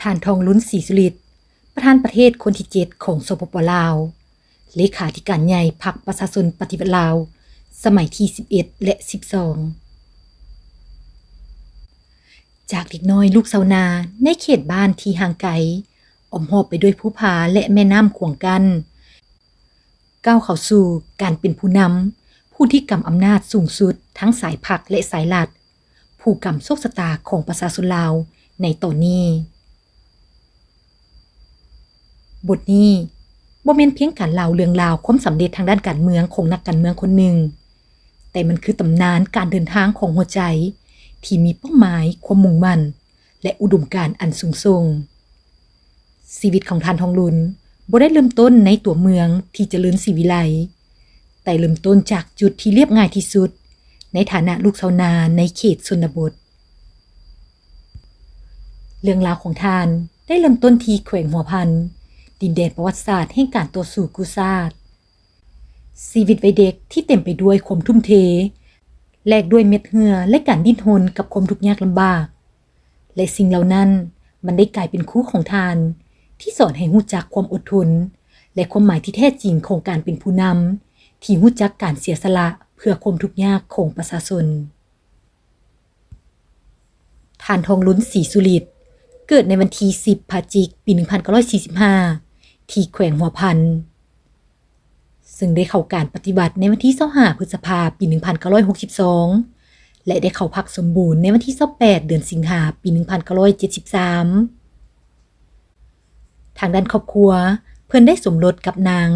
ທ່ານ ທອງລຸນ ສີສຸລິດ ປະທານປະເທດຄົນທີເຈັດຂອງ ສປປ ລາວ, ເລຂາທິການໃຫຍ່ພັກປະຊາຊົນປະຕິວັດລາວ ສະໄໝທີສິບເອັດ ແລະ ສິບສອງ. ຈາກເດັກນ້ອຍລູກຊາວນາໃນເຂດບ້ານທີ່ຫ່າງໄກ, ອ້ອມຮອບໄປດ້ວຍພູຜາ ແລະ ແມ່ນ້ຳຂວາງກັ້ນ, ກ້າວເຂົ້າສູ່ການເປັນຜູ້ນຳ, ຜູ້ທີ່ກຳອຳນາດສູງສຸດທັງສາຍພັກ ແລະ ສາຍລັດ, ຜູ້ກຳໂຊກຊະຕາຂອງປະຊາຊົນລາວໃນຕອນນີ້. ບົດນີ້ບໍ່ແມ່ນພຽງການເລົ່າເລື່ອງລາວຄວາມສຳເລັດທາງດ້ານການເມືອງຂອງນັກການເມືອງຄົນໜຶ່ງ, ແຕ່ມັນຄືຕຳນານການເດີນທາງຂອງຫົວໃຈທີ່ມີເປົ້າໝາຍ, ຄວາມມຸ່ງໝັ້ນ ແລະ ອຸດົມການອັນສູງສົ່ງ. ຊີວິດຂອງທ່ານ ທອງລຸນ ບໍ່ໄດ້ເລີ່ມຕົ້ນໃນຕົວເມືອງທີ່ຈະເລີນສີວິໄລ, ແຕ່ເລີ່ມຕົ້ນຈາກຈຸດທີ່ລຽບງ່າຍທີ່ສຸດ ໃນຖານະລູກຊາວນາໃນເຂດຊົນນະບົດ. ເລື່ອງລາວຂອງທ່ານໄດ້ເລີ່ມຕົ້ນທີ່ແຂວງຫົວພັນ, ດິນແດນປະຫວັດສາດແຫ່ງການຕໍ່ສູ້ກູ້ຊາດ. ຊີວິດວັຍເດັກທີ່ເຕັມໄປດ້ວຍຄວາມທຸ່ມເທ, ແລກດ້ວຍເມັດເຫື່ອ ແລະ ການດີ້ນຮົນກັບຄວາມທຸກຍາກລຳບາກ. ແລະ ສິ່ງເຫຼົ່ານັ້ນ ມັນໄດ້ກາຍເປັນຄູຂອງທ່ານ ທີ່ສອນໃຫ້ຮູ້ຈັກຄວາມອົດທົນ ແລະ ຄວາມໝາຍທີ່ແທ້ຈິງຂອງການເປັນຜູ້ນຳ ທີ່ຮູ້ຈັກການເສຍສະຫຼະເພື່ອຄວາມທຸກຍາກຂອງປະຊາຊົນ. ທ່ານ ທອງລຸນ ສີສຸລິດ ເກີດໃນວັນທີສິບ ພະຈິກ ປີໜຶ່ງພັນເກົ້າຮ້ອຍສີ່ສິບຫ້າ ທີ່ແຂວງຫົວພັນ, ເຊິ່ງໄດ້ເຂົ້າການປະຕິວັດໃນວັນທີຊາວຫ້າ ພຶດສະພາ ປີໜຶ່ງພັນເກົ້າຮ້ອຍຫົກສິບສອງ ແລະ ໄດ້ເຂົ້າພັກສົມບູນໃນວັນທີຊາວແປດ ເດືອນສິງຫາ ປີໜຶ່ງພັນເກົ້າຮ້ອຍເຈັດສິບສາມ. ທາງດ້ານຄອບຄົວ, ເພິ່ນໄດ້ສົມລົດກັບນາງ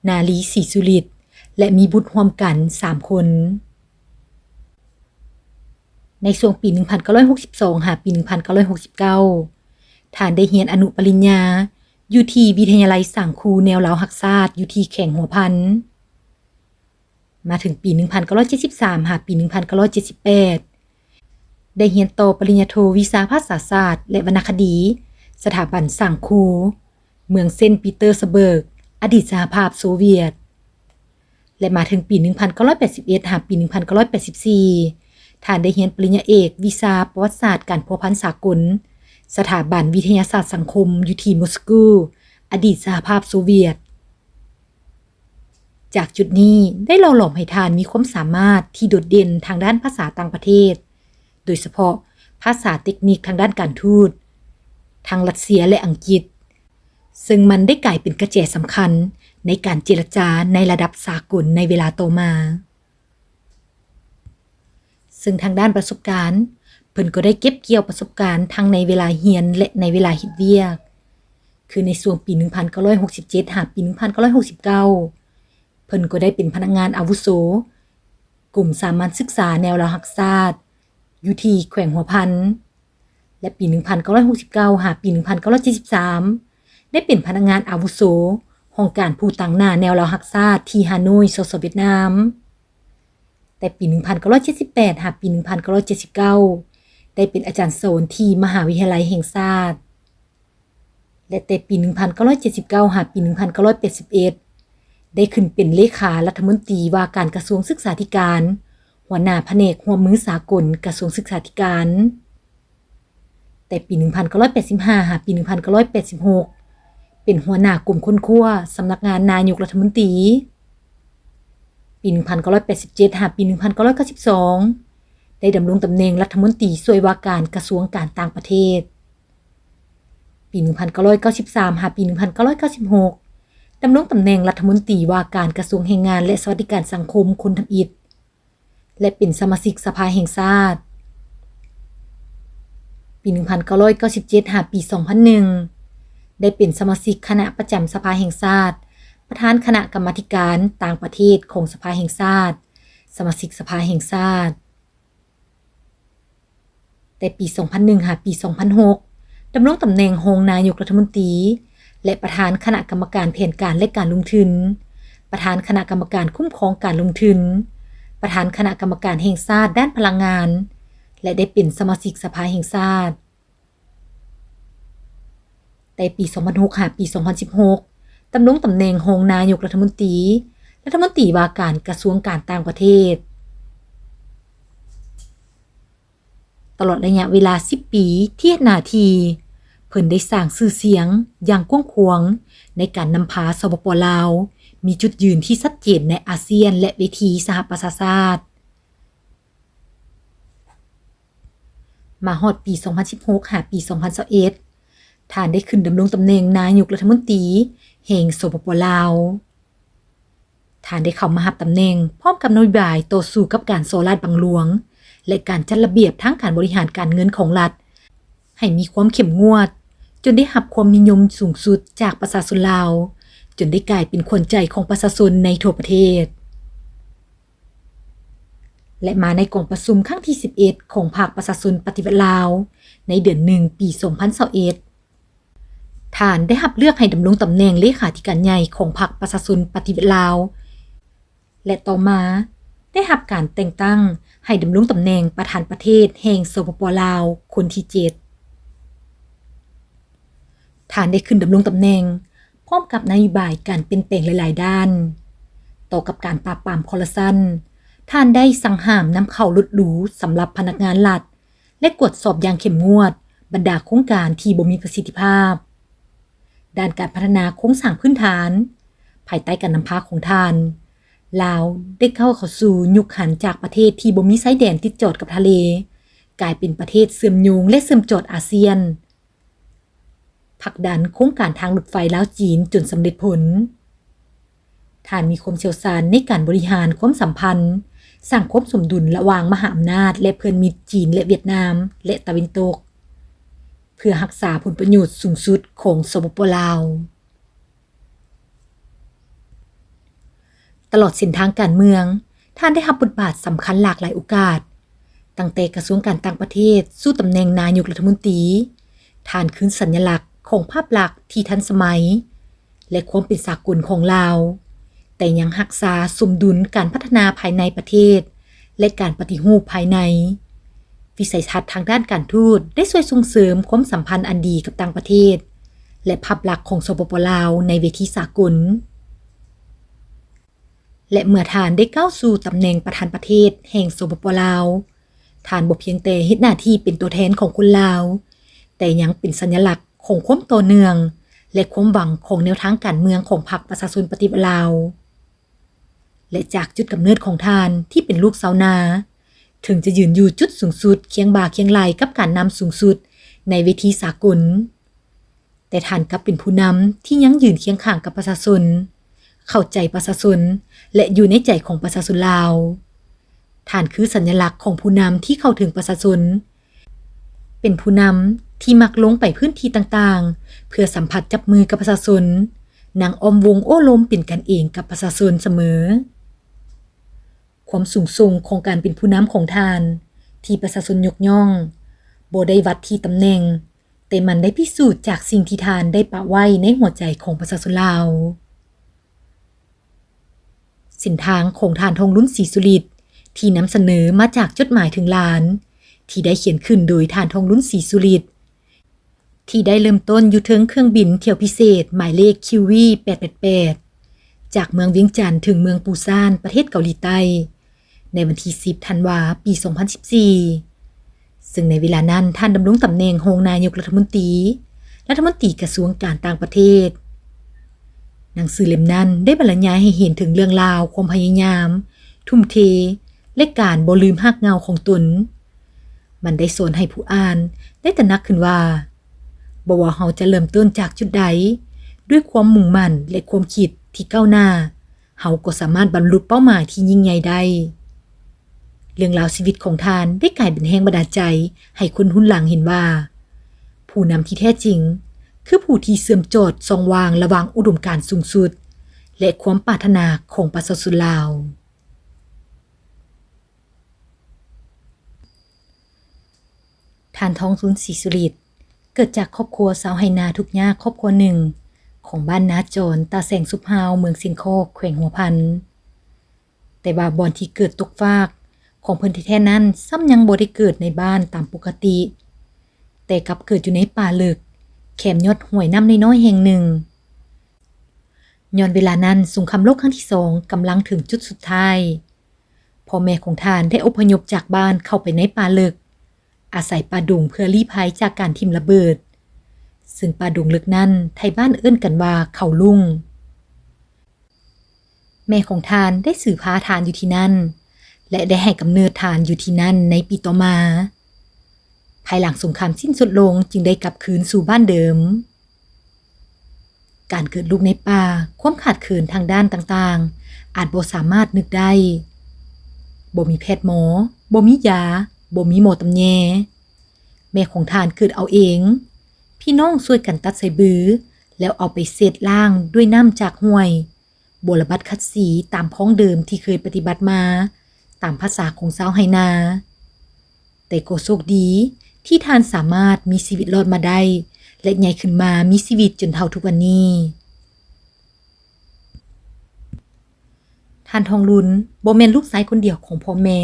ນາລີ ສີສຸລິດ ແລະ ມີບຸດຮ່ວມກັນສາມຄົນ. ໃນຊ່ວງປີໜຶ່ງພັນເກົ້າຮ້ອຍຫົກສິບສອງ ຫາປີໜຶ່ງພັນເກົ້າຮ້ອຍຫົກສິບເກົ້າ ທ່ານໄດ້ຮຽນອະນຸປະລິນຍາຢູ່ທີ່ວິທະຍາໄລສ້າງຄູແນວລາວຮັກຊາດ ຢູ່ທີ່ແຂວງຫົວພັນ. ມາເຖິງປີໜຶ່ງພັນເກົ້າຮ້ອຍເຈັດສິບສາມ ຫາປີໜຶ່ງພັນເກົ້າຮ້ອຍເຈັດສິບແປດ ໄດ້ຮຽນຕໍ່ປະລິນຍາໂທວິຊາພາສາສາດ ແລະ ວັນນະຄະດີ ສະຖາບັນສ້າງຄູ ເມືອງເຊນປີເຕີສະເບີກ ອະດີດສະຫະພາບໂຊວຽດ ແລະ ມາເຖິງປີໜຶ່ງພັນເກົ້າຮ້ອຍແປດສິບເອັດ ຫາປີໜຶ່ງພັນເກົ້າຮ້ອຍແປດສິບສີ່ ທ່ານໄດ້ຮຽນປະລິນຍາເອກວິຊາປະຫວັດສາດການພົວພັນສາກົນ ສະຖາບັນວິທະຍາສາດສັງຄົມຢູ່ທີ່ມົສກູ ອະດີດສະຫະພາບໂຊວຽດ. ຈາກຈຸດນີ້ໄດ້ຫຼໍ່ຫຼອມໃຫ້ທ່ານມີຄວາມສາມາດທີ່ໂດດເດັ່ນທາງດ້ານພາສາຕ່າງປະເທດ, ໂດຍສະເພາະພາສາເຕັກນິກທາງດ້ານການທູດ ທັງລັດເຊຍ ແລະ ອັງກິດ, ເຊິ່ງມັນໄດ້ກາຍເປັນກະແຈສຳຄັນໃນການເຈລະຈາໃນລະດັບສາກົນໃນເວລາຕໍ່ມາ. ເຊິ່ງທາງດ້ານປະສົບການ, ເພິ່ນກໍໄດ້ເກັບກ່ຽວປະສົບການທັງໃນເວລາຮຽນ ແລະ ໃນເວລາເຮັດວຽກ, ຄືໃນຊ່ວງປີໜຶ່ງພັນເກົ້າຮ້ອຍຫົກສິບເຈັດ ຫາປີໜຶ່ງພັນເກົ້າຮ້ອຍຫົກສິບເກົ້າ ເພິ່ນກໍໄດ້ເປັນພະນັກງານອາວຸໂສ ກົມສາມັນສຶກສາແນວລາວຮັກຊາດ ຢູ່ທີ່ແຂວງຫົວພັນ ແລະ ປີໜຶ່ງພັນເກົ້າຮ້ອຍຫົກສິບເກົ້າ ຫາປີໜຶ່ງພັນເກົ້າຮ້ອຍເຈັດສິບສາມ ໄດ້ເປັນພະນັກງານອາວຸໂສຫ້ອງການຜູ້ຕາງໜ້າແນວລາວຮັກຊາດທີ່ຮາໂນ້ຍ ສສ ຫວຽດນາມ. ແຕ່ປີໜຶ່ງພັນເກົ້າຮ້ອຍເຈັດສິບແປດ ຫາປີໜຶ່ງພັນເກົ້າຮ້ອຍເຈັດສິບເກົ້າ ໄດ້ເປັນອາຈານສອນທີ່ມະຫາວິທະຍາໄລແຫ່ງຊາດ ແລະ ແຕ່ປີໜຶ່ງພັນເກົ້າຮ້ອຍເຈັດສິບເກົ້າ ຫາປີໜຶ່ງພັນເກົ້າຮ້ອຍແປດສິບເອັດ ໄດ້ຂຶ້ນເປັນເລຂາລັດຖະມົນຕີວ່າການກະຊວງສຶກສາທິການ, ຫົວໜ້າພະແນກຮ່ວມມືສາກົນ ກະຊວງສຶກສາທິການ. ແຕ່ປີໜຶ່ງພັນເກົ້າຮ້ອຍແປດສິບຫ້າ ຫາປີໜຶ່ງພັນເກົ້າຮ້ອຍແປດສິບຫົກ ເປັນຫົວໜ້າກົມຄົ້ນຄວ້າ ສຳນັກງານນາຍົກລັດຖະມົນຕີ. ປີໜຶ່ງພັນເກົ້າຮ້ອຍແປດສິບເຈັດ ຫາປີໜຶ່ງພັນເກົ້າຮ້ອຍເກົ້າສິບສອງ ໄດ້ດຳລົງຕຳແໜ່ງລັດຖະມົນຕີຊ່ວຍວ່າການກະຊວງການຕ່າງປະເທດ. ປີໜຶ່ງພັນເກົ້າຮ້ອຍເກົ້າສິບສາມ ຫາປີໜຶ່ງພັນເກົ້າຮ້ອຍເກົ້າສິບຫົກ ດຳລົງຕຳແໜ່ງລັດຖະມົນຕີວ່າການກະຊວງແຮງງານ ແລະ ສະຫວັດດີການສັງຄົມຄົນທຳອິດ ແລະ ເປັນສະມາຊິກສະພາແຫ່ງຊາດ. ປີໜຶ່ງພັນເກົ້າຮ້ອຍເກົ້າສິບເຈັດ ຫາປີສອງພັນໜຶ່ງ ໄດ້ເປັນສະມາຊິກຄະນະປະຈຳສະພາແຫ່ງຊາດ, ປະທານຄະນະກຳມາທິການຕ່າງປະເທດຂອງສະພາແຫ່ງຊາດ, ສະມາຊິກສະພາແຫ່ງຊາດ. ແຕ່ປີສອງພັນໜຶ່ງ ຫາປີສອງພັນຫົກ ດຳລົງຕຳແໜ່ງຮອງນາຍົກລັດຖະມົນຕີ ແລະ ປະທານຄະນະກຳມະການແຜນການ ແລະ ການລົງທຶນ, ປະທານຄະນະກຳມະການຄຸ້ມຄອງການລົງທຶນ, ປະທານຄະນະກຳມະການແຫ່ງຊາດດ້ານພະລັງງານ ແລະ ໄດ້ເປັນສະມາຊິກສະພາແຫ່ງຊາດ. ແຕ່ປີສອງພັນຫົກ ຫາປີສອງພັນສິບຫົກ ດຳລົງຕຳແໜ່ງຮອງນາຍົກລັດຖະມົນຕີ, ລັດຖະມົນຕີວ່າການກະຊວງການຕ່າງປະເທດ. ຕະຫຼອດໄລຍະເວລາສິບປີທີ່ເຮັດໜ້າທີ່, ເພິ່ນ ພິ່ນໄດ້ສ້າງຊື່ສຽງຢ່າງກວ້າງຂວາງໃນການນຳພາ ສປປ ລາວ ມີຈຸດຢືນທີ່ຊັດເຈນໃນອາຊຽນ ແລະ ເວທີສະຫະປະຊາຊາດ. ມາຮອດປີສອງພັນສິບຫົກ ຫາປີສອງພັນຊາວເອັດ ທ່ານໄດ້ຂຶ້ນດຳລົງຕຳແໜ່ງນາຍົກລັດຖະມົນຕີແຫ່ງ ສປປ ລາວ. ທ່ານໄດ້ເຂົ້າມາຮັບຕຳແໜ່ງພ້ອມກັບນະໂຍບາຍຕໍ່ສູ້ກັບການສໍ້ລາດບັງຫຼວງ ແລະ ການຈັດລະບຽບທາງການບໍລິຫານການເງິນຂອງລັດໃຫ້ມີຄວາມເຂັ້ມງວດ, ຈົນໄດ້ຮັບຄວາມນິຍົມສູງສຸດຈາກປະຊາຊົນລາວ, ຈົນໄດ້ກາຍເປັນຂວັນໃຈຂອງປະຊາຊົນໃນທົ່ວປະເທດ. ແລະ ມາໃນກອງປະຊຸມຄັ້ງທີສິບເອັດ ຂອງພັກປະຊາຊົນປະຕິວັດລາວ ໃນເດືອນໜຶ່ງ ປີສອງພັນຊາວເອັດ ທ່ານໄດ້ຮັບເລືອກໃຫ້ດຳລົງຕຳແໜ່ງເລຂາທິການໃຫຍ່ຂອງພັກປະຊາຊົນປະຕິວັດລາວ ແລະ ຕໍ່ມາໄດ້ຮັບການແຕ່ງຕັ້ງໃຫ້ດຳລົງຕຳແໜ່ງປະທານປະເທດແຫ່ງ ສປປ ລາວ ຄົນທີເຈັດ. ທ່ານໄດ້ຂຶ້ນດຳລົງຕຳແໜ່ງ ພ້ອມກັບນະໂຍບາຍການປ່ຽນແປງຫຼາຍໆດ້ານ. ຕໍ່ກັບການປາບປາມຄໍຣັບຊັນ, ທ່ານໄດ້ສັ່ງຫ້າມນຳເຂົ້າລົດຫຼູສຳລັບພະນັກງານລັດ ແລະ ກວດສອບຢ່າງເຂັ້ມງວດບັນດາໂຄງການທີ່ບໍ່ມີປະສິດທິພາບ. ດ້ານການພັດທະນາໂຄງສ້າງພື້ນຖານ, ພາຍໃຕ້ການນຳພາຂອງທ່ານ, ລາວໄດ້ກ້າວເຂົ້າສູ່ຍຸກຫັນຈາກປະເທດທີ່ບໍ່ມີຊາຍແດນຕິດຈອດກັບທະເລ, ກາຍເປັນປະເທດເຊື່ອມໂຍງ ແລະ ເຊື່ອມຈອດອາຊຽນ. ຜັກດັນໂຄງການທາງລົດໄຟລາວຈີນຈົນສຳເລັດຜົນ. ທ່ານມີຄວາມຊ່ຽວຊານໃນການບໍລິຫານຄວາມສຳພັນ, ສ້າງຄວາມສົມດຸນລະຫວ່າງມະຫາອຳນາດ ແລະ ເພື່ອນມິດຈີນ ແລະ ຫວຽດນາມ ແລະ ຕາເວັນຕົກ, ເພື່ອຮັກສາຜົນປະໂຫຍດສູງສຸດຂອງ ສປປ ລາວ. ຕະຫຼອດເສັ້ນທາງການເມືອງ, ທ່ານໄດ້ຮັບບົດບາດສຳຄັນຫຼາກຫຼາຍໂອກາດ, ຕັ້ງແຕ່ກະຊວງການຕ່າງປະເທດສູ່ຕຳແໜ່ງນາຍົກລັດຖະມົນຕີ, ທ່ານຄືສັນຍະລັກຂອງພາບລັກທີ່ທັນສະໄໝ ແລະ ຄວາມເປັນສາກົນຂອງລາວ, ແຕ່ຍັງຮັກສາສົມດຸນການພັດທະນາພາຍໃນປະເທດ ແລະ ການປະຕິຮູບພາຍໃນ. ວິໄສທັດທາງດ້ານການທູດໄດ້ຊ່ວຍສົ່ງເສີມຄວາມສຳພັນອັນດີກັບຕ່າງປະເທດ ແລະ ພາບລັກຂອງ ສປປ ລາວ ໃນເວທີສາກົນ. ແລະ ເມື່ອທ່ານໄດ້ກ້າວສູ່ຕຳແໜ່ງປະທານປະເທດແຫ່ງ ສປປ ລາວ, ທ່ານບໍ່ພຽງແຕ່ເຮັດໜ້າທີ່ເປັນຕົວແທນຂອງຄົນລາວ, ແຕ່ຍັງເປັນສັນຍະລັກຂອງຄວາມຕໍ່ເນື່ອງ ແລະ ຄວາມຫວັງຂອງແນວທາງການເມືອງຂອງພັກປະຊາຊົນປະຕິວັດລາວ. ແລະ ຈາກຈຸດກຳເນີດຂອງທ່ານທີ່ເປັນລູກຊາວນາ, ເຖິງຈະຢືນຢູ່ຈຸດສູງສຸດຄຽງບ່າຄຽງໄຫຼ່ກັບການນຳສູງສຸດໃນເວທີສາກົນ, ແຕ່ທ່ານກັບເປັນຜູ້ນຳທີ່ຍັງຢືນຄຽງຂ້າງກັບປະຊາຊົນ, ເຂົ້າໃຈປະຊາຊົນ ແລະ ຢູ່ໃນໃຈຂອງປະຊາຊົນລາວ. ທ່ານຄືສັນຍະລັກຂອງຜູ້ນຳທີ່ເຂົ້າເຖິງປະຊາຊົນ, ເປັນຜູ້ນຳທີ່ມັກລົງໄປພື້ນທີ່ຕ່າງໆ ເພື່ອສຳຜັດຈັບມືກັບປະຊາຊົນ, ນັ່ງອ້ອມວົງໂອ້ລົມເປັນກັນເອງກັບປະຊາຊົນສະເໝີ. ຄວາມສູງສົ່ງຂອງການເປັນຜູ້ນຳຂອງທ່ານທີ່ປະຊາຊົນຍົກຍ້ອງ ບໍ່ໄດ້ວັດທີ່ຕຳແໜ່ງ, ແຕ່ມັນໄດ້ພິສູດຈາກສິ່ງທີ່ທ່ານໄດ້ປະໄວ້ໃນຫົວໃຈຂອງປະຊາຊົນລາວ. ເສັ້ນທາງຂອງທ່ານ ທອງລຸນ ສີສຸລິດ ທີ່ນຳສະເໜີມາຈາກຈົດໝາຍເຖິງຫຼານ ທີ່ໄດ້ຂຽນຂຶ້ນໂດຍທ່ານ ທອງລຸນ ສີສຸລິດ ທີ່ໄດ້ເລີ່ມຕົ້ນຢູ່ເທິງເຄື່ອງບິນຖ້ຽວພິເສດໝາຍເລກ ຄິວວີ ແປດແປດແປດ ຈາກເມືອງວຽງຈັນເຖິງເມືອງປູຊານ ປະເທດເກົາຫຼີໃຕ້ ໃນວັນທີສິບ ທັນວາ ປີສອງພັນສິບສີ່ ເຊິ່ງໃນເວລານັ້ນທ່ານດຳລົງຕຳແໜ່ງຮອງນາຍົກລັດຖະມົນຕີ, ລັດຖະມົນຕີກະຊວງການຕ່າງປະເທດ. ໜັງສືເຫຼັ້ມນັ້ນໄດ້ບັນລະຍາຍໃຫ້ເຫັນເຖິງເລື່ອງລາວ, ຄວາມພະຍາຍາມ, ທຸ່ມເທ ແລະ ການບໍ່ລືມຮາກເຫງົ້າຂອງຕົນ. ມັນໄດ້ສອນໃຫ້ຜູ້ອ່ານໄດ້ຕະໜັກຂຶ້ນວ່າ, ບໍ່ວ່າເຮົາຈະເລີ່ມຕົ້ນຈາກຈຸດໃດ, ດ້ວຍຄວາມມຸ່ງໝັ້ນ ແລະ ຄວາມຄິດທີ່ກ້າວໜ້າ, ເຮົາກໍສາມາດບັນລຸເປົ້າໝາຍທີ່ຍິ່ງໃຫຍ່ໄດ້. ເລື່ອງລາວຊີວິດຂອງທ່ານໄດ້ກາຍເປັນແຮງບັນດານໃຈໃຫ້ຄົນຮຸ່ນຫຼັງເຫັນວ່າ, ຜູ້ນຳທີ່ແທ້ຈິງຄືຜູ້ທີ່ເຊື່ອມຈອດຊ່ອງວ່າງລະຫວ່າງອຸດົມການສູງສຸດ ແລະ ຄວາມປາດຖະໜາຂອງປະຊາຊົນລາວ. ທ່ານ ທອງລຸນ ສີສຸລິດ ເກີດຈາກຄອບຄົວຊາວໄຮ່ນາທຸກຍາກຄອບຄົວໜຶ່ງ ຂອງບ້ານນາຈອນ ຕາແສງສຸບຮາວ ເມືອງຊຽງຄອກ ແຂວງຫົວພັນ. ແຕ່ວ່າບ່ອນທີ່ເກີດຕົກຟາກຂອງເພິ່ນແທ້ໆນັ້ນ ຊ້ຳຍັງບໍ່ໄດ້ເກີດໃນບ້ານຕາມປົກກະຕິ, ແຕ່ກັບເກີດຢູ່ໃນປ່າເລິກ ແຄມຍອດຫ້ວຍນ້ຳນ້ອຍໆແຫ່ງໜຶ່ງ. ຍ້ອນເວລານັ້ນສົງຄາມໂລກຄັ້ງທີສອງກຳລັງເຖິງຈຸດສຸດທ້າຍ. ພໍ່ແມ່ຂອງທ່ານໄດ້ອົບພະຍົບຈາກບ້ານເຂົ້າໄປໃນປ່າເລິກ, ອາໄສປ່າດົງເພື່ອລີ້ໄພຈາກການຖິ້ມລະເບີດ. ເຊິ່ງປ່າດົງເລິກນັ້ນ ໄທບ້ານເອີ້ນກັນວ່າເຂົາລຸງ. ແມ່ຂອງທ່ານໄດ້ສືພາທ່ານຢູ່ທີ່ນັ້ນ ແລະ ໄດ້ໃຫ້ກຳເນີດທ່ານຢູ່ທີ່ນັ້ນໃນປີຕໍ່ມາ. ພາຍຫຼັງສົງຄາມສິ້ນສຸດລົງ ຈຶ່ງໄດ້ກັບຄືນສູ່ບ້ານເດີມ. ການເກີດລູກໃນປ່າ, ຄວາມຂາດເຂີນທາງດ້ານຕ່າງໆ ອາດບໍ່ສາມາດນຶກໄດ້. ບໍ່ມີແພດໝໍ, ບໍ່ມີຢາ, ບໍ່ມີໝໍຕຳແຍ. ແມ່ຂອງທ່ານເກີດເອົາເອງ. ພີ່ນ້ອງຊ່ວຍກັນຕັດສາຍບື ແລ້ວເອົາໄປເຊັດລ້າງດ້ວຍນ້ຳຈາກຫ້ວຍ, ບົວລະບັດຂັດສີຕາມຄອງເດີມທີ່ເຄີຍປະຕິບັດມາ, ຕາມພາສາຂອງຊາວໄຮ່ນາ. ແຕ່ກໍໂຊກດີທີ່ທ່ານສາມາດມີຊີວິດລອດມາໄດ້ ແລະ ໃຫຍ່ຂຶ້ນມາມີຊີວິດຈົນເທົ່າທຸກວັນນີ້. ທ່ານທອງລຸນບໍ່ແມ່ນລູກຊາຍຄົນດຽວຂອງພໍ່ແມ່.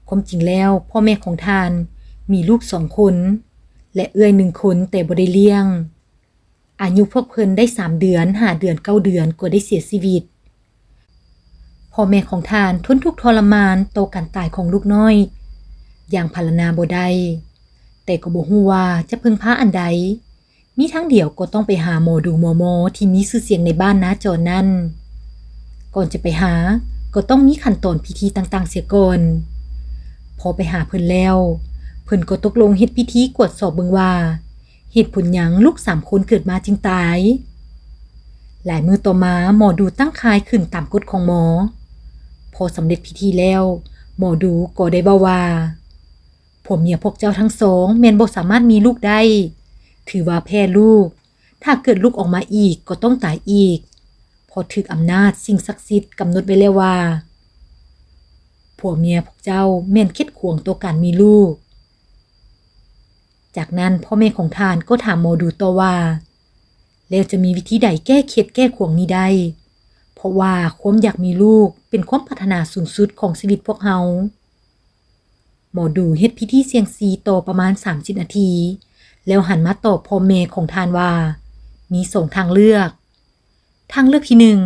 ຄວາມຈິງແລ້ວ, ພໍ່ແມ່ຂອງທ່ານມີລູກສອງຄົນ ແລະ ເອື້ອຍໜຶ່ງຄົນ ແຕ່ບໍ່ໄດ້ລ້ຽງ. ອາຍຸພວກເພິ່ນໄດ້ສາມເດືອນ, ຫ້າເດືອນ, ເກົ້າເດືອນ ກໍໄດ້ເສຍຊີວິດ. ພໍ່ແມ່ຂອງທ່ານທົນທຸກທໍລະມານຕໍ່ການຕາຍຂອງລູກນ້ອຍຢ່າງພັນລະນາບໍ່ໄດ້, ແຕ່ກໍບໍ່ຮູ້ວ່າຈະເພິ່ງພາອັນໃດ. ມີທາງດຽວກໍຕ້ອງໄປຫາໝໍດູໝໍໝໍທີ່ມີຊື່ສຽງໃນບ້ານນາຈອນນັ້ນ. ກ່ອນຈະໄປຫາ, ກໍຕ້ອງມີຂັ້ນຕອນພິທີຕ່າງໆເສຍກ່ອນ. ພໍໄປຫາເພິ່ນແລ້ວ, ເພິ່ນກໍຕົກລົງເຮັດພິທີກວດສອບເບິ່ງວ່າ ເຫດຜົນຫຍັງລູກສາມຄົນເກີດມາຈຶ່ງຕາຍ? ຫຼາຍມື້ຕໍ່ມາ, ໝໍດູຕັ້ງຄ້າຍຂຶ້ນຕາມກົດຂອງໝໍ. ພໍສຳເລັດພິທີແລ້ວ, ໝໍດູກໍໄດ້ເວົ້າວ່າ, ຜົວເມຍພວກເຈົ້າທັງສອງແມ່ນບໍ່ສາມາດມີລູກໄດ້, ຖືວ່າແພ້ລູກ. ຖ້າເກີດລູກອອກມາອີກ, ກໍຕ້ອງຕາຍອີກ, ເພາະຖືກອຳນາດສິ່ງສັກສິດກຳນົດໄວ້ແລ້ວວ່າ, ຜົວເມຍພວກເຈົ້າແມ່ນເຂັດຂວາງຕໍ່ການມີລູກ. ຈາກນັ້ນພໍ່ແມ່ຂອງທ່ານກໍຖາມໝໍດູຕໍ່ວ່າ, ແລ້ວຈະມີວິທີໃດແກ້ເຂັດແກ້ຂວາງນີ້ໄດ້? ເພາະວ່າຄວາມຢາກມີລູກເປັນຄວາມປາດຖະໜາສູງສຸດຂອງຊີວິດພວກເຮົາ. ໝໍດູເຮັດພິທີສ່ຽງຊີຕໍ່ປະມານສາມສິບນາທີ ແລ້ວຫັນມາຕອບພໍ່ແມ່ຂອງທ່ານວ່າ, ມີສອງທາງເລືອກ. ທາງເລືອກທີໜຶ່ງ,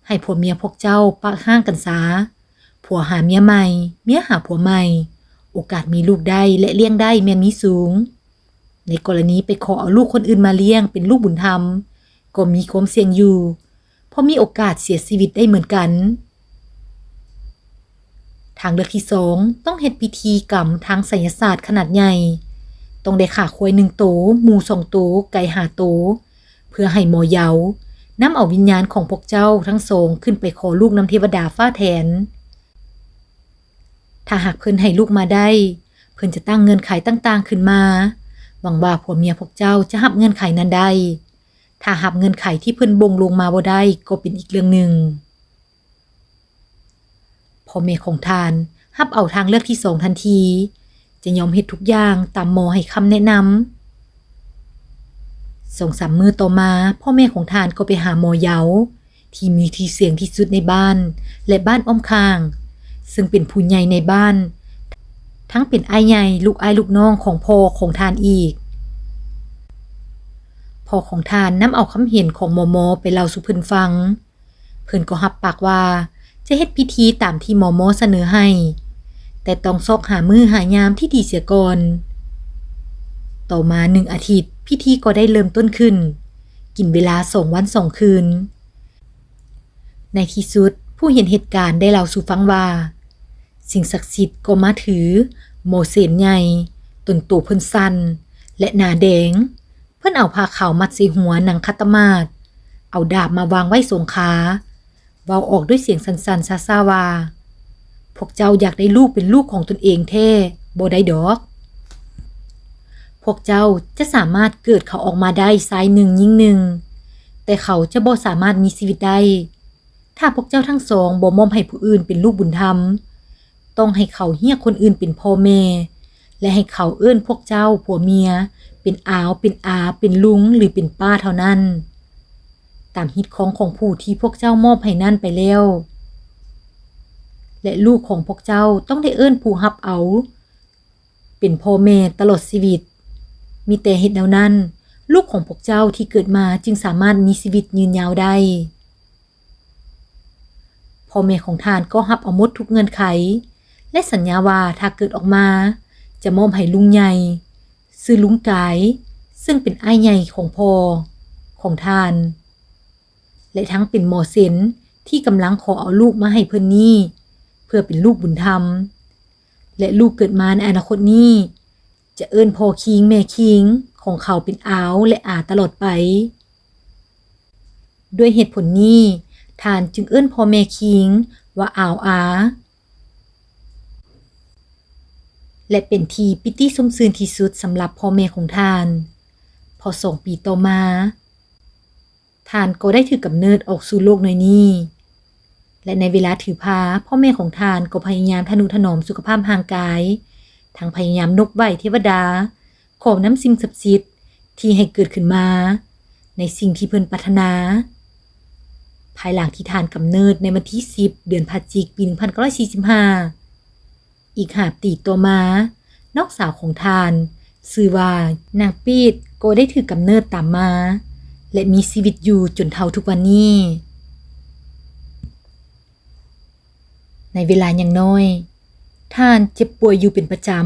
ໃຫ້ຜົວເມຍພວກເຈົ້າປະຮ້າງກັນຊາ, ຜົວຫາເມຍໃໝ່, ເມຍຫາຜົວໃໝ່, ໂອກາດມີລູກໄດ້ ແລະ ລ້ຽງໄດ້ແມ່ນມີສູງ. ໃນກໍລະນີໄປຂໍເອົາລູກຄົນອື່ນມາລ້ຽງເປັນລູກບຸນທຳ ກໍມີຄວາມສ່ຽງຢູ່, ເພາະມີໂອກາດເສຍຊີວິດໄດ້ເໝືອນກັນ. ທາງເລືອກທີສອງ, ຕ້ອງເຮັດພິທີກຳທາງໄສຍະສາດຂະໜາດໃຫຍ່. ຕ້ອງໄດ້ຂ້າຄວາຍໜຶ່ງໂຕ, ໝູສອງໂຕ, ໄກ່ຫ້າໂຕ, ເພື່ອໃຫ້ໝໍເຍົານຳເອົາວິນຍານຂອງພວກເຈົ້າທັງສອງຂຶ້ນໄປຂໍລູກນຳເທວະດາຟ້າແທນ. ຖ້າຫາກເພິ່ນໃຫ້ລູກມາໄດ້, ເພິ່ນຈະຕັ້ງເງື່ອນໄຂຕ່າງໆຂຶ້ນມາ, ຫວັງວ່າຜົວເມຍພວກເຈົ້າຈະຮັບເງື່ອນໄຂນັ້ນໄດ້. ຖ້າຮັບເງື່ອນໄຂທີ່ເພິ່ນບົ່ງລົງມາບໍ່ໄດ້, ກໍເປັນອີກເລື່ອງໜຶ່ງ. ພໍ່ແມ່ຂອງທ່ານຮັບເອົາທາງເລືອກທີສອງທັນທີ, ຈະຍອມເຮັດທຸກຢ່າງຕາມໝໍໃຫ້ຄຳແນະນຳ. ສອງສາມມື້ຕໍ່ມາ, ພໍ່ແມ່ຂອງທ່ານກໍໄປຫາໝໍເຍົາທີ່ມີຊື່ສຽງທີ່ສຸດໃນບ້ານ ແລະ ບ້ານອ້ອມຂ້າງ, ເຊິ່ງເປັນຜູ້ໃຫຍ່ໃນບ້ານ, ທັງເປັນອ້າຍໃຫຍ່, ລູກອ້າຍລູກນ້ອງຂອງພໍ່ຂອງທ່ານອີກ. ພໍ່ຂອງທ່ານນຳເອົາຄຳເຫັນຂອງໝໍມໍໄປເລົ່າສູ່ເພິ່ນຟັງ. ເພິ່ນກໍຮັບປາກວ່າຈະເຮັດພິທີຕາມທີ່ໝໍມໍສະເໜີໃຫ້, ແຕ່ຕ້ອງຊອກຫາມື້ຫາຍາມທີ່ດີເສຍກ່ອນ. ຕໍ່ມາໜຶ່ງອາທິດ, ພິທີກໍໄດ້ເລີ່ມຕົ້ນຂຶ້ນ, ກິນເວລາສອງວັນສອງຄືນ. ໃນທີ່ສຸດ, ຜູ້ເຫັນເຫດການໄດ້ເລົ່າສູ່ຟັງວ່າ, ສິ່ງສັກສິດກໍມາຖືໝໍເສນໃຫຍ່, ຕົນໂຕເພິ່ນສັ່ນ ແລະ ໜ້າແດງ. ເພິ່ນເອົາຜ້າຂາວມັດໃສ່ຫົວໜັງຂັດຕະໝາດ, ເອົາດາບມາວາງໄວ້ສອງຂາ, ເວົ້າອອກດ້ວຍສຽງສັ່ນໆຊ້າໆວ່າ, ພວກເຈົ້າຢາກໄດ້ລູກເປັນລູກຂອງຕົນເອງແທ້ບໍ່ໄດ້ດອກ. ພວກເຈົ້າຈະສາມາດເກີດເຂົາອອກມາໄດ້ຊາຍໜຶ່ງຍິງໜຶ່ງ, ແຕ່ເຂົາຈະບໍ່ສາມາດມີຊີວິດໄດ້. ຖ້າພວກເຈົ້າທັງສອງບໍ່ມອບໃຫ້ຜູ້ອື່ນເປັນລູກບຸນທຳ, ຕ້ອງໃຫ້ເຂົາຮຽກຄົນອື່ນເປັນພໍ່ແມ່ ແລະ ໃຫ້ເຂົາເອີ້ນພວກເຈົ້າຜົວເມຍເປັນອາວ, ເປັນອາ, ເປັນລຸງ ຫຼື ເປັນປ້າເທົ່ານັ້ນ, ຕາມຮີດຄອງຂອງຜູ້ທີ່ພວກເຈົ້າມອບໃຫ້ນັ້ນໄປແລ້ວ. ແລະ ລູກຂອງພວກເຈົ້າຕ້ອງໄດ້ເອີ້ນຜູ້ຮັບເອົາເປັນພໍ່ແມ່ຕະຫຼອດຊີວິດ. ມີແຕ່ເຮັດແນວນັ້ນ, ລູກຂອງພວກເຈົ້າທີ່ເກີດມາຈຶ່ງສາມາດມີຊີວິດຍືນຍາວໄດ້. ພໍ່ແມ່ຂອງທ່ານກໍຮັບເອົາໝົດທຸກເງື່ອນໄຂ ແລະ ສັນຍາວ່າຖ້າເກີດອອກມາຈະມອບໃຫ້ລຸງໃຫຍ່ ຊື່ລຸງກາຍ, ເຊິ່ງເປັນອ້າຍໃຫຍ່ຂອງພໍ່ຂອງທ່ານ ແລະ ທັງເປັນໝໍເຊັນທີ່ກຳລັງຂໍເອົາລູກມາໃຫ້ເພິ່ນນີ້ ເພື່ອເປັນລູກບຸນທຳ ແລະ ລູກເກີດມາໃນອະນາຄົດນີ້ ຈະເອີ້ນພໍ່ຄີງແມ່ຄີງຂອງເຂົາເປັນອາວ ແລະ ອາຕະຫຼອດໄປ. ດ້ວຍເຫດຜົນນີ້ ທ່ານຈຶ່ງເອີ້ນພໍ່ແມ່ຄີງວ່າອາວອາ ແລະ ເປັນທີ່ປິຕິຊົມຊື່ນທີ່ສຸດສຳລັບພໍ່ແມ່ຂອງທ່ານ. ພໍສອງປີຕໍ່ມາ ທ່ານກໍໄດ້ຖືກກຳເນີດອອກສູ່ໂລກໜ້ອຍນີ້ ແລະ ໃນເວລາຖືພາ ພໍ່ແມ່ຂອງທ່ານກໍພະຍາຍາມທະນຸຖະໜອມສຸຂະພາບຮ່າງກາຍ, ທັງພະຍາຍາມນົບໄຫວ້ເທວະດາ, ຂໍນຳສິ່ງສັກສິດທີ່ໃຫ້ເກີດຂຶ້ນມາໃນສິ່ງທີ່ເພິ່ນປາດຖະໜາ. ພາຍຫຼັງທີ່ທ່ານກຳເນີດໃນວັນທີສິບ ເດືອນພະຈິກ ປີໜຶ່ງພັນເກົ້າຮ້ອຍສີ່ສິບຫ້າ ອີກຫ້າປີຕໍ່ມາ ນ້ອງສາວຂອງທ່ານ ຊື່ວ່ານາງປີດ ກໍໄດ້ຖືກກຳເນີດຕາມມາ ແລະ ມີຊີວິດຢູ່ຈົນເທົ່າທຸກວັນນີ້. ໃນເວລາຍັງນ້ອຍ ທ່ານເຈັບປ່ວຍຢູ່ເປັນປະຈຳ,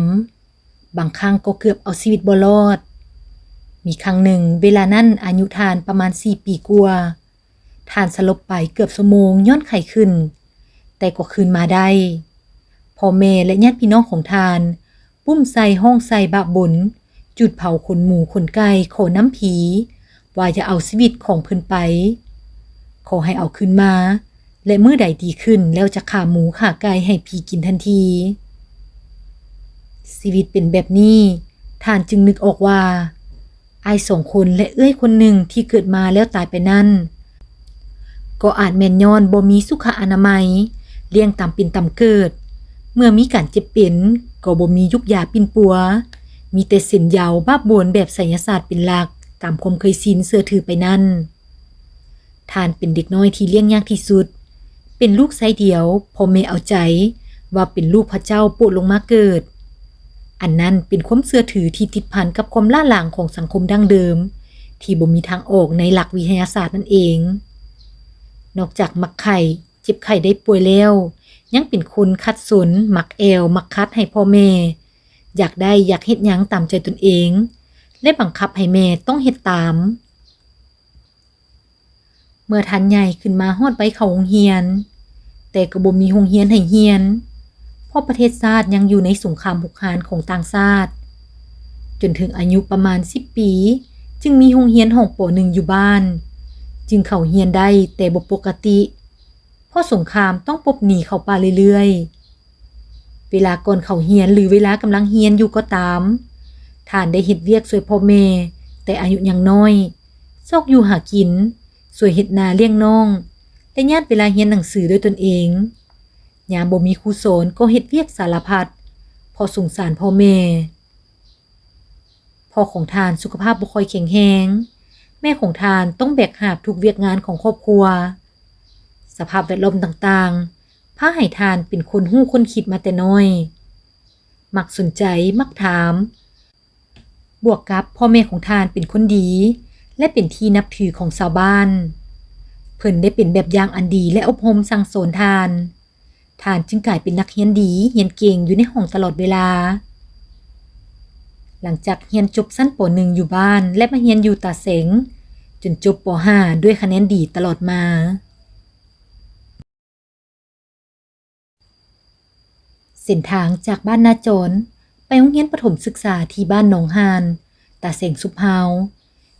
ບາງຄັ້ງກໍເກືອບເອົາຊີວິດບໍ່ລອດ. ມີຄັ້ງໜຶ່ງ ເວລານັ້ນອາຍຸທ່ານປະມານສີ່ປີກວ່າ, ທ່ານສະຫຼົບໄປເກືອບຊົ່ວໂມງຍ້ອນໄຂ້ຂຶ້ນ, ແຕ່ກໍຄືນມາໄດ້. ພໍ່ແມ່ ແລະ ຍາດພີ່ນ້ອງຂອງທ່ານ ປຸ້ມໃສ່ ຮ້ອງໃສ່ ບາບບົນ, ຈູດເຜົາຂົນໝູຂົນໄກ່ ຂໍນຳຜີ ວ່າຢ່າເອົາຊີວິດຂອງເພິ່ນໄປ, ຂໍໃຫ້ເອົາຄືນມາ ແລະ ມື້ໃດດີຂຶ້ນແລ້ວຈະຂ້າໝູຂ້າໄກ່ໃຫ້ຜີກິນທັນທີ. ຊີວິດເປັນແບບນີ້, ທ່ານຈຶ່ງນຶກອອກວ່າ ອ້າຍສອງຄົນ ແລະ ເອື້ອຍຄົນໜຶ່ງທີ່ເກີດມາແລ້ວຕາຍໄປນັ້ນ ກໍອາດແມ່ນຍ້ອນບໍ່ມີສຸຂະອະນາໄມ, ລ້ຽງຕາມເປັນຕາມເກີດ, ເມື່ອມີການເຈັບເປັນ ກໍບໍ່ມີຢູກຢາປິ່ນປົວ, ມີແຕ່ເຊັນເຍົາບາບບົນແບບໄສຍະສາດເປັນຫຼັກ, ຕາມຄວາມເຄີຍຊິນເຊື່ອຖືໄປນັ້ນ. ທ່ານເປັນເດັກນ້ອຍທີ່ລ້ຽງຍາກທີ່ສຸດ, ເປັນລູກຊາຍດຽວ, ພໍ່ແມ່ເອົາໃຈວ່າເປັນລູກພະເຈົ້າໂປດລົງມາເກີດ. ອັນນັ້ນເປັນຄວາມເຊື່ອຖືທີ່ຕິດພັນກັບຄວາມລ້າຫຼັງຂອງສັງຄົມດັ້ງເດີມ ທີ່ບໍ່ມີທາງອອກໃນຫຼັກວິທະຍາສາດນັ້ນເອງ. ນອກຈາກມັກໄຂ້, ເຈັບໄຂ້ໄດ້ປ່ວຍແລ້ວ, ຍັງເປັນຄົນຂັດສົນ, ມັກແອວ, ມັກຂັດໃຫ້ພໍ່ແມ່, ຢາກໄດ້, ຢາກເຮັດຫຍັງຕາມໃຈຕົນເອງ ແລະ ບັງຄັບໃຫ້ແມ່ຕ້ອງເຮັດຕາມ. ເມື່ອທ່ານໃຫຍ່ຂຶ້ນມາຮອດໄວເຂົ້າໂຮງຮຽນ, ແຕ່ກໍບໍ່ມີໂຮງຮຽນໃຫ້ຮຽນ, ເພາະປະເທດຊາດຍັງຢູ່ໃນສົງຄາມຮຸກຮານຂອງຕ່າງຊາດ. ຈົນເຖິງອາຍຸປະມານສິບປີ ຈຶ່ງມີໂຮງຮຽນຫ້ອງ ປໍໜຶ່ງ ຢູ່ບ້ານ, ຈຶ່ງເຂົ້າຮຽນໄດ້ແຕ່ບໍ່ປົກກະຕິ, ເພາະສົງຄາມຕ້ອງປົບໜີເຂົ້າປ່າເລື້ອຍໆ. ເວລາກ່ອນເຂົ້າຮຽນ ຫຼື ເວລາກຳລັງຮຽນຢູ່ກໍຕາມ, ທ່ານໄດ້ເຮັດວຽກຊ່ວຍພໍ່ແມ່ແຕ່ອາຍຸຍັງນ້ອຍ, ຊອກຢູ່ຫາກິນ, ຊ່ວຍເຮັດນາລ້ຽງນ້ອງ ແລະ ຍາດເວລາຮຽນໜັງສືດ້ວຍຕົນເອງ. ຍາມບໍ່ມີຄູສອນກໍເຮັດວຽກສາລະພັດ ເພາະສົງສານພໍ່ແມ່. ພໍ່ຂອງທ່ານສຸຂະພາບບໍ່ຄ່ອຍແຂງແຮງ, ແມ່ຂອງທ່ານຕ້ອງແບກຫາບທຸກວຽກງານຂອງຄອບຄົວ. ສະພາບແວດລ້ອມຕ່າງໆ ພາໃຫ້ທ່ານເປັນຄົນຮູ້ຄົ້ນຄິດມາແຕ່ນ້ອຍ, ມັກສົນໃຈ, ມັກຖາມ, ບວກກັບພໍ່ແມ່ຂອງທ່ານເປັນຄົນດີ ແລະ ເປັນທີ່ນັບຖືຂອງຊາວບ້ານ. ເພິ່ນໄດ້ເປັນແບບຢ່າງອັນດີ ແລະ ອົບຮົມສັ່ງສອນທ່ານ. ທ່ານຈຶ່ງກາຍເປັນນັກຮຽນດີ, ຮຽນເກັ່ງຢູ່ໃນຫ້ອງຕະຫຼອດເວລາ. ຫຼັງຈາກຮຽນຈົບຊັ້ນ ປໍໜຶ່ງ ຢູ່ບ້ານ ແລະ ມາຮຽນຢູ່ຕາແສງ ຈົນຈົບ ປໍຫ້າ ດ້ວຍຄະແນນດີຕະຫຼອດມາ. ເສັ້ນທາງຈາກບ້ານນາຈອນໄປໂຮງຮຽນປະຖົມສຶກສາທີ່ບ້ານໜອງຫ່ານ, ຕາແສງຊຸບຮາວ,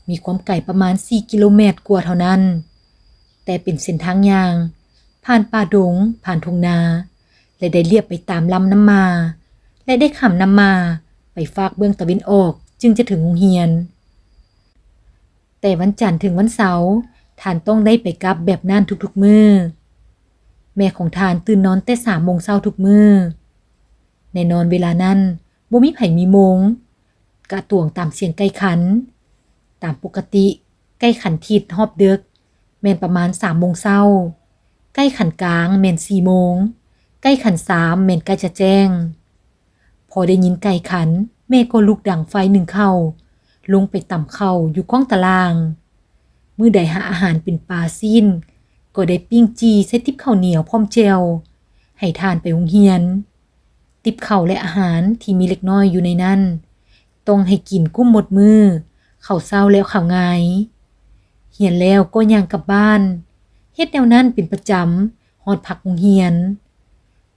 ມີຄວາມໄກປະມານສີ່ກິໂລແມັດກວ່າເທົ່ານັ້ນ, ແຕ່ເປັນເສັ້ນທາງຍ່າງ, ຜ່ານປ່າດົງ, ຜ່ານທົ່ງນາ, ແລະ ໄດ້ລຽບໄປຕາມລຳນ້ຳໝາ, ແລະ ໄດ້ຂ້າມນ້ຳໝາໄປຟາກເບື້ອງຕາເວັນອອກ ຈຶ່ງຈະເຖິງໂຮງຮຽນ. ແຕ່ວັນຈັນເຖິງວັນເສົາ, ທ່ານຕ້ອງໄດ້ໄປກັບແບບນັ້ນທຸກໆມື້. ແມ່ຂອງທ່ານຕື່ນນອນແຕ່ສາມໂມງເຊົ້າທຸກມື້. ແນ່ນອນເວລານັ້ນບໍ່ມີໃຜມີໂມງ, ກະຕວງຕາມສຽງໄກ່ຂັນ. ຕາມປົກກະຕິ, ໄກ່ຂັນທິດຮອບເດິກແມ່ນປະມານສາມໂມງເຊົ້າ, ໄກ່ຂັນກາງແມ່ນສີ່ໂມງ, ໄກ່ຂັນສາມແມ່ນໃກ້ຈະແຈ້ງ. ພໍໄດ້ຍິນໄກ່ຂັນ, ແມ່ກໍລຸກດັງໄຟໜຶ້ງເຂົ້າ, ລົງໄປຕຳເຂົ້າຢູ່ກ້ອງຕາລ່າງ. ມື້ໃດຫາອາຫານເປັນປາຊີ້ນ, ກໍໄດ້ປີ້ງຈີ່ໃສ່ຕິບເຂົ້າໜຽວພ້ອມແຈ່ວ, ໃຫ້ທ່ານໄປໂຮງຮຽນ. ຕິບເຂົ້າ ແລະ ອາຫານທີ່ມີເລັກນ້ອຍຢູ່ໃນນັ້ນ, ຕ້ອງໃຫ້ກິນກຸ້ມໝົດມື້, ເຂົ້າເຊົ້າແລ້ວເຂົ້າງາຍ, ຮຽນແລ້ວກໍຍ່າງກັບບ້ານ, ເຮັດແນວນັ້ນເປັນປະຈຳ ຮອດພັກໂຮງຮຽນ.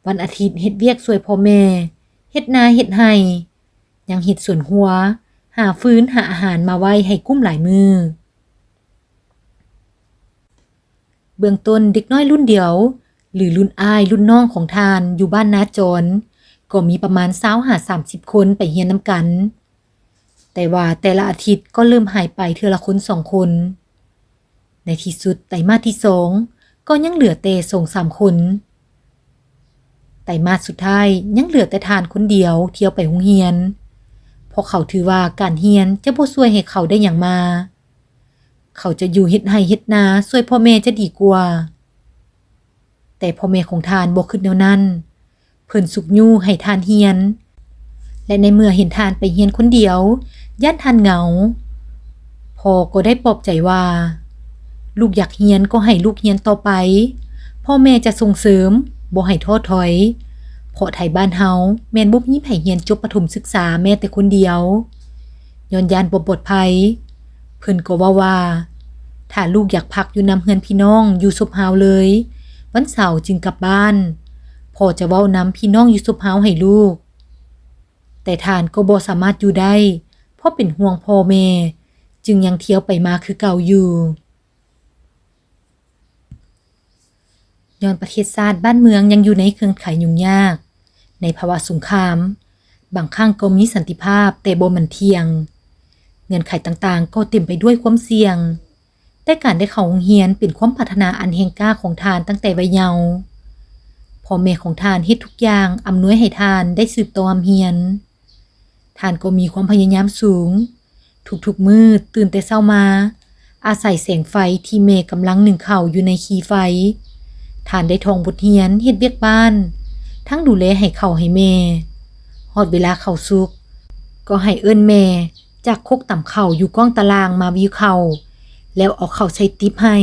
ວັນອາທິດເຮັດວຽກຊ່ວຍພໍ່ແມ່, ເຮັດນາເຮັດໄຮ່, ຍັງເຮັດສວນຄົວ, ຫາຟືນຫາອາຫານມາໄວ້ໃຫ້ກຸ້ມຫຼາຍມື້. ເບື້ອງຕົ້ນເດັກນ້ອຍລຸ້ນດຽວ ຫຼື ລຸ້ນອ້າຍລຸ້ນນ້ອງຂອງທ່ານຢູ່ບ້ານນາຈອນ ກໍມີປະມານຊາວຫາສາມສິບຄົນໄປຮຽນນຳກັນ, ແຕ່ວ່າແຕ່ລະອາທິດກໍເລີ່ມຫາຍໄປເທື່ອລະຄົນສອງຄົນ. ໃນທີ່ສຸດໄຕມາດທີສອງກໍຍັງເຫຼືອແຕ່ສອງສາມຄົນ. ໄຕມາດສຸດທ້າຍຍັງເຫຼືອແຕ່ທ່ານຄົນດຽວທີ່ເອົາໄປໂຮງຮຽນ, ເພາະເຂົາຖືວ່າການຮຽນຈະບໍ່ຊ່ວຍໃຫ້ເຂົາໄດ້ຫຍັງມາ. ເຂົາຈະຢູ່ເຮັດໄຮ່ເຮັດນາຊ່ວຍພໍ່ແມ່ຈະດີກວ່າ. ແຕ່ພໍ່ແມ່ຂອງທ່ານບໍ່ຄິດແນວນັ້ນ, ເພິ່ນຊຸກຍູ້ໃຫ້ທ່ານຮຽນ ແລະ ໃນເມື່ອເຫັນທ່ານໄປຮຽນຄົນດຽວ, ຢ້ານທ່ານເຫງົາ, ພໍ່ກໍໄດ້ປອບໃຈວ່າ ລູກຢາກຮຽນກໍໃຫ້ລູກຮຽນຕໍ່ໄປ, ພໍ່ແມ່ຈະສົ່ງເສີມ, ບໍ່ໃຫ້ທໍ້ຖອຍ, ເພາະໄທບ້ານເຮົາແມ່ນບໍ່ມີໃຜຮຽນຈົບປະຖົມສຶກສາແມ້ແຕ່ຄົນດຽວ. ຍ້ອນຢ້ານບໍ່ປອດໄພ, ເພິ່ນກໍເວົ້າວ່າ ຖ້າລູກຢາກພັກຢູ່ນຳເຮືອນພີ່ນ້ອງຢູ່ສົບຮາວເລີຍ, ວັນເສົາຈຶ່ງກັບບ້ານ. ພໍ່ຈະເວົ້ານຳພີ່ນ້ອງຢູ່ສົບຮາວໃຫ້ລູກ, ແຕ່ທ່ານກໍບໍ່ສາມາດຢູ່ໄດ້, ເພາະເປັນຫ່ວງພໍ່ແມ່, ຈຶ່ງຍັງທ່ຽວໄປມາຄືເກົ່າຢູ່. ຍ້ອນປະເທດຊາດບ້ານເມືອງຍັງຢູ່ໃນເງື່ອນໄຂຫຍຸ້ງຍາກ, ໃນພາວະສົງຄາມ, ບາງຄັ້ງກໍມີສັນຕິພາບແຕ່ບໍ່ໝັ້ນທ່ຽງ. ເງື່ອນໄຂຕ່າງໆກໍເຕັມໄປດ້ວຍຄວາມສ່ຽງ, ແຕ່ການໄດ້ເຂົ້າໂຮງຮຽນເປັນຄວາມປາດຖະໜາອັນແຮງກ້າຂອງທ່ານຕັ້ງແຕ່ໄວເຍົາ. ພໍ່ແມ່ຂອງທ່ານເຮັດທຸກຢ່າງອຳນວຍໃຫ້ທ່ານໄດ້ສືບຕໍ່ຮ່ຳຮຽນ. ທ່ານກໍມີຄວາມພະຍາຍາມສູງ. ທຸກໆມື້ຕື່ນແຕ່ເຊົ້າມາ, ອາໄສແສງໄຟທີ່ແມ່ກຳລັງໜຶ້ງເຂົ້າຢູ່ໃນຄີໄຟ, ທ່ານໄດ້ທ່ອງບົດຮຽນເຮັດວຽກບ້ານ, ທັງດູແລໃຫ້ເຂົ້າໃຫ້ແມ່. ຮອດເວລາເຂົ້າສຸກ, ກໍໃຫ້ເອີ້ນແມ່ຈາກຄົກຕຳເຂົ້າຢູ່ກ້ອງຕາລ່າງມາຫວີ້ເຂົ້າ, ແລ້ວເອົາເຂົ້າໃສ່ຕິບໃຫ້.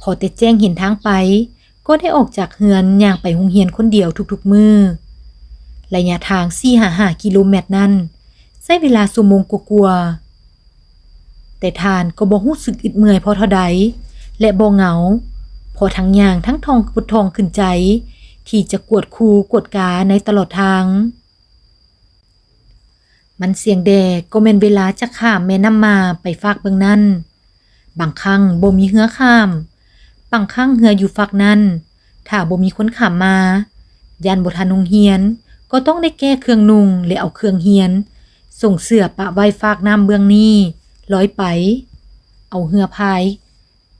ພໍແຕ່ແຈ້ງເຫັນທາງໄປ, ກໍໄດ້ອອກຈາກເຮືອນຍ່າງໄປໂຮງຮຽນຄົນດຽວທຸກໆມື້. ໄລຍະທາງສີ່ຫາຫ້າກິໂລແມັດນັ້ນ ໃຊ້ເວລາຊົ່ວໂມງກວ່າໆ, ແຕ່ທ່ານກໍບໍ່ຮູ້ສຶກອຶດເມື່ອຍພໍເທົ່າໃດ ແລະ ບໍ່ເຫງົາ, ເພາະທັງຍ່າງທັງທ່ອງບົດທ່ອງຂຶ້ນໃຈ ທີ່ຈະກວດຄູ່ກວດກາໃນຕະຫຼອດທາງ. ມັນສ່ຽງແດ່ກໍແມ່ນເວລາຈະຂ້າມແມ່ນ້ຳມາໄປຟາກເບື້ອງນັ້ນ. ບາງຄັ້ງບໍ່ມີເຮືອຂ້າມ, ບາງຄັ້ງເຮືອຢູ່ຟາກນັ້ນ, ຖ້າບໍ່ມີຄົນຂ້າມມາ, ຢ້ານບໍ່ທັນໂຮງຮຽນ, ກໍຕ້ອງໄດ້ແກ້ເຄື່ອງນຸ່ງ ແລະ ເອົາເຄື່ອງຮຽນ, ສົ່ງເສື້ອປະໄວ້ຟາກນ້ຳເບື້ອງນີ້, ລອຍໄປ, ເອົາເຮືອພາຍ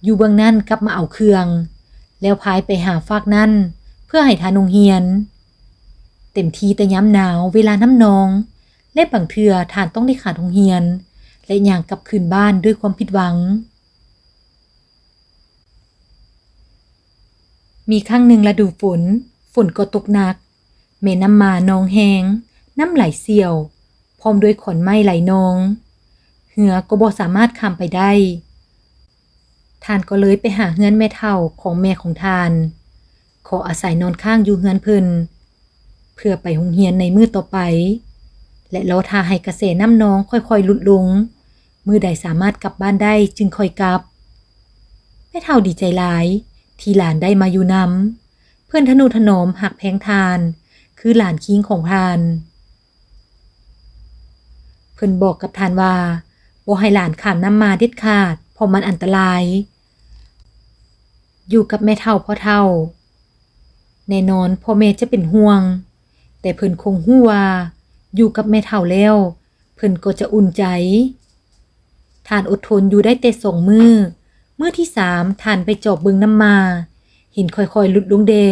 ຢູ່ເບື້ອງນັ້ນກັບມາເອົາເຄື່ອງ, ແລ້ວພາຍໄປຫາຟາກນັ້ນເພື່ອໃຫ້ທັນໂຮງຮຽນ. ເຕັມທີ່ແຕ່ຍາມໜາວເວລານ້ຳນອງ, ແລະ ບາງເທື່ອທ່ານຕ້ອງໄດ້ຂາດໂຮງຮຽນ ແລະ ຍ່າງກັບຄືນບ້ານດ້ວຍຄວາມຜິດຫວັງ. ມີຄັ້ງໜຶ່ງລະດູຝົນ, ຝົນກໍຕົກໜັກ, ແມ່ນ້ຳມານອງແຮງ, ນ້ຳໄຫຼສ່ຽວ, ພ້ອມດ້ວຍຂອນໄມ້ໄຫຼນອງ, ເຮືອກໍບໍ່ສາມາດຂ້າມໄປໄດ້. ທ່ານກໍເລີຍໄປຫາເຮືອນແມ່ເຖົ້າຂອງແມ່ຂອງທ່ານ, ຂໍອາໄສນອນຄ້າງຢູ່ເຮືອນເພິ່ນ ເພື່ອໄປໂຮງຮຽນໃນມື້ຕໍ່ໄປ ແລະ ລໍຖ້າໃຫ້ກະແສນ້ຳນອງຄ່ອຍໆຫຼຸດລົງ, ມື້ໃດສາມາດກັບບ້ານໄດ້ຈຶ່ງຄ່ອຍກັບ. ແມ່ເຖົ້າດີໃຈຫຼາຍທີ່ຫຼານໄດ້ມາຢູ່ນຳ, ເພິ່ນທະນຸຖະໜອມຮັກແພງທ່ານ ຄືຫຼານຄິງຂອງທ່ານ. ເພິ່ນບອກກັບທ່ານວ່າ ບໍ່ໃຫ້ຫຼານຂ້າມນ້ຳມາເດັດຂາດ ເພາະມັນອັນຕະລາຍ. ຢູ່ກັບແມ່ເຖົ້າພໍ່ເຖົ້າ, ແນ່ນອນພໍ່ແມ່ຈະເປັນຫ່ວງ, ແຕ່ເພິ່ນຄົງຮູ້ວ່າ ຢູ່ກັບແມ່ເຖົ້າແລ້ວ ເພິ່ນກໍຈະອຸ່ນໃຈ. ທ່ານອົດທົນຢູ່ໄດ້ແຕ່ສອງມື້, ມື້ທີສາມທ່ານໄປຈອບເບິ່ງນ້ຳມາ, ເຫັນຄ່ອຍໆຫຼຸດລົງແດ່,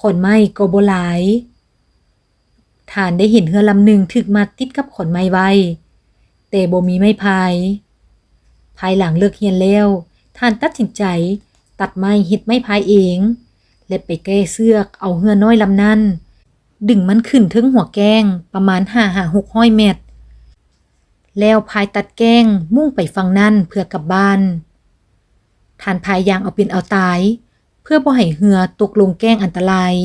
ຂອນໄມ້ກໍບໍ່ຫຼາຍ. ທ່ານໄດ້ເຫັນເຮືອລຳໜຶ່ງຖືກມັດຕິດກັບຂອນໄມ້ໄວ້, ແຕ່ບໍ່ມີໄມ້ພາຍ. ພາຍຫຼັງເລີກຮຽນແລ້ວ, ທ່ານຕັດສິນໃຈຕັດໄມ້ເຮັດໄມ້ພາຍເອງ ແລະ ໄປແກ້ເຊືອກເອົາເຮືອນ້ອຍລຳນັ້ນ, ດຶງມັນຂຶ້ນເທິງຫົວແກ້ງປະມານຫ້າຫາຫົກຮ້ອຍແມັດ, ແລ້ວພາຍຕັດແກ້ງມຸ່ງໄປຝັ່ງນັ້ນເພື່ອກັບບ້ານ. ທ່ານພາຍຢ່າງເອົາເປັນເອົາຕາຍ ເພື່ອບໍ່ໃຫ້ເຮືອຕົກລົງແກ້ງອັນຕະລາຍ,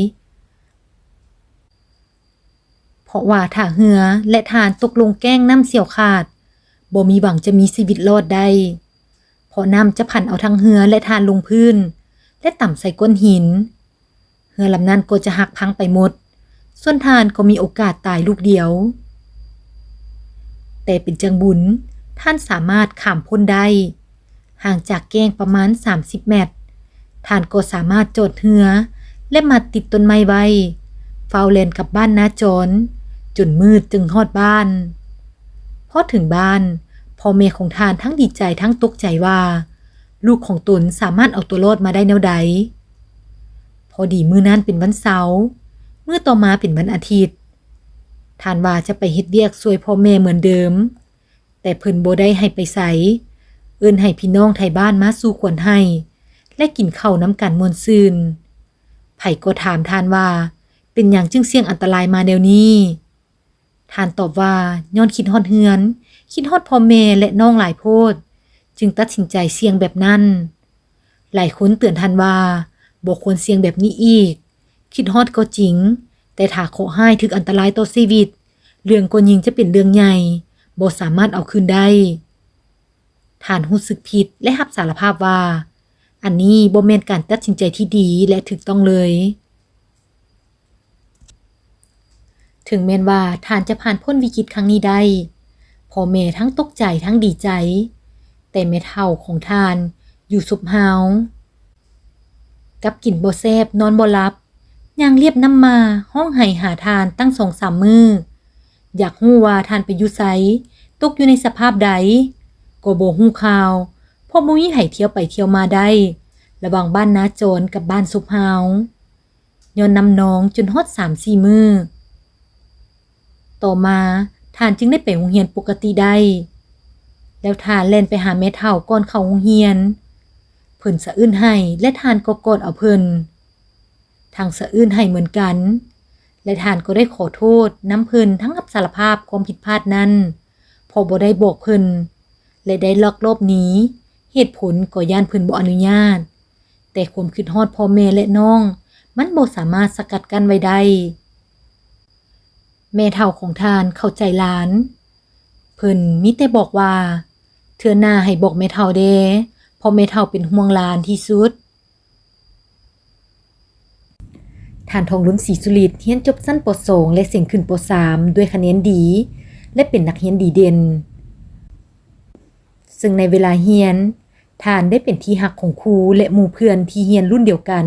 ເພາະວ່າຖ້າເຮືອ ແລະ ທ່ານຕົກລົງແກ້ງນ້ຳສ່ຽວຂາດ, ບໍ່ມີຫວັງຈະມີຊີວິດລອດໄດ້, ເພາະນ້ຳຈະພັນເອົາທັງເຮືອ ແລະ ທ່ານລົງພື້ນ ແລະ ຕຳໃສ່ກ້ອນຫີນ. ເຮືອລຳນັ້ນກໍຈະຫັກພັງໄປໝົດ, ສ່ວນທ່ານກໍມີໂອກາດຕາຍລູກດຽວ. ແຕ່ເປັນຈັ່ງບຸນ, ທ່ານສາມາດຂ້າມພົ້ນໄດ້. ຫ່າງຈາກແກ້ງປະມານສາມສິບແມັດ, ທ່ານກໍສາມາດຈອດເຮືອ ແລະ ມັດຕິດຕົ້ນໄມ້ໄວ້, ຟ້າວແລ່ນກັບບ້ານນາຈອນ, ຈົນມືດຈຶ່ງຮອດບ້ານ. ພໍເຖິງບ້ານ, ພໍ່ແມ່ຂອງທ່ານທັງດີໃຈທັງຕົກໃຈວ່າ ລູກຂອງຕົນສາມາດເອົາຕົວລອດມາໄດ້ແນວໃດ. ພໍດີມື້ນັ້ນເປັນວັນເສົາ, ມື້ຕໍ່ມາເປັນວັນອາທິດ. ທ່ານວ່າຈະໄປເຮັດວຽກຊ່ວຍພໍ່ແມ່ເໝືອນເດີມ, ແຕ່ເພິ່ນບໍ່ໄດ້ໃຫ້ໄປໃສ, ເອີ້ນໃຫ້ພີ່ນ້ອງໄທບ້ານມາສູ່ຂວັນໃຫ້ ແລະ ກິນເຂົ້ານຳກັນມ່ວນຊື່ນ. ໃຜກໍຖາມທ່ານວ່າ ເປັນຫຍັງຈຶ່ງສ່ຽງອັນຕະລາຍມາແນວນີ້? ທ່ານຕອບວ່າ ຍ້ອນຄິດຮອດເຮືອນ, ຄິດຮອດພໍ່ແມ່ ແລະ ນ້ອງຫຼາຍໂພດ, ຈຶ່ງຕັດສິນໃຈສ່ຽງແບບນັ້ນ. ຫຼາຍຄົນເຕືອນທ່ານວ່າ ບໍ່ຄວນສ່ຽງແບບນີ້ອີກ. ຄິດຮອດກໍຈິງ, ແຕ່ຖ້າເຄາະຮ້າຍຖືກອັນຕະລາຍຕໍ່ຊີວິດ, ເລື່ອງກ້ອນຍິງຈະເປັນເລື່ອງໃຫຍ່, ບໍ່ສາມາດເອົາຄືນໄດ້. ທ່ານຮູ້ສຶກຜິດ ແລະ ຮັບສາລະພາບວ່າ ອັນນີ້ບໍ່ແມ່ນການຕັດສິນໃຈທີ່ດີ ແລະ ຖືກຕ້ອງເລີຍ. ເຖິງແມ່ນວ່າທ່ານຈະຜ່ານພົ້ນວິກິດຄັ້ງນີ້ໄດ້, ພໍ່ແມ່ທັງຕົກໃຈທັງດີໃຈ, ແຕ່ແມ່ເຖົ້າຂອງທ່ານຢູ່ສົບຮາວ ກັບກິນບໍ່ແຊບ ນອນບໍ່ຫຼັບ, ຍ່າງລຽບນ້ຳໝ່າ, ຮ້ອງໄຫ້ຫາທ່ານຕັ້ງສອງສາມມື້. ຢາກຮູ້ວ່າທ່ານໄປຢູ່ໃສ, ຕົກຢູ່ໃນສະພາບໃດ, ກໍບໍ່ຮູ້ຂ່າວ, ເພາະບໍ່ມີໃຜທ່ຽວໄປທ່ຽວມາໄດ້ ລະຫວ່າງບ້ານນາຈອນກັບບ້ານສົບຮາວ. ຍ້ອນນ້ຳນອງຈົນຮອດສາມສີ່ມື້. ຕໍ່ມາທ່ານຈຶ່ງໄດ້ໄປໂຮງຮຽນປົກກະຕິໄດ້, ແລ້ວທ່ານແລ່ນໄປຫາແມ່ເຖົ້າກ່ອນເຂົ້າໂຮງຮຽນ. ເພິ່ນສະອື້ນໄຫ້ ແລະ ທ່ານກໍກອດເອົາເພິ່ນ. ທັງສະອື້ນໄຫ້ເໝືອນກັນ, ແລະ ທ່ານກໍໄດ້ຂໍໂທດນຳເພິ່ນ ທັງຮັບສາລະພາບຄວາມຜິດພາດນັ້ນ ເພາະບໍ່ໄດ້ບອກເພິ່ນ ແລະ ໄດ້ລັກລອບໜີ, ເຫດຜົນກໍຢ້ານເພິ່ນບໍ່ອະນຸຍາດ. ແຕ່ຄວາມຄິດຮອດພໍ່ແມ່ ແລະ ນ້ອງ ມັນບໍ່ສາມາດສະກັດກັ້ນໄວ້ໄດ້. ແມ່ເຖົ້າຂອງທ່ານເຂົ້າໃຈຫຼານ. ເພິ່ນມີແຕ່ບອກວ່າ, ເທື່ອໜ້າໃຫ້ບອກແມ່ເຖົ້າແດ່, ເພາະແມ່ເຖົ້າເປັນຫ່ວງຫຼານທີ່ສຸດ. ທ່ານ ທອງລຸນ ສີສຸລິດ ຮຽນຈົບຊັ້ນ ປໍສອງ ແລະ ເສັງຂຶ້ນ ປໍສາມ ດ້ວຍຄະແນນດີ ແລະ ເປັນນັກຮຽນດີເດັ່ນ. ເຊິ່ງໃນເວລາຮຽນ, ທ່ານໄດ້ເປັນທີ່ຮັກຂອງຄູ ແລະ ໝູ່ເພື່ອນທີ່ຮຽນລຸ້ນດຽວກັນ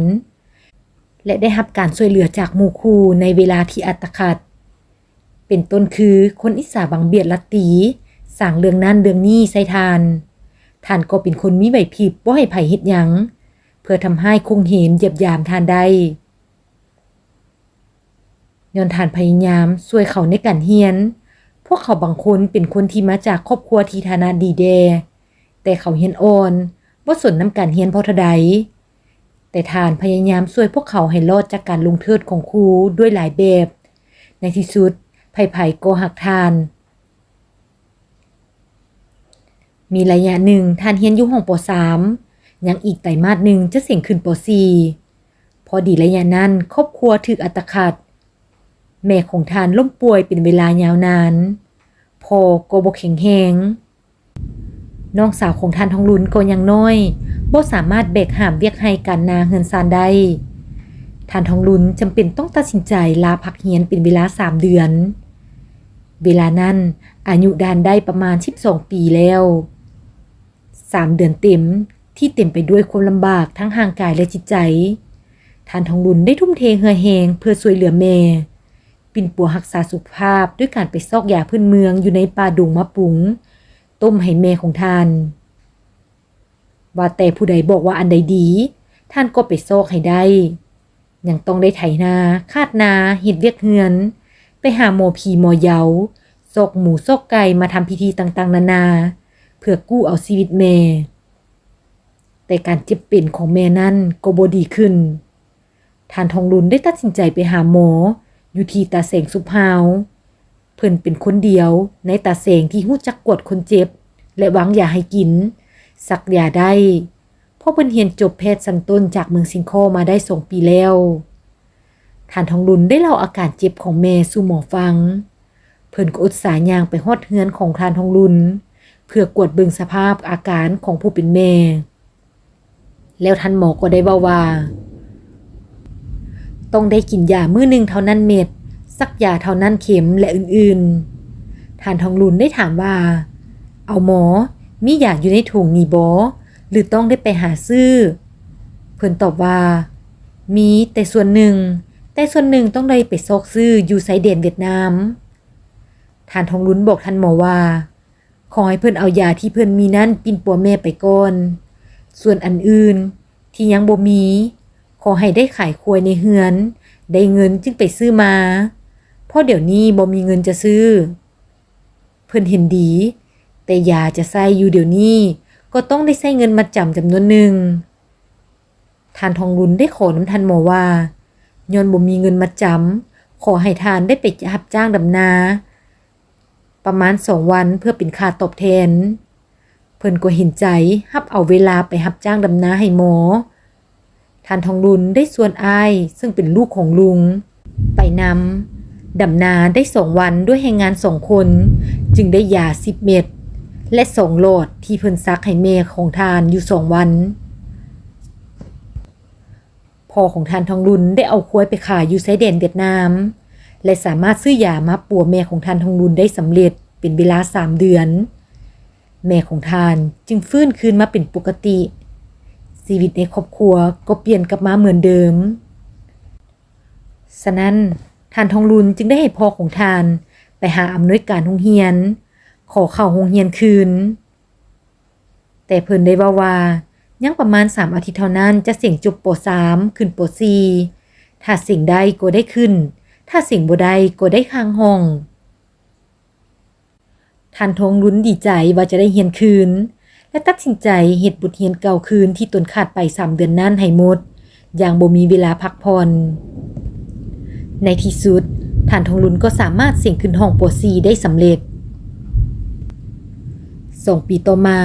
ແລະ ໄດ້ຮັບການຊ່ວຍເຫຼືອຈາກໝູ່ຄູ່ໃນເວລາທີ່ອັດຕະຂັດ ເປັນຕົ້ນຄື ຄົນອິດສາບັງບຽດລັດຕີ, ສ້າງເລື່ອງນັ້ນເລື່ອງນີ້ໃສ່ທ່ານ. ທ່ານກໍເປັນຄົນມີໄຫວພິບບໍ່ໃຫ້ໃຜເຮັດຫຍັງ ເພື່ອທຳຮ້າຍຂົ່ມເຫງຢຽບຢາມທ່ານໄດ້. ຍ້ອນທ່ານພະຍາຍາມຊ່ວຍເຂົາໃນການຮຽນ. ພວກເຂົາບາງຄົນເປັນຄົນທີ່ມາຈາກຄອບຄົວທີ່ຖານະດີແດ່, ແຕ່ເຂົາຮຽນອ່ອນ, ບໍ່ສົນນຳການຮຽນພໍເທົ່າໃດ. ແຕ່ທ່ານພະຍາຍາມຊ່ວຍພວກເຂົາໃຫ້ລອດຈາກການລົງໂທດຂອງຄູດ້ວຍຫຼາຍແບບ. ໃນທີ່ສຸດ, ໃຜໆກໍຮັກທ່ານ. ມີໄລຍະໜຶ່ງທ່ານຮຽນຢູ່ຫ້ອງ ປໍສາມ, ຍັງອີກໄຕມາດໜຶ່ງຈະເສັງຂຶ້ນ ປໍສີ່. ພໍດີໄລຍະນັ້ນຄອບຄົວຖືກອັດຕະຂັດ. ແມ່ຂອງທ່ານລົ້ມປ່ວຍເປັນເວລາຍາວນານ. ພໍ່ກໍບໍ່ແຂງແຮງ. ນ້ອງສາວຂອງທ່ານທອງລຸນກໍຍັງນ້ອຍ, ບໍ່ສາມາດແບກຫາມວຽກໄຮ່ການນາເຮືອນຊານໄດ້. ທ່ານທອງລຸນຈຳເປັນຕ້ອງຕັດສິນໃຈລາພັກຮຽນເປັນເວລາສາມເດືອນ. ເວລານັ້ນອາຍຸທ່ານໄດ້ປະມານສິບສອງປີແລ້ວ. ສາມເດືອນເຕັມທີ່ເຕັມໄປດ້ວຍຄວາມລຳບາກທັງຮ່າງກາຍ ແລະ ຈິດໃຈ. ທ່ານທອງລຸນໄດ້ທຸ່ມເທເຫື່ອແຮງເພື່ອຊ່ວຍເຫຼືອແມ່, ປິ່ນປົວຮັກສາສຸຂະພາບດ້ວຍການໄປຊອກຢາພື້ນເມືອງຢູ່ໃນປ່າດົງມາປຸງ, ຕົ້ມໃຫ້ແມ່ຂອງທ່ານ. ວ່າແຕ່ຜູ້ໃດບອກວ່າອັນໃດດີ, ທ່ານກໍໄປຊອກໃຫ້ໄດ້. ຍັງຕ້ອງໄດ້ໄຖນາ, ຄາດນາ, ເຮັດວຽກເຮືອນ, ໄປຫາໝໍຜີໝໍເຍົາ, ຊອກໝູຊອກໄກ່ມາທຳພິທີຕ່າງໆນານາ ເພື່ອກູ້ເອົາຊີວິດແມ່. ແຕ່ການເຈັບເປັນຂອງແມ່ນັ້ນກໍບໍ່ດີຂຶ້ນ. ທ່ານທອງລຸນໄດ້ຕັດສິນໃຈໄປຫາໝໍຢູ່ທີ່ຕາແສງສຸບຮາວ. ເພິ່ນເປັນຄົນດຽວໃນຕາແສງທີ່ຮູ້ຈັກກວດຄົນເຈັບ ແລະ ວາງຢາໃຫ້ກິນ, ສັກຢາໄດ້, ເພາະເພິ່ນຮຽນຈົບແພດຊັ້ນຕົ້ນຈາກເມືອງຊຽງຄໍ້ມາໄດ້ສອງປີແລ້ວ. ທ່ານທອງລຸນໄດ້ເລົ່າອາການເຈັບຂອງແມ່ສູ່ໝໍຟັງ. ເພິ່ນກໍອຸດສາຍ່າງໄປຮອດເຮືອນຂອງທ່ານທອງລຸນ, ພື່ອກວດເບິ່ງສະພາບອາການຂອງຜູ້ເປັນແມ່. ແລ້ວທ່ານໝໍກໍໄດ້ເວົ້າວ່າ ຕ້ອງໄດ້ກິນຢາມື້ໜຶ່ງເທົ່ານັ້ນເມັດ, ສັກຢາເທົ່ານັ້ນເຂັມ ແລະ ອື່ນໆ. ທ່ານທອງລຸນໄດ້ຖາມວ່າ ເອົາໝໍ, ມີຢາຢູ່ໃນຖົງນີ້ບໍ່ ຫຼື ຕ້ອງໄດ້ໄປຫາຊື້? ເພິ່ນຕອບວ່າ ມີແຕ່ສ່ວນໜຶ່ງ, ແຕ່ສ່ວນໜຶ່ງຕ້ອງໄດ້ໄປຊອກຊື້ຢູ່ຊາຍແດນຫວຽດນາມ. ທ່ານທອງລຸນບອກທ່ານໝໍວ່າ ຂໍໃຫ້ເພິ່ນເອົາຢາທີ່ເພິ່ນມີນັ້ນປິ່ນປົວແມ່ໄປກ່ອນ. ສ່ວນອັນອື່ນທີ່ຍັງບໍ່ມີ, ຂໍໃຫ້ໄດ້ຂາຍຄວາຍໃນເຮືອນ, ໄດ້ເງິນຈຶ່ງໄປຊື້ມາ, ເພາະດຽວນີ້ບໍ່ມີເງິນຈະຊື້. ເພິ່ນເຫັນດີ, ແຕ່ຢາຈະໃຊ້ຢູ່ດຽວນີ້ ກໍຕ້ອງໄດ້ໃຊ້ເງິນມັດຈຳຈຳນວນໜຶ່ງ. ທ່ານທອງລຸນໄດ້ຂໍນຳທ່ານໝໍວ່າ ຍ້ອນບໍ່ມີເງິນມັດຈຳ, ຂໍໃຫ້ທ່ານໄດ້ໄປຮັບຈ້າງດຳນາປະມານສອງວັນ ເພື່ອເປັນຄ່າຕອບແທນ. ເພິ່ນກໍເຫັນໃຈຮັບເອົາເວລາໄປຮັບຈ້າງດຳນາໃຫ້ໝໍ. ທ່ານທອງລຸນໄດ້ຊວນອ້າຍ ເຊິ່ງເປັນລູກຂອງລຸງ ໄປນຳ, ດຳນາໄດ້ສອງວັນດ້ວຍແຮງງານສອງຄົນ, ຈຶ່ງໄດ້ຢາສິບເມັດ ແລະ ສອງຫຼອດທີ່ເພິ່ນສັກໃຫ້ແມ່ຂອງທ່ານຢູ່ສອງວັນ. ພໍ່ຂອງທ່ານທອງລຸນໄດ້ເອົາຄວາຍໄປຂາຍຢູ່ຊາຍແດນຫວຽດນາມ ແລະ ສາມາດຊື້ຢາມາປົວແມ່ຂອງທ່ານທອງລຸນໄດ້ສຳເລັດເປັນເວລາສາມເດືອນ. ແມ່ຂອງທ່ານຈຶ່ງຟື້ນຄືນມາເປັນປົກກະຕິ. ຊີວິດໃນຄອບຄົວກໍປ່ຽນກັບມາເໝືອນເດີມ. ສະນັ້ນ, ທ່ານທອງລຸນຈຶ່ງໄດ້ໃຫ້ພໍ່ຂອງທ່ານໄປຫາອຳນວຍການໂຮງຮຽນ, ຂໍເຂົ້າໂຮງຮຽນຄືນ. ແຕ່ເພິ່ນໄດ້ເວົ້າວ່າ ຍັງປະມານສາມອາທິດເທົ່ານັ້ນຈະເສັງຈົບ ປໍສາມ ຂຶ້ນ ປໍສີ່. ຖ້າເສັງໄດ້ກໍໄດ້ຂຶ້ນ, ຖ້າເສັງບໍ່ໄດ້ກໍໄດ້ຄ້າງຫ້ອງ. ທ່ານທອງລຸນດີໃຈວ່າຈະໄດ້ຮຽນຄືນ ແລະ ຕັດສິນໃຈເຮັດບົດຮຽນເກົ່າຄືນທີ່ຕົນຂາດໄປສາມເດືອນນັ້ນໃຫ້ໝົດ ຢ່າງບໍ່ມີເວລາພັກຜ່ອນ. ໃນທີ່ສຸດ, ທ່ານທອງລຸນກໍສາມາດເສັງຂຶ້ນຫ້ອງ ປໍສີ່ ໄດ້ສຳເລັດ. ສອງປີຕໍ່ມາ,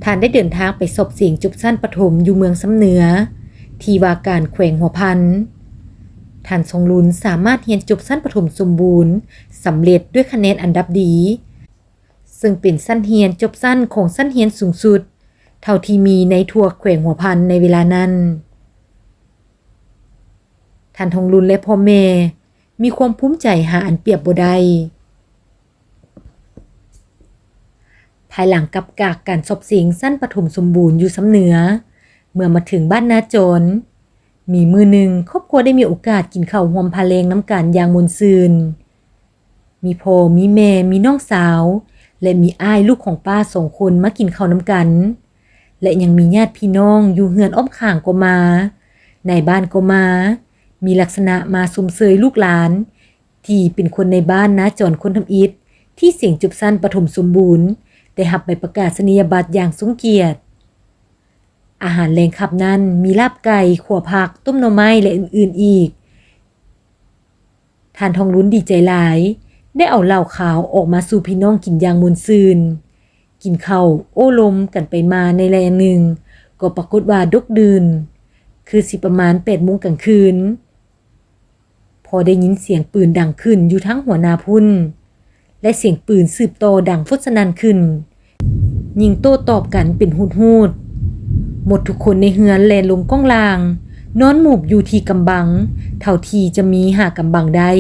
ທ່ານໄດ້ເດີນທາງໄປສອບເສັງຈົບຊັ້ນປະຖົມຢູ່ເມືອງຊຳເໜືອ ທີ່ວ່າການແຂວງຫົວພັນ. ທ່ານທອງລຸນສາມາດຮຽນຈົບຊັ້ນປະຖົມສົມບູນສຳເລັດດ້ວຍຄະແນນອັນດັບດີ, ເຊິ່ງເປັນຊັ້ນຮຽນຈົບຊັ້ນຂອງຊັ້ນຮຽນສູງສຸດ ເທົ່າທີ່ມີໃນທົ່ວແຂວງຫົວພັນໃນເວລານັ້ນ. ທ່ານທອງລຸນ ແລະ ພໍ່ແມ່ມີຄວາມພູມໃຈຫາອັນປຽບບໍ່ໄດ້. ພາຍຫຼັງກັບຈາກການສອບເສັງຊັ້ນປະຖົມສົມບູນຢູ່ຊຳເໜືອ, ເມື່ອມາເຖິງບ້ານນາຈອນ, ມີມື້ໜຶ່ງຄອບຄົວໄດ້ມີໂອກາດກິນເຂົ້າຮ່ວມພາແລງນຳກັນຢ່າງມ່ວນຊື່ນ. ມີພໍ່, ມີແມ່, ມີນ້ອງສາວ ແລະ ມີອ້າຍລູກຂອງປ້າສອງຄົນມາກິນເຂົ້ານຳກັນ ແລະ ຍັງມີຍາດພີ່ນ້ອງຢູ່ເຮືອນອ້ອມຂ້າງກໍມາ, ນາຍບ້ານກໍມາ, ມີລັກສະນະມາຊົມເຊີຍລູກຫຼານທີ່ເປັນຄົນໃນບ້ານນາຈອນຄົນທຳອິດທີ່ເສັງຈົບຊັ້ນປະຖົມສົມບູນ ໄດ້ຮັບໃບປະກາສະນີຍະບັດຢ່າງຊົງກຽດ. ອາຫານແລງຄັບນັ້ນມີລາບໄກ່, ຂົ້ວຜັກ, ຕົ້ມໜໍ່ໄມ້ ແລະ ອື່ນໆອີກ. ທ່ານທອງລຸນດີໃຈຫຼາຍ, ໄດ້ເອົາເຫຼົ້າຂາວອອກມາສູ່ພີ່ນ້ອງກິນຢ່າງມ່ວນຊື່ນ. ກິນເຂົ້າໂອ້ລົມກັນໄປມາໃນໄລຍະໜຶ່ງ, ກໍປາກົດວ່າດົກດື່ນ, ຄືຊິປະມານແປດໂມງກາງຄືນ, ພໍໄດ້ຍິນສຽງປືນດັງຂຶ້ນຢູ່ທາງຫົວໜ້າພຸ້ນ. ແລະ ສຽງປືນສືບຕໍ່ດັງຟົດສະໜັ່ນຂຶ້ນ, ຍິງໂຕ້ຕອບກັນເປັນຫູດໆ. ໝົດທຸກຄົນໃນເຮືອນແລ່ນລົງກ້ອງລ່າງ, ນອນໝູບຢູ່ທີ່ກຳບັງ ເທົ່າທີ່ຈະມີຫາກຳບັງໄດ້.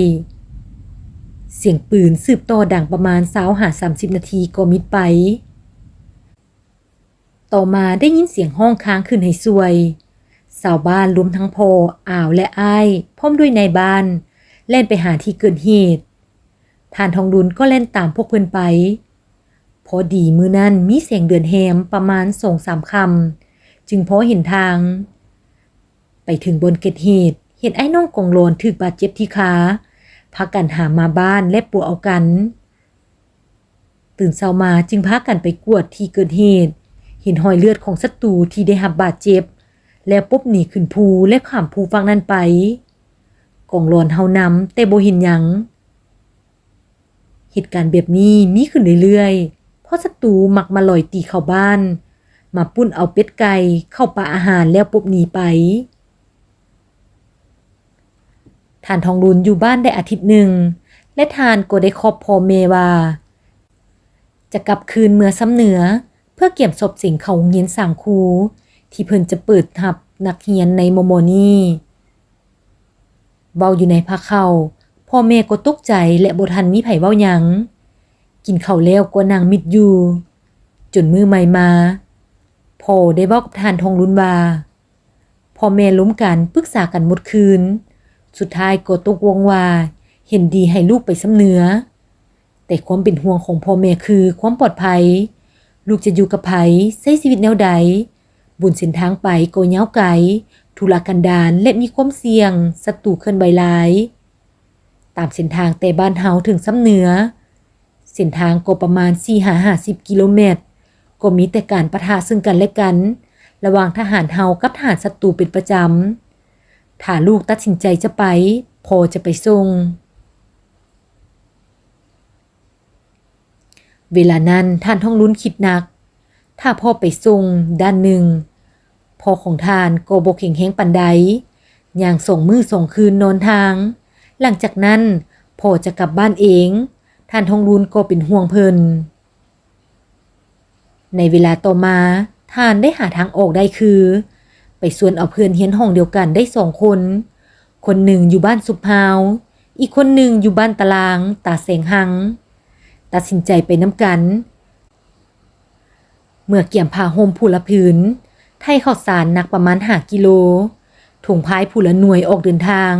ສຽງປືນສືບຕໍ່ດັງປະມານຊາວຫາສາມສິບນາທີກໍມິດໄປ. ຕໍ່ມາໄດ້ຍິນສຽງຮ້ອງຄາງຂຶ້ນໃຫ້ຊ່ວຍ. ຊາວບ້ານລວມທັງພໍ່, ອາວ ແລະ ອ້າຍ ພ້ອມດ້ວຍນາຍບ້ານ ແລ່ນໄປຫາທີ່ເກີດເຫດ. ທ່ານທອງລຸນກໍແລ່ນຕາມພວກເພິ່ນໄປ. ພໍດີມື້ນັ້ນມີແສງເດືອນແຮມປະມານສອງສາມຄ່ຳ ຈຶ່ງພໍເຫັນທາງ. ໄປເຖິງບ່ອນເກີດເຫດ, ເຫັນອ້າຍນ້ອງກອງລອນຖືກບາດເຈັບທີ່ຂາ, ພາກັນຫາມມາບ້ານ ແລະ ປົວເອົາກັນ. ຕື່ນເຊົ້າມາຈຶ່ງພາກັນໄປກວດທີ່ເກີດເຫດ, ເຫັນຮອຍເລືອດຂອງສັດຕູທີ່ໄດ້ຮັບບາດເຈັບ ແລ້ວປົບໜີຂຶ້ນພູ ແລະ ຂ້າມພູຝັ່ງນັ້ນໄປ. ກອງລອນເຮົານຳ, ແຕ່ບໍ່ເຫັນຫຍັງ. ເຫດການແບບນີ້ມີຂຶ້ນເລື້ອຍໆ, ເພາະສັດຕູມັກມາລອຍຕີເຂົ້າບ້ານ, ມາປຸ້ນເອົາເປັດໄກ່, ເຂົ້າປາອາຫານ ແລ້ວປົບໜີໄປ. ທ່ານທອງລຸນຢູ່ບ້ານໄດ້ອາທິດໜຶ່ງ ແລະ ທ່ານກໍໄດ້ຂອບພໍ່ແມ່ວ່າ ໃຈ ຈະກັບຄືນເມືອຊຳເໜືອ ເພື່ອກຽມສອບເສັງເຂົ້າໂຮງຮຽນສ້າງຄູ ທີ່ເພິ່ນຈະເປີດຮັບນັກຮຽນໃນມໍ່ໆນີ້. ເວົ້າຢູ່ໃນພາເຂົ້າ, ພໍ່ແມ່ກໍຕົກໃຈ ແລະ ບໍ່ທັນມີໃຜເວົ້າຫຍັງ. ກິນເຂົ້າແລ້ວກໍນັ່ງມິດຢູ່. ຈົນມື້ໃໝ່ມາ, ພໍ່ໄດ້ເວົ້າກັບທ່ານທອງລຸນວ່າ ພໍ່ແມ່ລົມກັນ ປຶກສາກັນໝົດຄືນ, ສຸດທ້າຍກໍຕົກລົງວ່າເຫັນດີໃຫ້ລູກໄປຊຳເໜືອ. ແຕ່ຄວາມເປັນຫ່ວງຂອງພໍ່ແມ່ຄືຄວາມປອດໄພ, ລູກຈະຢູ່ກັບໃຜ, ໃຊ້ຊີວິດແນວໃດ, ບົນເສັ້ນທາງໄປກໍຍາວໄກ, ທຸລະກັນດານ ແລະ ມີຄວາມສ່ຽງ, ສັດຕູເຄື່ອນໄຫວຫຼາຍ. ຕາມເສັ້ນທາງແຕ່ບ້ານເຮົາເຖິງຊຳເໜືອ, ເສັ້ນທາງກໍປະມານສີ່ຫາຫ້າສິບກິໂລແມັດ, ກໍມີແຕ່ການປະທະເຊິ່ງກັນແລະກັນ ລະຫວ່າງທະຫານເຮົາກັບທະຫານສັດຕູເປັນປະຈຳ. ຖ້າລູກຕັດສິນໃຈຈະໄປ, ພໍ່ຈະໄປສົ່ງ. ເວລານັ້ນທ່ານທອງລຸນຄິດໜັກ. ຖ້າພໍ່ໄປສົ່ງດ້ານໜຶ່ງ, ພໍ່ຂອງທ່ານກໍບໍ່ແຂງແຮງປານໃດ, ຍ່າງສອງມື້ສອງຄືນນອນທາງ. ຫຼັງຈາກນັ້ນ, ພໍ່ຈະກັບບ້ານເອງ. ທ່ານທອງລຸນກໍເປັນຫ່ວງເພິ່ນ. ໃນເວລາຕໍ່ມາ, ທ່ານໄດ້ຫາທາງອອກໄດ້ຄື ໄປຊວນເອົາເພື່ອນຮຽນຫ້ອງດຽວກັນໄດ້ສອງຄົນ, ຄົນໜຶ່ງຢູ່ບ້ານຊຸບຮາວ, ອີກຄົນໜຶ່ງຢູ່ບ້ານຕະລາງຕາແສງຫັງ. ຕັດສິນໃຈໄປນຳກັນ. ເມື່ອກຽມຜ້າຫົ່ມຜູ້ລະຜືນ, ໄຖ່ເຂົ້າສານໜັກປະມານຫ້າກິໂລ, ຖົງພາຍຜູ້ລະໜ່ວຍອອກເດີນທາງ.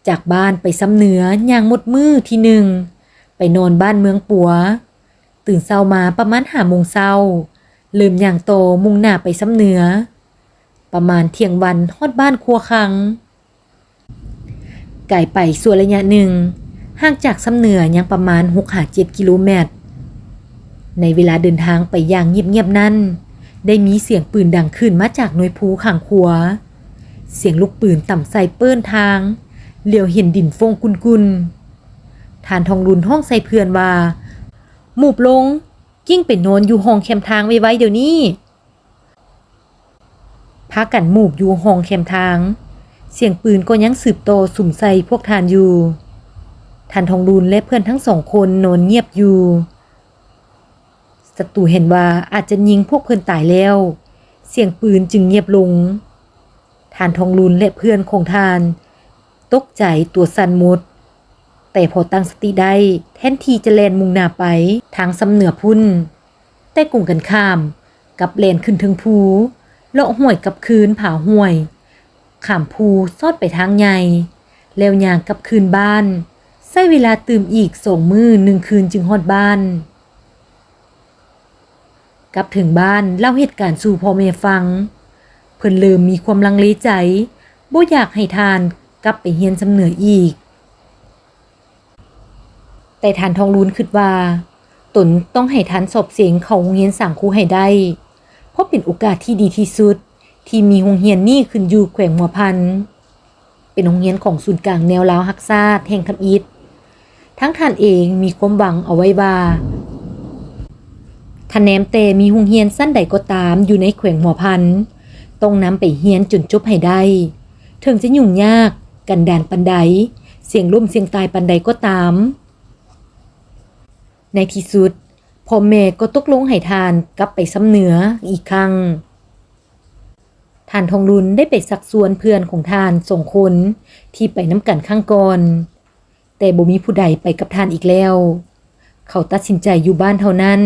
ຈາກບ້ານໄປຊຳເໜືອຍ່າງໝົດມື້ທີໜຶ່ງ, ໄປນອນບ້ານເມືອງປົວ. ຕື່ນເຊົ້າມາປະມານຫ້າໂມງເຊົ້າ, ເລີ່ມຍ່າງຕໍ່ມຸ່ງໜ້າໄປຊຳເໜືອ. ປະມານທ່ຽງວັນຮອດບ້ານຄົວຄັງ. ກາຍໄປຊົ່ວໄລຍະໜຶ່ງ, ຫ່າງຈາກຊຳເໜືອຍັງປະມານຫົກຫາເຈັດກິໂລແມັດ. ໃນເວລາເດີນທາງໄປຢ່າງງຽບໆນັ້ນ, ໄດ້ມີສຽງປືນດັງຂຶ້ນມາຈາກໜ່ວຍພູຂ້າງຂົວ. ສຽງລູກປືນຕຳໃສ່ເປີ້ນທາງ, ຫຼຽວເຫັນດິນຟົ້ງກຸ່ນໆ. ທ່ານທອງລຸນຮ້ອງໃສ່ເພື່ອນວ່າ, ໝູບລົງ, ກິ້ງໄປນອນຢູ່ຫ້ອງແຄມທາງໄວໆດຽວນີ້. ພາກັນໝູບຢູ່ຫ້ອງແຄມທາງ, ສຽງປືນກໍຍັງສືບຕໍ່ສຸມໃສ່ພວກທ່ານຢູ່. ທ່ານທອງລຸນ ແລະ ເພື່ອນທັງສອງຄົນນອນງຽບຢູ່. ສັດຕູເຫັນວ່າອາດຈະຍິງພວກເພິ່ນຕາຍແລ້ວ, ສຽງປືນຈຶ່ງງຽບລົງ. ທ່ານທອງລຸນ ແລະ ເພື່ອນຂອງທ່ານຕົກໃຈຕົວສັ່ນໝົດ, ແຕ່ພໍຕັ້ງສະຕິໄດ້, ແທນທີ່ຈະແລ່ນມຸ່ງໜ້າໄປທາງຊຳເໜືອພຸ້ນ, ແຕ່ກົງກັນຂ້າມ, ກັບແລ່ນຂຶ້ນເທິງພູ, ເລາະຫ້ວຍກັບຄືນຜາຫ້ວຍ, ຂ້າມພູຊອດໄປທາງໃຫຍ່, ແລ້ວຍ່າງກັບຄືນບ້ານ, ໃຊ້ເວລາຕື່ມອີກສອງມື້ໜຶ່ງຄືນຈຶ່ງຮອດບ້ານ. ກັບເຖິງບ້ານ, ເລົ່າເຫດການສູ່ພໍ່ແມ່ຟັງ. ເພິ່ນເລີ່ມມີຄວາມລັງເລໃຈ, ບໍ່ຢາກໃຫ້ທ່ານກັບໄປຮຽນຊຳເໜືອອີກ. ແຕ່ທ່ານທອງລຸນຄິດວ່າ ຕົນຕ້ອງໃຫ້ທ່ານສອບເສັງເຂົ້າໂຮງຮຽນສ້າງຄູໃຫ້ໄດ້, ເພາະເປັນໂອກາດທີ່ດີທີ່ສຸດທີ່ມີໂຮງຮຽນນີ້ຂຶ້ນຢູ່ແຂວງຫົວພັນ, ເປັນໂຮງຮຽນຂອງສູນກາງແນວລາວຮັກຊາດແຫ່ງທຳອິດ. ທັງທ່ານເອງມີຄວາມຫວັງເອົາໄວ້ວ່າ ຖ້າແນມແຕ່ມີໂຮງຮຽນຊັ້ນໃດກໍຕາມຢູ່ໃນແຂວງຫົວພັນ, ຕ້ອງນຳໄປຮຽນຈົນຈົບໃຫ້ໄດ້, ເຖິງຈະຫຍຸ້ງຍາກ, ກັນດານປານໃດ, ສ່ຽງລົ້ມສ່ຽງຕາຍປານໃດກໍຕາມ. ໃນທີ່ສຸດ, ພໍ່ແມ່ກໍຕົກລົງໃຫ້ທ່ານກັບໄປຊຳເໜືອອີກຄັ້ງ. ທ່ານທອງລຸນໄດ້ໄປຊັກຊວນເພື່ອນຂອງທ່ານສອງຄົນທີ່ໄປນຳກັນຄັ້ງກ່ອນ, ແຕ່ບໍ່ມີຜູ້ໃດໄປກັບທ່ານອີກແລ້ວ. ເຂົາຕັດສິນໃຈຢູ່ບ້ານເທົ່ານັ້ນ.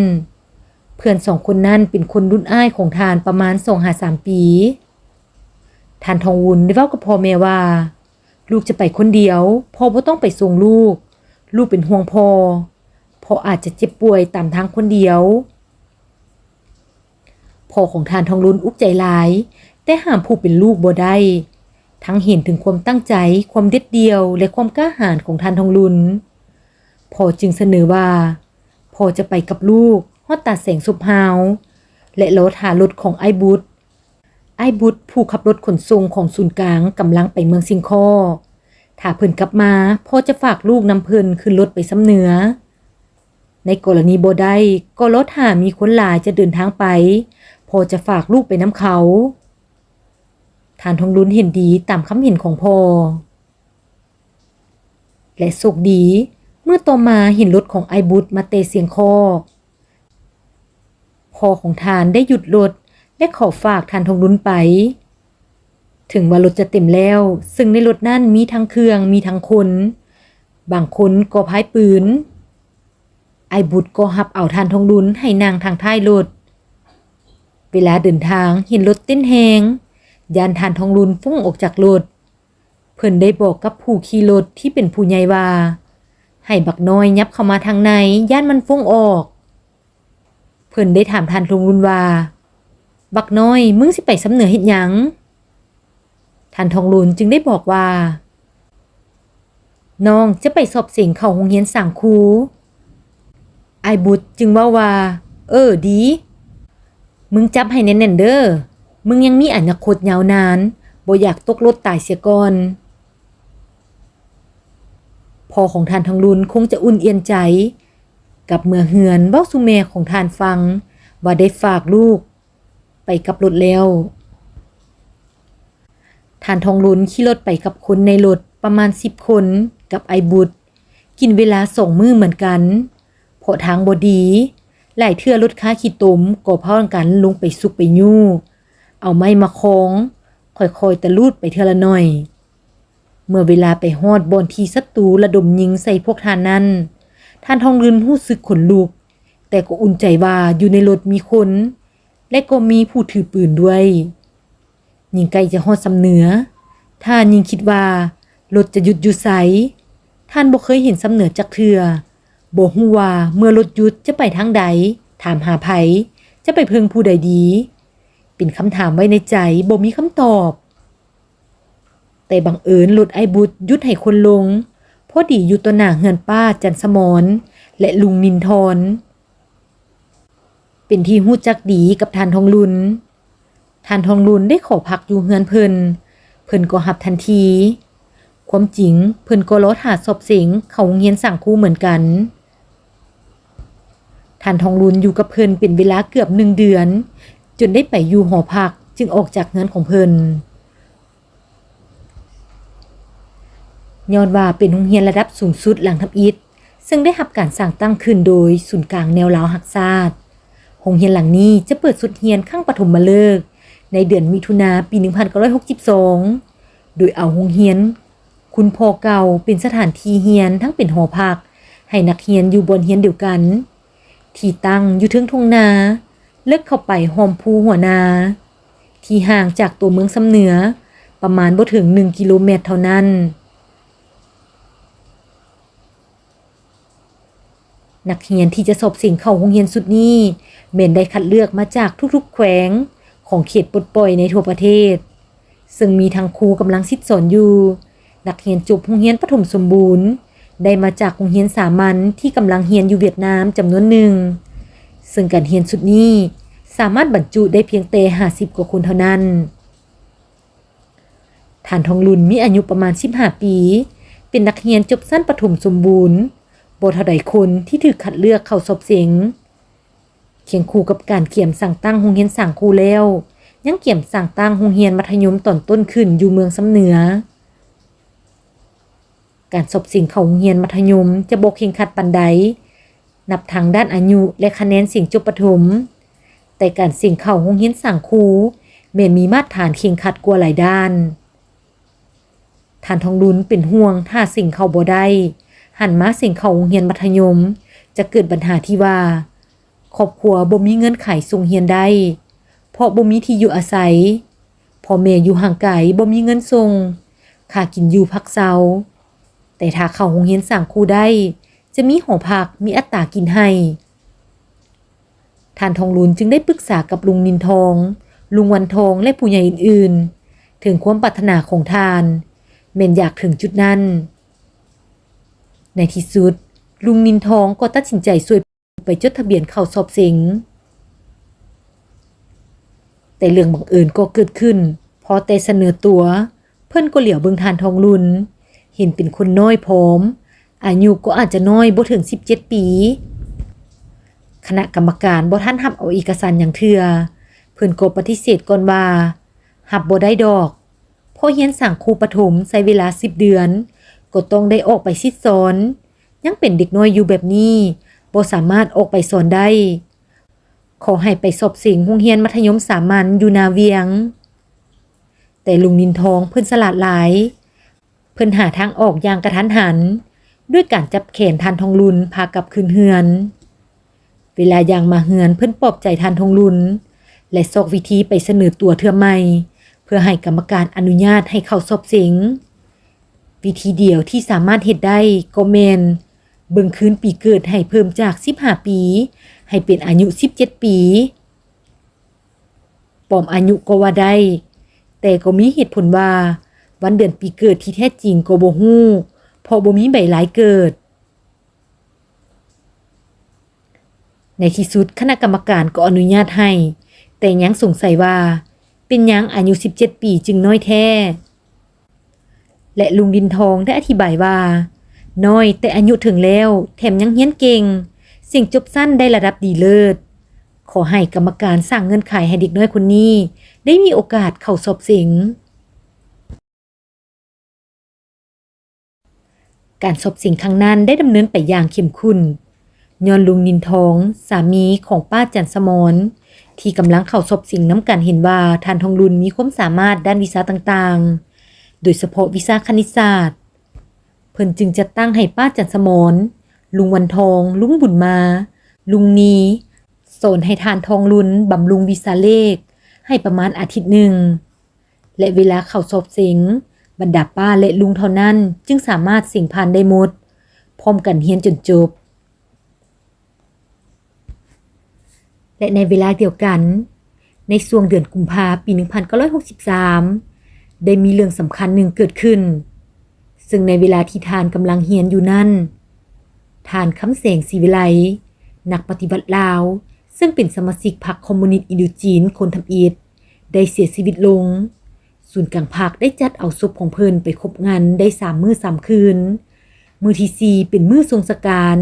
ເພື່ອນສອງຄົນນັ້ນເປັນຄົນລຸ້ນອ້າຍຂອງທ່ານປະມານສອງຫາສາມປີ. ທ່ານທອງວຸນໄດ້ເວົ້າກັບພໍ່ແມ່ວ່າ, ລູກຈະໄປຄົນດຽວ, ພໍ່ບໍ່ຕ້ອງໄປສົ່ງລູກ. ລູກເປັນຫ່ວງພໍ່, ພໍ່ອາດຈະເຈັບປ່ວຍຕາມທາງຄົນດຽວ. ພໍ່ຂອງທ່ານທອງລຸນອຸກໃຈຫຼາຍ, ແຕ່ຫ້າມຜູ້ເປັນລູກບໍ່ໄດ້, ທັງເຫັນເຖິງຄວາມຕັ້ງໃຈ, ຄວາມເດັດດ່ຽວ ແລະ ຄວາມກ້າຫານຂອງທ່ານທອງລຸນ. ພໍ່ຈຶ່ງສະເໜີວ່າ, ພໍ່ຈະໄປກັບລູກຮອດຕາແສງສົບຮາວ ແລະ ລໍຖ້າລົດຂອງອ້າຍບຸດ. ອ້າຍບຸດຜູ້ຂັບລົດຂົນສົ່ງຂອງສູນກາງກຳລັງໄປເມືອງຊຽງຄໍ້. ຖ້າເພິ່ນກັບມາ, ພໍ່ຈະຝາກລູກນຳເພິ່ນຂຶ້ນລົດໄປຊຳເໜືອ. ໃນກໍລະນີບໍ່ໄດ້, ກໍລໍຖ້າມີຄົນຫຼາຍຈະເດີນທາງໄປ, ພໍ່ຈະຝາກລູກໄປນຳເຂົາ. ທ່ານທອງລຸນເຫັນດີຕາມຄຳເຫັນຂອງພໍ່. ແລະ ໂຊກດີ, ມື້ຕໍ່ມາເຫັນລົດຂອງອ້າຍບຸດມາແຕ່ຊຽງຄໍ້. ພໍ່ຂອງທ່ານໄດ້ຢຸດລົດ ແລະ ຂໍຝາກທ່ານທອງລຸນໄປ. ເຖິງວ່າລົດຈະເຕັມແລ້ວ, ເຊິ່ງໃນລົດນັ້ນມີທັງເຄື່ອງ, ມີທັງຄົນ, ບາງຄົນກໍພາຍປືນ. ອ້າຍບຸດກໍຮັບເອົາທ່ານທອງລຸນໃຫ້ນັ່ງທາງທ້າຍລົດ. ເວລາເດີນທາງເຫັນລົດເຕັ້ນແຮງ, ຢ້ານທ່ານທອງລຸນຟຸ້ງອອກຈາກລົດ. ເພິ່ນໄດ້ບອກກັບຜູ້ຂີ່ລົດທີ່ເປັນຜູ້ໃຫຍ່ວ່າ ໃຫ້ບັກນ້ອຍຫຍັບເຂົ້າມາທາງໃນ, ຢ້ານມັນຟຸ້ງອອກ. ເພິ່ນໄດ້ຖາມທ່ານທອງລຸນວ່າ, ບັກນ້ອຍ, ມຶງຊິໄປຊຳເໜືອເຮັດຫຍັງ? ທ່ານທອງລຸນຈຶ່ງໄດ້ບອກວ່າ, ນ້ອງຈະໄປສອບເສັງເຂົ້າໂຮງຮຽນສ້າງຄູ. ອ້າຍບຸດຈຶ່ງເວົ້າວ່າ, ເອີ ດີ, ມຶງຈັບໃຫ້ແໜ້ນໆເດີ້, ມຶງຍັງມີອະນາຄົດຍາວນານ, ບໍ່ຢາກຕົກລົດຕາຍເສຍກ່ອນ. ພໍ່ຂອງທ່ານທອງລຸນຄົງຈະອຸ່ນອຽນໃຈ, ກັບເມືອເຮືອນເວົ້າສູ່ແມ່ຂອງທ່ານຟັງວ່າໄດ້ຝາກລູກໄປກັບລົດແລ້ວ. ທ່ານທອງລຸນຂີ່ລົດໄປກັບຄົນໃນລົດປະມານສິບຄົນກັບອ້າຍບຸດ, ກິນເວລາສອງມື້ເໝືອນກັນ, ເພາະທາງບໍ່ດີ, ຫຼາຍເທື່ອລົດຄາຂີ້ຕົມກໍພາກັນລົງໄປຊຸກໄປຍູ້, ເອົາໄມ້ມາຄອງ, ຄ່ອຍໆຕະລູດໄປເທື່ອລະໜ້ອຍ. ເມື່ອເວລາໄປຮອດບ່ອນທີ່ສັດຕູລະດົມຍິງໃສ່ພວກທ່ານນັ້ນ, ທ່ານທອງລຸນຮູ້ສຶກຂົນລຸກ, ແຕ່ກໍອຸ່ນໃຈວ່າຢູ່ໃນລົດມີຄົນ ແລະ ກໍມີຜູ້ຖືປືນດ້ວຍ. ຍິ່ງໃກ້ຈະຮອດຊຳເໜືອ, ທ່ານຍິ່ງຄິດວ່າລົດຈະຢຸດຢູ່ໃສ. ທ່ານບໍ່ເຄີຍເຫັນຊຳເໜືອຈັກເທື່ອ, ບໍ່ຮູ້ວ່າເມື່ອລົດຢຸດຈະໄປທາງໃດ, ຖາມຫາໃຜ, ຈະໄປເພິ່ງຜູ້ໃດດີ. ເປັນຄຳຖາມໄວ້ໃນໃຈ, ບໍ່ມີຄຳຕອບ. ແຕ່ບັງເອີນລົດອ້າຍບຸດຢຸດໃຫ້ຄົນລົງ, ພໍດີຢູ່ຕໍ່ໜ້າເຮືອນປ້າຈັນສະໝອນ ແລະ ລຸງນິນທອນ. ເປັນທີ່ຮູ້ຈັກດີກັບທ່ານທອງລຸນ. ທ່ານທອງລຸນໄດ້ຂໍພັກຢູ່ເຮືອນເພິ່ນ, ເພິ່ນກໍຮັບທັນທີ. ຄວາມຈິງເພິ່ນກໍລໍຖ້າສອບເສັງເຂົ້າໂຮງຮຽນສ້າງຄູເໝືອນກັນ. ທ່ານທອງລຸນຢູ່ກັບເພິ່ນເປັນເວລາເກືອບໜຶ່ງເດືອນ, ຈົນໄດ້ໄປຢູ່ຫໍພັກ, ຈຶ່ງອອກຈາກເຮືອນຂອງເພິ່ນ. ຍ້ອນວ່າເປັນໂຮງຮຽນລະດັບສູງສຸດຫຼັງທຳອິດ, ເຊິ່ງໄດ້ຮັບການສ້າງຕັ້ງຂຶ້ນໂດຍສູນກາງແນວລາວຮັກຊາດ. ໂຮງຮຽນຫຼັງນີ້ຈະເປີດສົດຮຽນຄັ້ງປະຖົມມະເລີກໃນເດືອນມິຖຸນາປີໜຶ່ງພັນເກົ້າຮ້ອຍຫົກສິບສອງ ໂດຍເອົາໂຮງຮຽນຄຸນພໍ່ເກົ່າເປັນສະຖານທີ່ຮຽນ, ທັງເປັນຫໍພັກໃຫ້ນັກຮຽນຢູ່ບ່ອນຮຽນດຽວກັນ, ທີ່ຕັ້ງຢູ່ເທິງທົ່ງນາ, ເລິກເຂົ້າໄປຮ່ອມພູຫົວນາ, ທີ່ຫ່າງຈາກຕົວເມືອງຊຳເໜືອປະມານບໍ່ເຖິງໜຶ່ງກິໂລແມັດເທົ່ານັ້ນ. ນັກຮຽນທີ່ຈະສອບເສັງເຂົ້າໂຮງຮຽນຊຸດນີ້ ແມ່ນໄດ້ຄັດເລືອກມາຈາກທຸກໆແຂວງຂອງເຂດປົດປ່ອຍໃນທົ່ວປະເທດ, ເຊິ່ງມີທັງຄູກຳລັງສິດສອນຢູ່, ນັກຮຽນຈົບໂຮງຮຽນປະຖົມສົມບູນ ໄດ້ມາຈາກໂຮງຮຽນສາມັນທີ່ກຳລັງຮຽນຢູ່ຫວຽດນາມຈຳນວນໜຶ່ງ, ເຊິ່ງການຮຽນຊຸດນີ້ສາມາດບັນຈຸໄດ້ພຽງແຕ່ຫ້າສິບກວ່າຄົນເທົ່ານັ້ນ. ທ່ານທອງລຸນມີອາຍຸປະມານສິບຫ້າປີ, ເປັນນັກຮຽນຈົບຊັ້ນປະຖົມສົມບູນ, ບໍ່ເທົ່າໃດຄົນທີ່ຖືກຄັດເລືອກເຂົ້າສອບເສັງ. ຄຽງຄູ່ກັບການກຽມສ້າງຕັ້ງໂຮງຮຽນສ້າງຄູແລ້ວ, ຍັງກຽມສ້າງຕັ້ງໂຮງຮຽນມັດທະຍົມຕອນຕົ້ນຂຶ້ນຢູ່ເມືອງຊຳເໜືອ. ການສອບເສັງເຂົ້າໂຮງຮຽນມັດທະຍົມຈະບໍ່ເຄັ່ງຄັດປານໃດ, ນັບທັງດ້ານອາຍຸ ແລະ ຄະແນນເສັງຈົບປະຖົມ, ແຕ່ການເສັງເຂົ້າໂຮງຮຽນສ້າງຄູແມ່ນມີມາດຖານເຄັ່ງຄັດກວ່າຫຼາຍດ້ານ. ທ່ານທອງລຸນເປັນຫ່ວງຖ້າເສັງເຂົ້າບໍ່ໄດ້, ຫັນມາເສັງເຂົ້າໂຮງຮຽນມັດທະຍົມ ຈະເກີດບັນຫາທີ່ວ່າ ຄອບຄົວບໍ່ມີເງື່ອນໄຂສົ່ງຮຽນໄດ້ ເພາະບໍ່ມີທີ່ຢູ່ອາໄສ, ພໍ່ແມ່ຢູ່ຫ່າງໄກບໍ່ມີເງິນສົ່ງ, ຄ່າກິນຢູ່ພັກເຊົາ. ແຕ່ຖ້າເຂົ້າໂຮງຮຽນສ້າງຄູໄດ້, ຈະມີຫໍພັກ, ມີອັດຕາກິນໃຫ້. ທ່ານທອງລຸນຈຶ່ງໄດ້ປຶກສາກັບລຸງນິນທອງ, ລຸງວັນທອງ ແລະ ຜູ້ໃຫຍ່ອື່ນໆ ເຖິງຄວາມປາດຖະໜາຂອງທ່ານ, ແມ່ນຢາກເຖິງຈຸດນັ້ນ. ໃນທີ່ສຸດ, ລຸງນິນທອງກໍຕັດສິນໃຈຊ່ວຍ ໄປຈົດທະບຽນເຂົ້າສອບເສັງ. ແຕ່ເລື່ອງບັງເອີນກໍເກີດຂຶ້ນ, ພໍແຕ່ສະເໜີຕົວ, ເພິ່ນກໍຫຼຽວເບິ່ງທ່ານທອງລຸນ, ເຫັນເປັນຄົນນ້ອຍຜອມ, ອາຍຸກໍອາດຈະນ້ອຍບໍ່ເຖິງສິບເຈັດປີ. ຄະນະກຳມະການບໍ່ທັນຮັບເອົາເອກະສານຫຍັງເທື່ອ, ເພິ່ນກໍປະຕິເສດກ່ອນວ່າ ຮັບບໍ່ໄດ້ດອກ, ເພາະຮຽນສ້າງຄູປະຖົມໃຊ້ເວລາສິບເດືອນ, ກໍຕ້ອງໄດ້ອອກໄປສິດສອນ. ຍັງເປັນເດັກນ້ອຍຢູ່ແບບນີ້, ບໍ່ສາມາດອອກໄປສອນໄດ້. ຂໍໃຫ້ໄປສອບເສັງໂຮງຮຽນມັດທະຍົມສາມັນຢູ່ນາວຽງ. ແຕ່ລຸງນິນທອງເພິ່ນສະຫຼາດຫຼາຍ, ເພິ່ນຫາທາງອອກຢ່າງກະທັນຫັນ ດ້ວຍການຈັບແຂນທ່ານທອງລຸນພາກັບຄືນເຮືອນ. ເວລາຍ່າງມາເຮືອນ ເພິ່ນປອບໃຈທ່ານທອງລຸນ ແລະ ຊອກວິທີໄປສະເໜີຕົວເທື່ອໃໝ່ ເພື່ອໃຫ້ກຳມະການອະນຸຍາດໃຫ້ເຂົ້າສອບເສັງ. ວິທີດຽວທີ່ສາມາດເຮັດໄດ້ກໍແມ່ນເບິ່ງຄືນປີເກີດໃຫ້ເພີ່ມຈາກສິບຫ້າປີ ໃຫ້ເປັນອາຍຸສິບເຈັດປີ. ປອມອາຍຸກໍວ່າໄດ້, ແຕ່ກໍມີເຫດຜົນວ່າ ວັນເດືອນປີເກີດທີ່ແທ້ຈິງກໍບໍ່ຮູ້, ເພາະບໍ່ມີໃບລາຍເກີດ. ໃນທີ່ສຸດຄະນະກຳມະການກໍອະນຸຍາດໃຫ້, ແຕ່ຍັງສົງໄສວ່າ ເປັນຫຍັງອາຍຸສິບເຈັດປີຈຶ່ງນ້ອຍແທ້? ແລະ ລຸງດິນທອງໄດ້ອະທິບາຍວ່າ ນ້ອຍແຕ່ອາຍຸເຖິງແລ້ວ, ແຖມຍັງຮຽນເກັ່ງ, ເສັງຈົບຊັ້ນໄດ້ລະດັບດີເລີດ. ຂໍໃຫ້ກຳມະການສ້າງເງື່ອນໄຂໃຫ້ເດັກນ້ອຍຄົນນີ້ໄດ້ມີໂອກາດເຂົ້າສອບເສັງ. ການສອບເສັງຄັ້ງນັ້ນໄດ້ດຳເນີນໄປຢ່າງເຂັ້ມຂຸ້ນ, ຍ້ອນລຸງນິນທອງ, ສາມີຂອງປ້າຈັນສະໝອນ, ທີ່ກຳລັງເຂົ້າສອບເສັງນຳກັນ ເຫັນວ່າທ່ານທອງລຸນມີຄວາມສາມາດດ້ານວິຊາຕ່າງໆ, ໂດຍສະເພາະວິຊາຄະນິດສາດ. ເພິ່ນຈຶ່ງຈັດຕັ້ງໃຫ້ປ້າຈັນສະໝອນ, ລຸງວັນທອງ, ລຸງບຸນມາ, ລຸງນີ, ສອນໃຫ້ທ່ານທອງລຸນບຳລຸງວິຊາເລກໃຫ້ປະມານອາທິດໜຶ່ງ. ແລະ ເວລາເຂົ້າສອບເສັງ, ບັນດາປ້າ ແລະ ລຸງເທົ່ານັ້ນຈຶ່ງສາມາດເສັງຜ່ານໄດ້ໝົດ, ພ້ອມກັນຮຽນຈົນຈົບ. ແລະ ໃນເວລາດຽວກັນ, ໃນຊ່ວງເດືອນກຸມພາ ປີໜຶ່ງພັນເກົ້າຮ້ອຍຫົກສິບສາມ ໄດ້ມີເລື່ອງສຳຄັນໜຶ່ງເກີດຂຶ້ນ, ເຊິ່ງໃນເວລາທີ່ທ່ານກຳລັງຮຽນຢູ່ນັ້ນ, ທ່ານ ຄຳແສງ ສີວິໄລ, ນັກປະຕິວັດລາວ, ເຊິ່ງເປັນສະມາຊິກພັກຄອມມູນິດອິນໂດຈີນຄົນທຳອິດ, ໄດ້ເສຍຊີວິດລົງ. ສູນກາງພັກໄດ້ຈັດເອົາສົບຂອງເພິ່ນໄປຄົບງັນໄດ້ສາມມື້ສາມຄືນ. ມື້ທີສີ່ເປັນມື້ສົ່ງສະການ.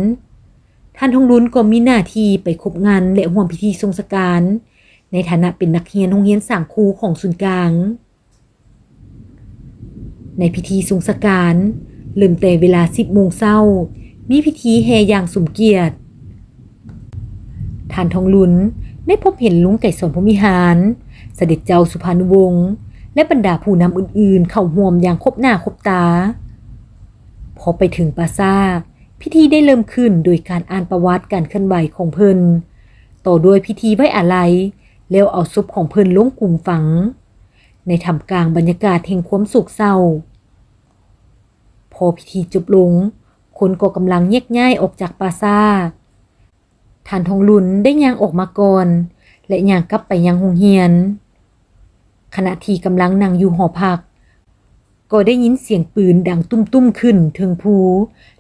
ທ່ານທອງລຸນກໍມີໜ້າທີ່ໄປຄົບງັນ ແລະ ຮ່ວມພິທີສົ່ງສະການ ໃນຖານະເປັນນັກຮຽນໂຮງຮຽນສ້າງຄູຂອງສູນກາງ. ໃນພິທີສົ່ງສະການ ເລີ່ມແຕ່ເວລາສິບໂມງເຊົ້າ, ມີພິທີແຫ່ຢ່າງສົມກຽດ. ທ່ານທອງລຸນໄດ້ພົບເຫັນລຸງໄກສອນ ພົມວິຫານ, ສະເດັດເຈົ້າສຸພານຸວົງ ແລະ ບັນດາຜູ້ນຳອື່ນໆເຂົ້າຮ່ວມຢ່າງຄົບໜ້າຄົບຕາ. ພໍໄປເຖິງປ່າຊ້າ, ພິທີໄດ້ເລີ່ມຂຶ້ນໂດຍການອ່ານປະຫວັດການເຄື່ອນໄຫວຂອງເພິ່ນ, ຕໍ່ດ້ວຍພິທີໄວ້ອາໄລ ແລ້ວເອົາສົບຂອງເພິ່ນລົງຂຸມຝັງ ໃນທ່າມກາງບັນຍາກາດແຫ່ງຄວາມໂສກເສົ້າ. ພໍພິທີຈົບລົງ, ຄົນກໍກຳລັງແຍກຍ້າຍອອກຈາກປ່າຊ້າ. ທ່ານທອງລຸນໄດ້ຍ່າງອອກມາກ່ອນ ແລະ ຍ່າງກັບໄປຍັງໂຮງຮຽນ. ຂະນະທີ່ກຳລັງນັ່ງຢູ່ຫໍພັກ, ກໍໄດ້ຍິນສຽງປືນດັງຕຸ້ມໆຂຶ້ນເທິງພູ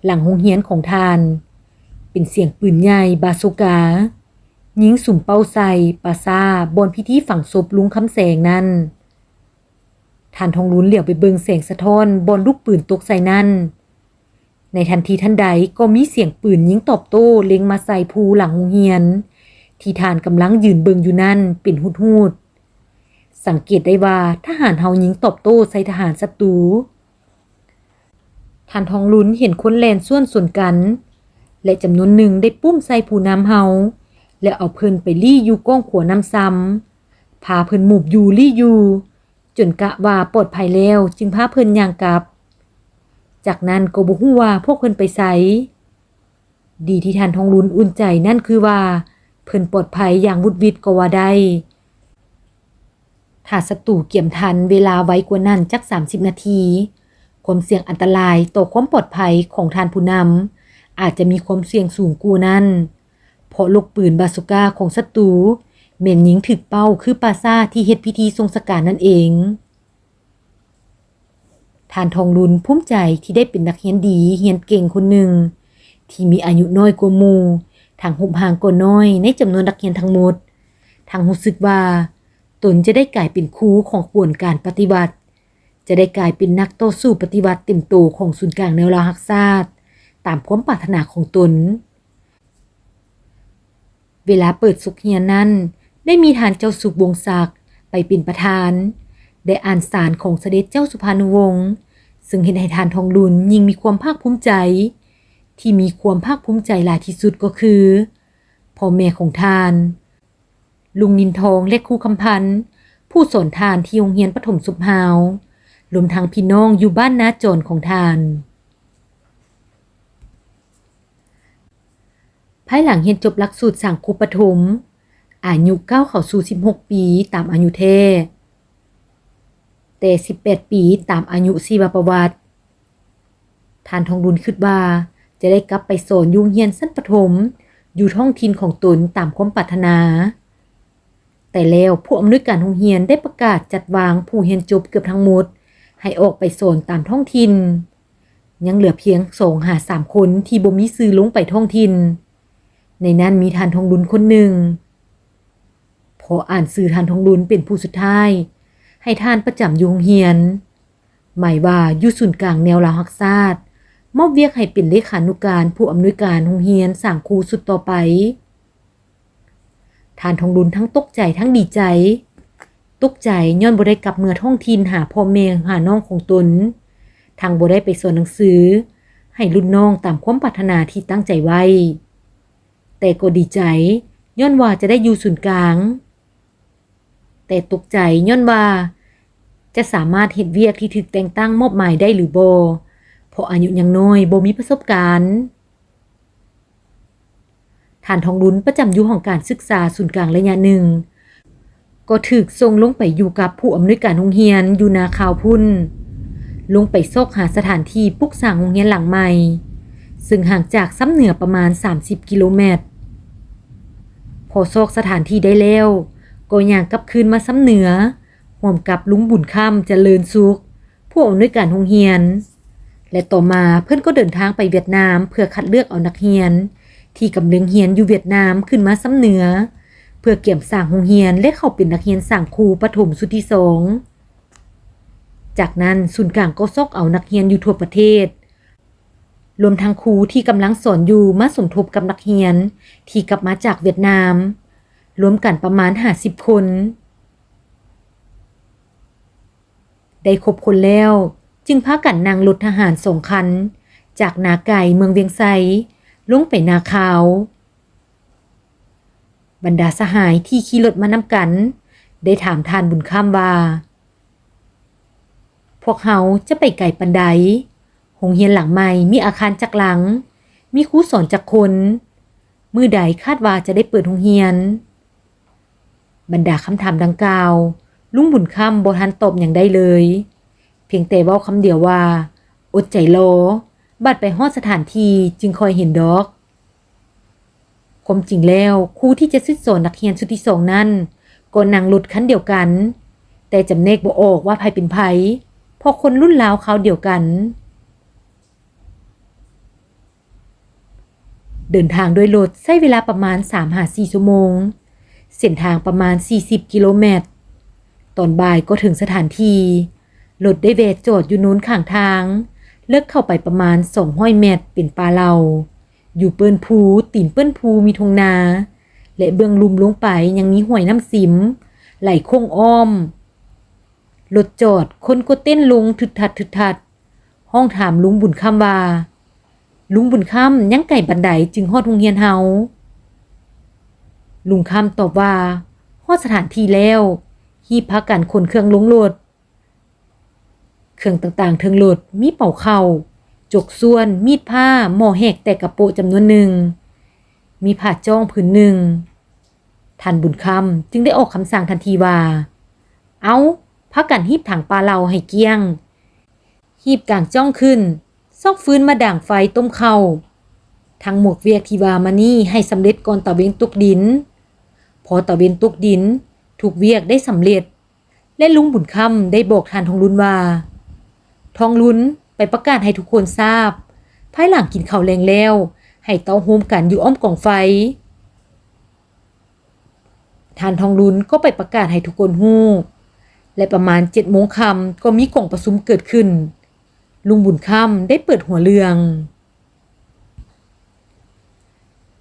ຫຼັງໂຮງຮຽນຂອງທ່ານ. ເປັນສຽງປືນໃຫຍ່ບາຊູກາ ຍິງສຸມເປົ້າໃສ່ປ່າຊ້າບ່ອນພິທີຝັງສົບລຸງຄຳແສງນັ້ນ. ທ່ານທອງລຸນຫຼຽວໄປເບິ່ງແສງສະທ້ອນບ່ອນລູກປືນຕົກໃສ່ນັ້ນ. ໃນທັນທີທັນໃດກໍມີສຽງປືນຍິງຕອບໂຕ້ເລັງມາໃສ່ພູຫຼັງໂຮງຮຽນ ທີ່ທ່ານກຳລັງຢືນເບິ່ງຢູ່ນັ້ນເປັນຫຸດໆ. ສັງເກດໄດ້ວ່າທະຫານເຮົາຍິງຕອບໂຕ້ໃສ່ທະຫານສັດຕູ. ທ່ານທອງລຸນເຫັນຄົນແລ່ນຊວນສວນກັນ ແລະ ຈຳນວນໜຶ່ງໄດ້ປຸ້ມໃສ່ຜູ້ນຳເຮົາ ແລ້ວເອົາເພິ່ນໄປລີ້ຢູ່ກ້ອງຂົວນ້ຳຊຳ, ພາເພິ່ນໝູບຢູ່ລີ້ຢູ່ ຈົນກະວ່າປອດໄພແລ້ວຈຶ່ງພາເພິ່ນຍ່າງກັບ. ຈາກນັ້ນກໍບໍ່ຮູ້ວ່າພວກເພິ່ນໄປໃສ. ດີທີ່ທ່ານທອງລຸນອຸ່ນໃຈນັ້ນຄືວ່າເພິ່ນປອດໄພຢ່າງຫວຸດຫວິດກໍວ່າໄດ້. ຖ້າສັດຕູກຽມທັນເວລາໄວກວ່ານັ້ນຈັກສາມສິບນາທີ, ຄວາມສ່ຽງອັນຕະລາຍຕໍ່ຄວາມປອດໄພຂອງທ່ານຜູ້ນຳ ອາດຈະມີຄວາມສ່ຽງສູງກວ່ານັ້ນ, ເພາະລູກປືນບາຊູກາຂອງສັດຕູແມ່ນຍິງຖືກເປົ້າຄືປ່າຊ້າທີ່ເຮັດພິທີສົ່ງສະການນັ້ນເອງ. ທ່ານທອງລຸນພູມໃຈທີ່ໄດ້ເປັນນັກຮຽນດີຮຽນເກັ່ງຄົນໜຶ່ງ ທີ່ມີອາຍຸນ້ອຍກວ່າໝູ່, ທັງຮູບຮ່າງກໍນ້ອຍໃນຈຳນວນນັກຮຽນທັງໝົດ, ທັງຮູ້ສຶກວ່າຕົນຈະໄດ້ກາຍເປັນຄູຂອງຂະບວນການປະຕິວັດ, ຈະໄດ້ກາຍເປັນນັກຕໍ່ສູ້ປະຕິວັດເຕັມໂຕຂອງສູນກາງແນວລາວຮັກຊາດ ຕາມຄວາມປາດຖະໜາຂອງຕົນ. ເວລາເປີດສົກຮຽນນັ້ນ ໄດ້ມີທ່ານເຈົ້າສຸກ ວົງສັກ ໄປເປັນປະທານ, ໄດ້ອ່ານສານຂອງສະເດັດເຈົ້າສຸພານຸວົງ ເຊິ່ງເຮັດໃຫ້ທ່ານທອງລຸນຍິ່ງມີຄວາມພາກພູມໃຈ. ທີ່ມີຄວາມພາກພູມໃຈຫຼາຍທີ່ສຸດກໍຄື ພໍ່ແມ່ຂອງທ່ານ ລຸງນິນທອງ ແລະ ຄູຄຳພັນ ຜູ້ສອນທ່ານທີ່ໂຮງຮຽນປະຖົມສົບຮາວ, ລວມທັງພີ່ນ້ອງຢູ່ບ້ານນາຈອນຂອງທ່ານ. ພາຍຫຼັງຮຽນຈົບຫຼັກສູດສ້າງຄູປະຖົມ, ອາຍຸກ້າວເຂົ້າສູ່ສິບຫົກປີຕາມອາຍຸແທ້, ແຕ່ສິບແປດປີຕາມອາຍຸຊີວະປະຫວັດ. ທ່ານທອງລຸນຄິດວ່າຈະໄດ້ກັບໄປສອນຢູ່ໂຮງຮຽນຊັ້ນປະຖົມຢູ່ທ້ອງຖິ່ນຂອງຕົນຕາມຄວາມປາດຖະໜາ. ແຕ່ແລ້ວຜູ້ອຳນວຍການໂຮງຮຽນໄດ້ປະກາດຈັດວາງຜູ້ຮຽນຈົບເກືອບທັງໝົດໃຫ້ອອກໄປສອນຕາມທ້ອງຖິ່ນ. ຍັງເຫຼືອພຽງສອງຫາສາມຄົນທີ່ບໍ່ມີຊື່ລົງໄປທ້ອງຖິ່ນ. ໃນນັ້ນມີທ່ານທອງລຸນຄົນໜຶ່ງ. ຂໍອ່ານຊື່ທ່ານທອງລຸນເປັນຜູ້ສຸດທ້າຍ, ໃຫ້ທ່ານປະຈຳຢູ່ໂຮງຮຽນ. ໝາຍວ່າຢູ່ສູນກາງແນວລາວຮັກຊາດ, ມອບວຽກໃຫ້ເປັນເລຂານຸການຜູ້ອຳນວຍການໂຮງຮຽນສ້າງຄູຊຸດຕໍ່ໄປ. ທ່ານທອງລຸນທັງຕົກໃຈທັງດີໃຈ. ຕົກໃຈຍ້ອນບໍ່ໄດ້ກັບເມືອທ້ອງຖິ່ນຫາພໍ່ແມ່ຫານ້ອງຂອງຕົນ, ທັງບໍ່ໄດ້ໄປສອນໜັງສືໃຫ້ລຸ້ນນ້ອງຕາມຄວາມປາດຖະໜາທີ່ຕັ້ງໃຈໄວ້. ແຕ່ກໍດີໃຈຍ້ອນວ່າຈະໄດ້ຢູ່ສູນກາງ, ແຕ່ຕົກໃຈຍ້ອນວ່າຈະສາມາດເຮັດວຽກທີ່ຖືກແຕ່ງຕັ້ງມອບໝາຍໄດ້ຫຼືບໍ່, ເພາະອາຍຸຍັງນ້ອຍ, ບໍ່ມີປະສົບການ. ທ່ານທອງລຸນປະຈຳຢູ່ຫ້ອງການສຶກສາສູນກາງໄລຍະໜຶ່ງ, ກໍຖືກສົ່ງລົງໄປຢູ່ກັບຜູ້ອຳນວຍການໂຮງຮຽນຢູ່ນາຄາວພຸ້ນ, ລົງໄປຊອກຫາສະຖານທີ່ປຸກສ້າງໂຮງຮຽນຫຼັງໃໝ່, ເຊິ່ງຫ່າງຈາກຊຳເໜືອປະມານສາມສິບກິໂລແມັດ. ພໍຊອກສະຖານທີ່ໄດ້ແລ້ວ, ກໍຍ່າງກັບຄືນມາຊຳເໜືອ, ຮ່ວມກັບລຸງບຸນຄ້ຳ ຈະເລີນສຸກ, ຜູ້ອຳນວຍການໂຮງຮຽນ ແລະ ຕໍ່ມາເພິ່ນກໍເດີນທາງໄປຫວຽດນາມ ເພື່ອຄັດເລືອກເອົານັກຮຽນທີ່ກຳລັງຮຽນຢູ່ຫວຽດນາມຂຶ້ນມາຊຳເໜືອ ເພື່ອກຽມສ້າງໂຮງຮຽນ ແລະ ເຂົ້າເປັນນັກຮຽນສ້າງຄູປະຖົມຊຸດທີສອງ. ຈາກນັ້ນສູນກາງກໍຊອກເອົານັກຮຽນຢູ່ທົ່ວປະເທດ, ລວມທັງຄູທີ່ກຳລັງສອນຢູ່ມາສົມທົບກັບນັກຮຽນທີ່ກັບມາຈາກຫວຽດນາມ, ລວມກັນປະມານຫ້າສິບຄົນ. ໄດ້ຄົບຄົນແລ້ວ, ຈຶ່ງພາກັນນັ່ງລົດທະຫານສອງຄັນ ຈາກນາໄກ່ເມືອງວຽງໄຊ ລົງໄປນາຄາວ. ບັນດາສະຫາຍທີ່ຂີ່ລົດມານຳກັນ ໄດ້ຖາມທ່ານບຸນຄ້ຳວ່າ, ພວກເຮົາຈະໄປໄກປານໃດ? ໂຮງຮຽນຫຼັງໃໝ່ມີອາຄານຈັກຫຼັງ? ມີຄູສອນຈັກຄົນ? ມື້ໃດຄາດວ່າຈະໄດ້ເປີດໂຮງຮຽນ? ບັນດາຄຳຖາມດັ່ງກ່າວ, ລຸງບຸນຄ້ຳບໍ່ທັນຕອບຫຍັງໄດ້ເລີຍ, ພຽງແຕ່ເວົ້າຄຳດຽວວ່າ, ອົດໃຈລໍ, ບາດໄປຮອດສະຖານທີ່ຈຶ່ງຄ່ອຍເຫັນດອກ. ຄວາມຈິງແລ້ວ, ຄູທີ່ຈະສິດສອນນັກຮຽນຊຸດທີສອງນັ້ນ ກໍນັ່ງລົດຄັນດຽວກັນ, ແຕ່ຈຳແນກບໍ່ອອກວ່າໃຜເປັນໃຜ, ເພາະຄົນລຸ້ນລາວຄາວດຽວກັນ. ເດີນທາງດ້ວຍລົດໃຊ້ເວລາປະມານສາມຫາສີ່ຊົ່ວໂມງ, ເສັ້ນທາງປະມານສີ່ສິບກິໂລແມັດ. ຕອນບ່າຍກໍເຖິງສະຖານທີ່, ລົດໄດ້ແວະຈອດຢູ່ໂນນຂ້າງທາງ, ເລິກເຂົ້າໄປປະມານສອງຮ້ອຍແມັດເປັນປ່າເຫຼົ່າ, ຢູ່ເປີ້ນພູ, ຕີນເປີ້ນພູມີທົ່ງນາ ແລະ ເບື້ອງລຸ່ມລົງໄປຍັງມີຫ້ວຍນ້ຳຊິມໄຫຼໂຄ້ງອ້ອມ. ລົດຈອດ, ຄົນກໍເຕັ້ນລົງທຶດທັດໆ, ຮ້ອງຖາມລຸງບຸນຄ້ຳວ່າ, ລຸງບຸນຄ້ຳ, ຍັງໄກປານໃດຈຶ່ງຮອດໂຮງຮຽນເຮົາ? ລຸງຄ້ຳຕອບວ່າ, ຮອດສະຖານທີ່ແລ້ວ, ຮີບພາກັນຂົນເຄື່ອງລົງລົດ. ເຄື່ອງຕ່າງໆເທິງລົດມີເປົາເຂົ້າ, ຈົກສ່ວນ, ມີດພ້າ, ໝໍ້ແຫກແຕກກະໂປະຈຳນວນໜຶ່ງ, ມີຜ້າຈ້ອງຜືນໜຶ່ງ. ທ່ານບຸນຄ້ຳຈຶ່ງໄດ້ອອກຄຳສັ່ງທັນທີວ່າ, ເອົາ, ພາກັນຮີບຖັງປ່າເຫຼົ່າໃຫ້ກ້ຽງ, ຮີບກາງຈ້ອງຂຶ້ນ, ຊອກຟືນມາດັງໄຟຕົ້ມເຂົ້າ. ທັງໝົດວຽກທີ່ວ່າມານີ້ໃຫ້ສຳເລັດກ່ອນຕາເວັນຕົກດິນ. ພໍຕາເວັນຕົກດິນ, ທຸກວຽກໄດ້ສຳເລັດ. ແລະ ລຸງບຸນຄ້ຳໄດ້ບອກທ່ານທອງລຸນວ່າ, ທອງລຸນ, ໄປປະກາດໃຫ້ທຸກຄົນຊາບ, ພາຍຫຼັງກິນເຂົ້າແລງແລ້ວ, ໃຫ້ເຕົ້າໂຮມກັນຢູ່ອ້ອມກອງໄຟ. ທ່ານທອງລຸນກໍໄປປະກາດໃຫ້ທຸກຄົນຮູ້, ແລະ ປະມານເຈັດໂມງຄ່ຳກໍມີກອງປະຊຸມເກີດຂຶ້ນ. ລຸງບຸນຄ້ຳໄດ້ເປີດຫົວເລື່ອງ.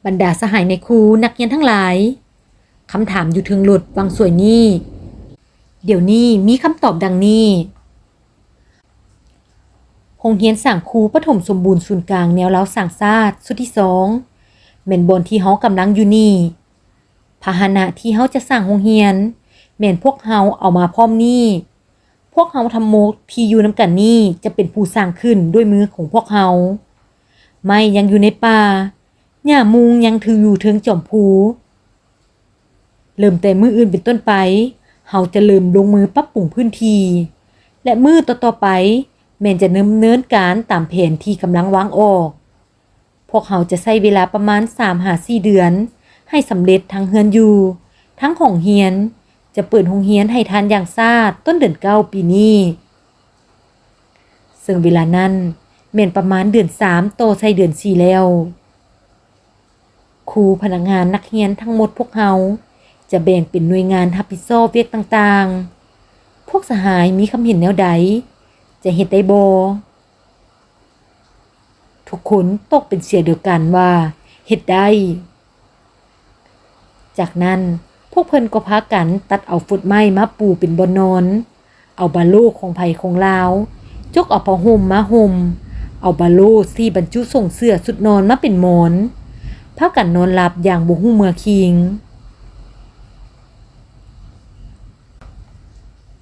ບັນດາສະຫາຍນາຍຄູ, ນັກຮຽນທັງຫຼາຍ, ຄຳຖາມຢູ່ເທິງລົດຫວ່າງສວຍນີ້, ດຽວນີ້ມີຄຳຕອບດັ່ງນີ້. ໂຮງຮຽນສ້າງຄູປະຖົມສົມບູນສູນກາງແນວລາວສ້າງຊາດຊຸດທີສອງ ແມ່ນບ່ອນທີ່ເຮົາກຳລັງຢູ່ນີ້. ພາຫະນະທີ່ເຮົາຈະສ້າງໂຮງຮຽນ ແມ່ນພວກເຮົາເອົາມາພ້ອມນີ້. ພວກເຮົາທັງໝົດທີ່ຢູ່ນຳກັນນີ້ ຈະເປັນຜູ້ສ້າງຂຶ້ນດ້ວຍມືຂອງພວກເຮົາ. ໄມ້ຍັງຢູ່ໃນປ່າ, ຫຍ້າມຸງຍັງຖືຢູ່ເທິງຈອມພູ. ເລີ່ມແຕ່ມື້ອື່ນເປັນຕົ້ນໄປ, ເຮົາຈະເລີ່ມລົງມືປັບປຸງພື້ນທີ່ ແລະ ມື້ຕໍ່ໆໄປ ແມ່ນຈະດຳເນີນການຕາມແຜນທີ່ກຳລັງວາງອອກ. ພວກເຮົາຈະໃຊ້ເວລາປະມານສາມຫາສີ່ເດືອນ ໃຫ້ສຳເລັດທັງເຮືອນຢູ່, ທັງຫ້ອງຮຽນ, ຈະເປີດໂຮງຮຽນໃຫ້ທັນຢ່າງຊ້າຕົ້ນເດືອນເກົ້າປີນີ້. ເຊິ່ງເວລານັ້ນແມ່ນປະມານເດືອນສາມຕໍ່ໃສ່ເດືອນສີ່ແລ້ວ. ຄູ, ພະນັກງານ, ນັກຮຽນທັງໝົດພວກເຮົາຈະແບ່ງເປັນໜ່ວຍງານຮັບຜິດຊອບວຽກຕ່າງໆ. ພວກສະຫາຍມີຄຳເຫັນແນວໃດ? ຈະເຮັດໄດ້ບໍ່? ທຸກຄົນຕົກເປັນສຽງດຽວກັນວ່າເຮັດໄດ້. ຈາກນັ້ນ, ພວກເພິ່ນກໍພາກັນຕັດເອົາຟົດໄມ້ມາປູເປັນບ່ອນນອນ, ເອົາບາໂລຂອງໃຜຂອງລາວ, ຈົກເອົາຜ້າຫົ່ມມາຫົ່ມ, ເອົາບາໂລທີ່ບັນຈຸສົ່ງເສື້ອຊຸດນອນມາເປັນໝອນ, ພາກັນນອນຫຼັບຢ່າງບໍ່ຮູ້ເມື່ອຄີງ.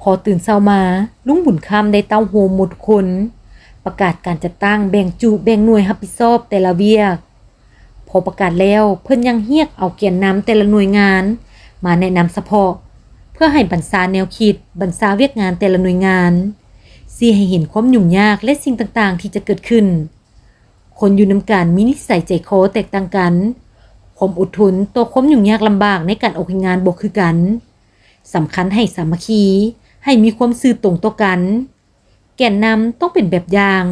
ພໍຕື່ນເຊົ້າມາ, ລຸງບຸນຄ້ຳໄດ້ເຕົ້າໂຮມໝົດທຸກຄົນ, ປະກາດການຈັດຕັ້ງ, ແບ່ງຈຸ, ແບ່ງໜ່ວຍຮັບຜິດຊອບແຕ່ລະວຽກ. ພໍປະກາດແລ້ວ, ເພິ່ນຍັງຮຽກເອົາແກນນຳແຕ່ລະໜ່ວຍງານມາແນະນຳສະເພາະ, ເພື່ອໃຫ້ບັນຊາແນວຄິດ, ບັນຊາວຽກງານແຕ່ລະໜ່ວຍງານ, ຊີ້ໃຫ້ເຫັນຄວາມຫຍຸ້ງຍາກ ແລະ ສິ່ງຕ່າງໆທີ່ຈະເກີດຂຶ້ນ. ຄົນຢູ່ນຳກັນມີນິໄສໃຈຄໍແຕກຕ່າງກັນ, ຄວາມອົດທົນຕໍ່ຄວາມຫຍຸ້ງຍາກລຳບາກໃນການອອກແຮງງານບໍ່ຄືກັນ. ສຳຄັນໃຫ້ສາມັກຄີ, ໃຫ້ມີຄວາມຊື່ຕົງຕໍ່ກັນ. ແກນນຳຕ້ອງເປັນແບບຢ່າງ,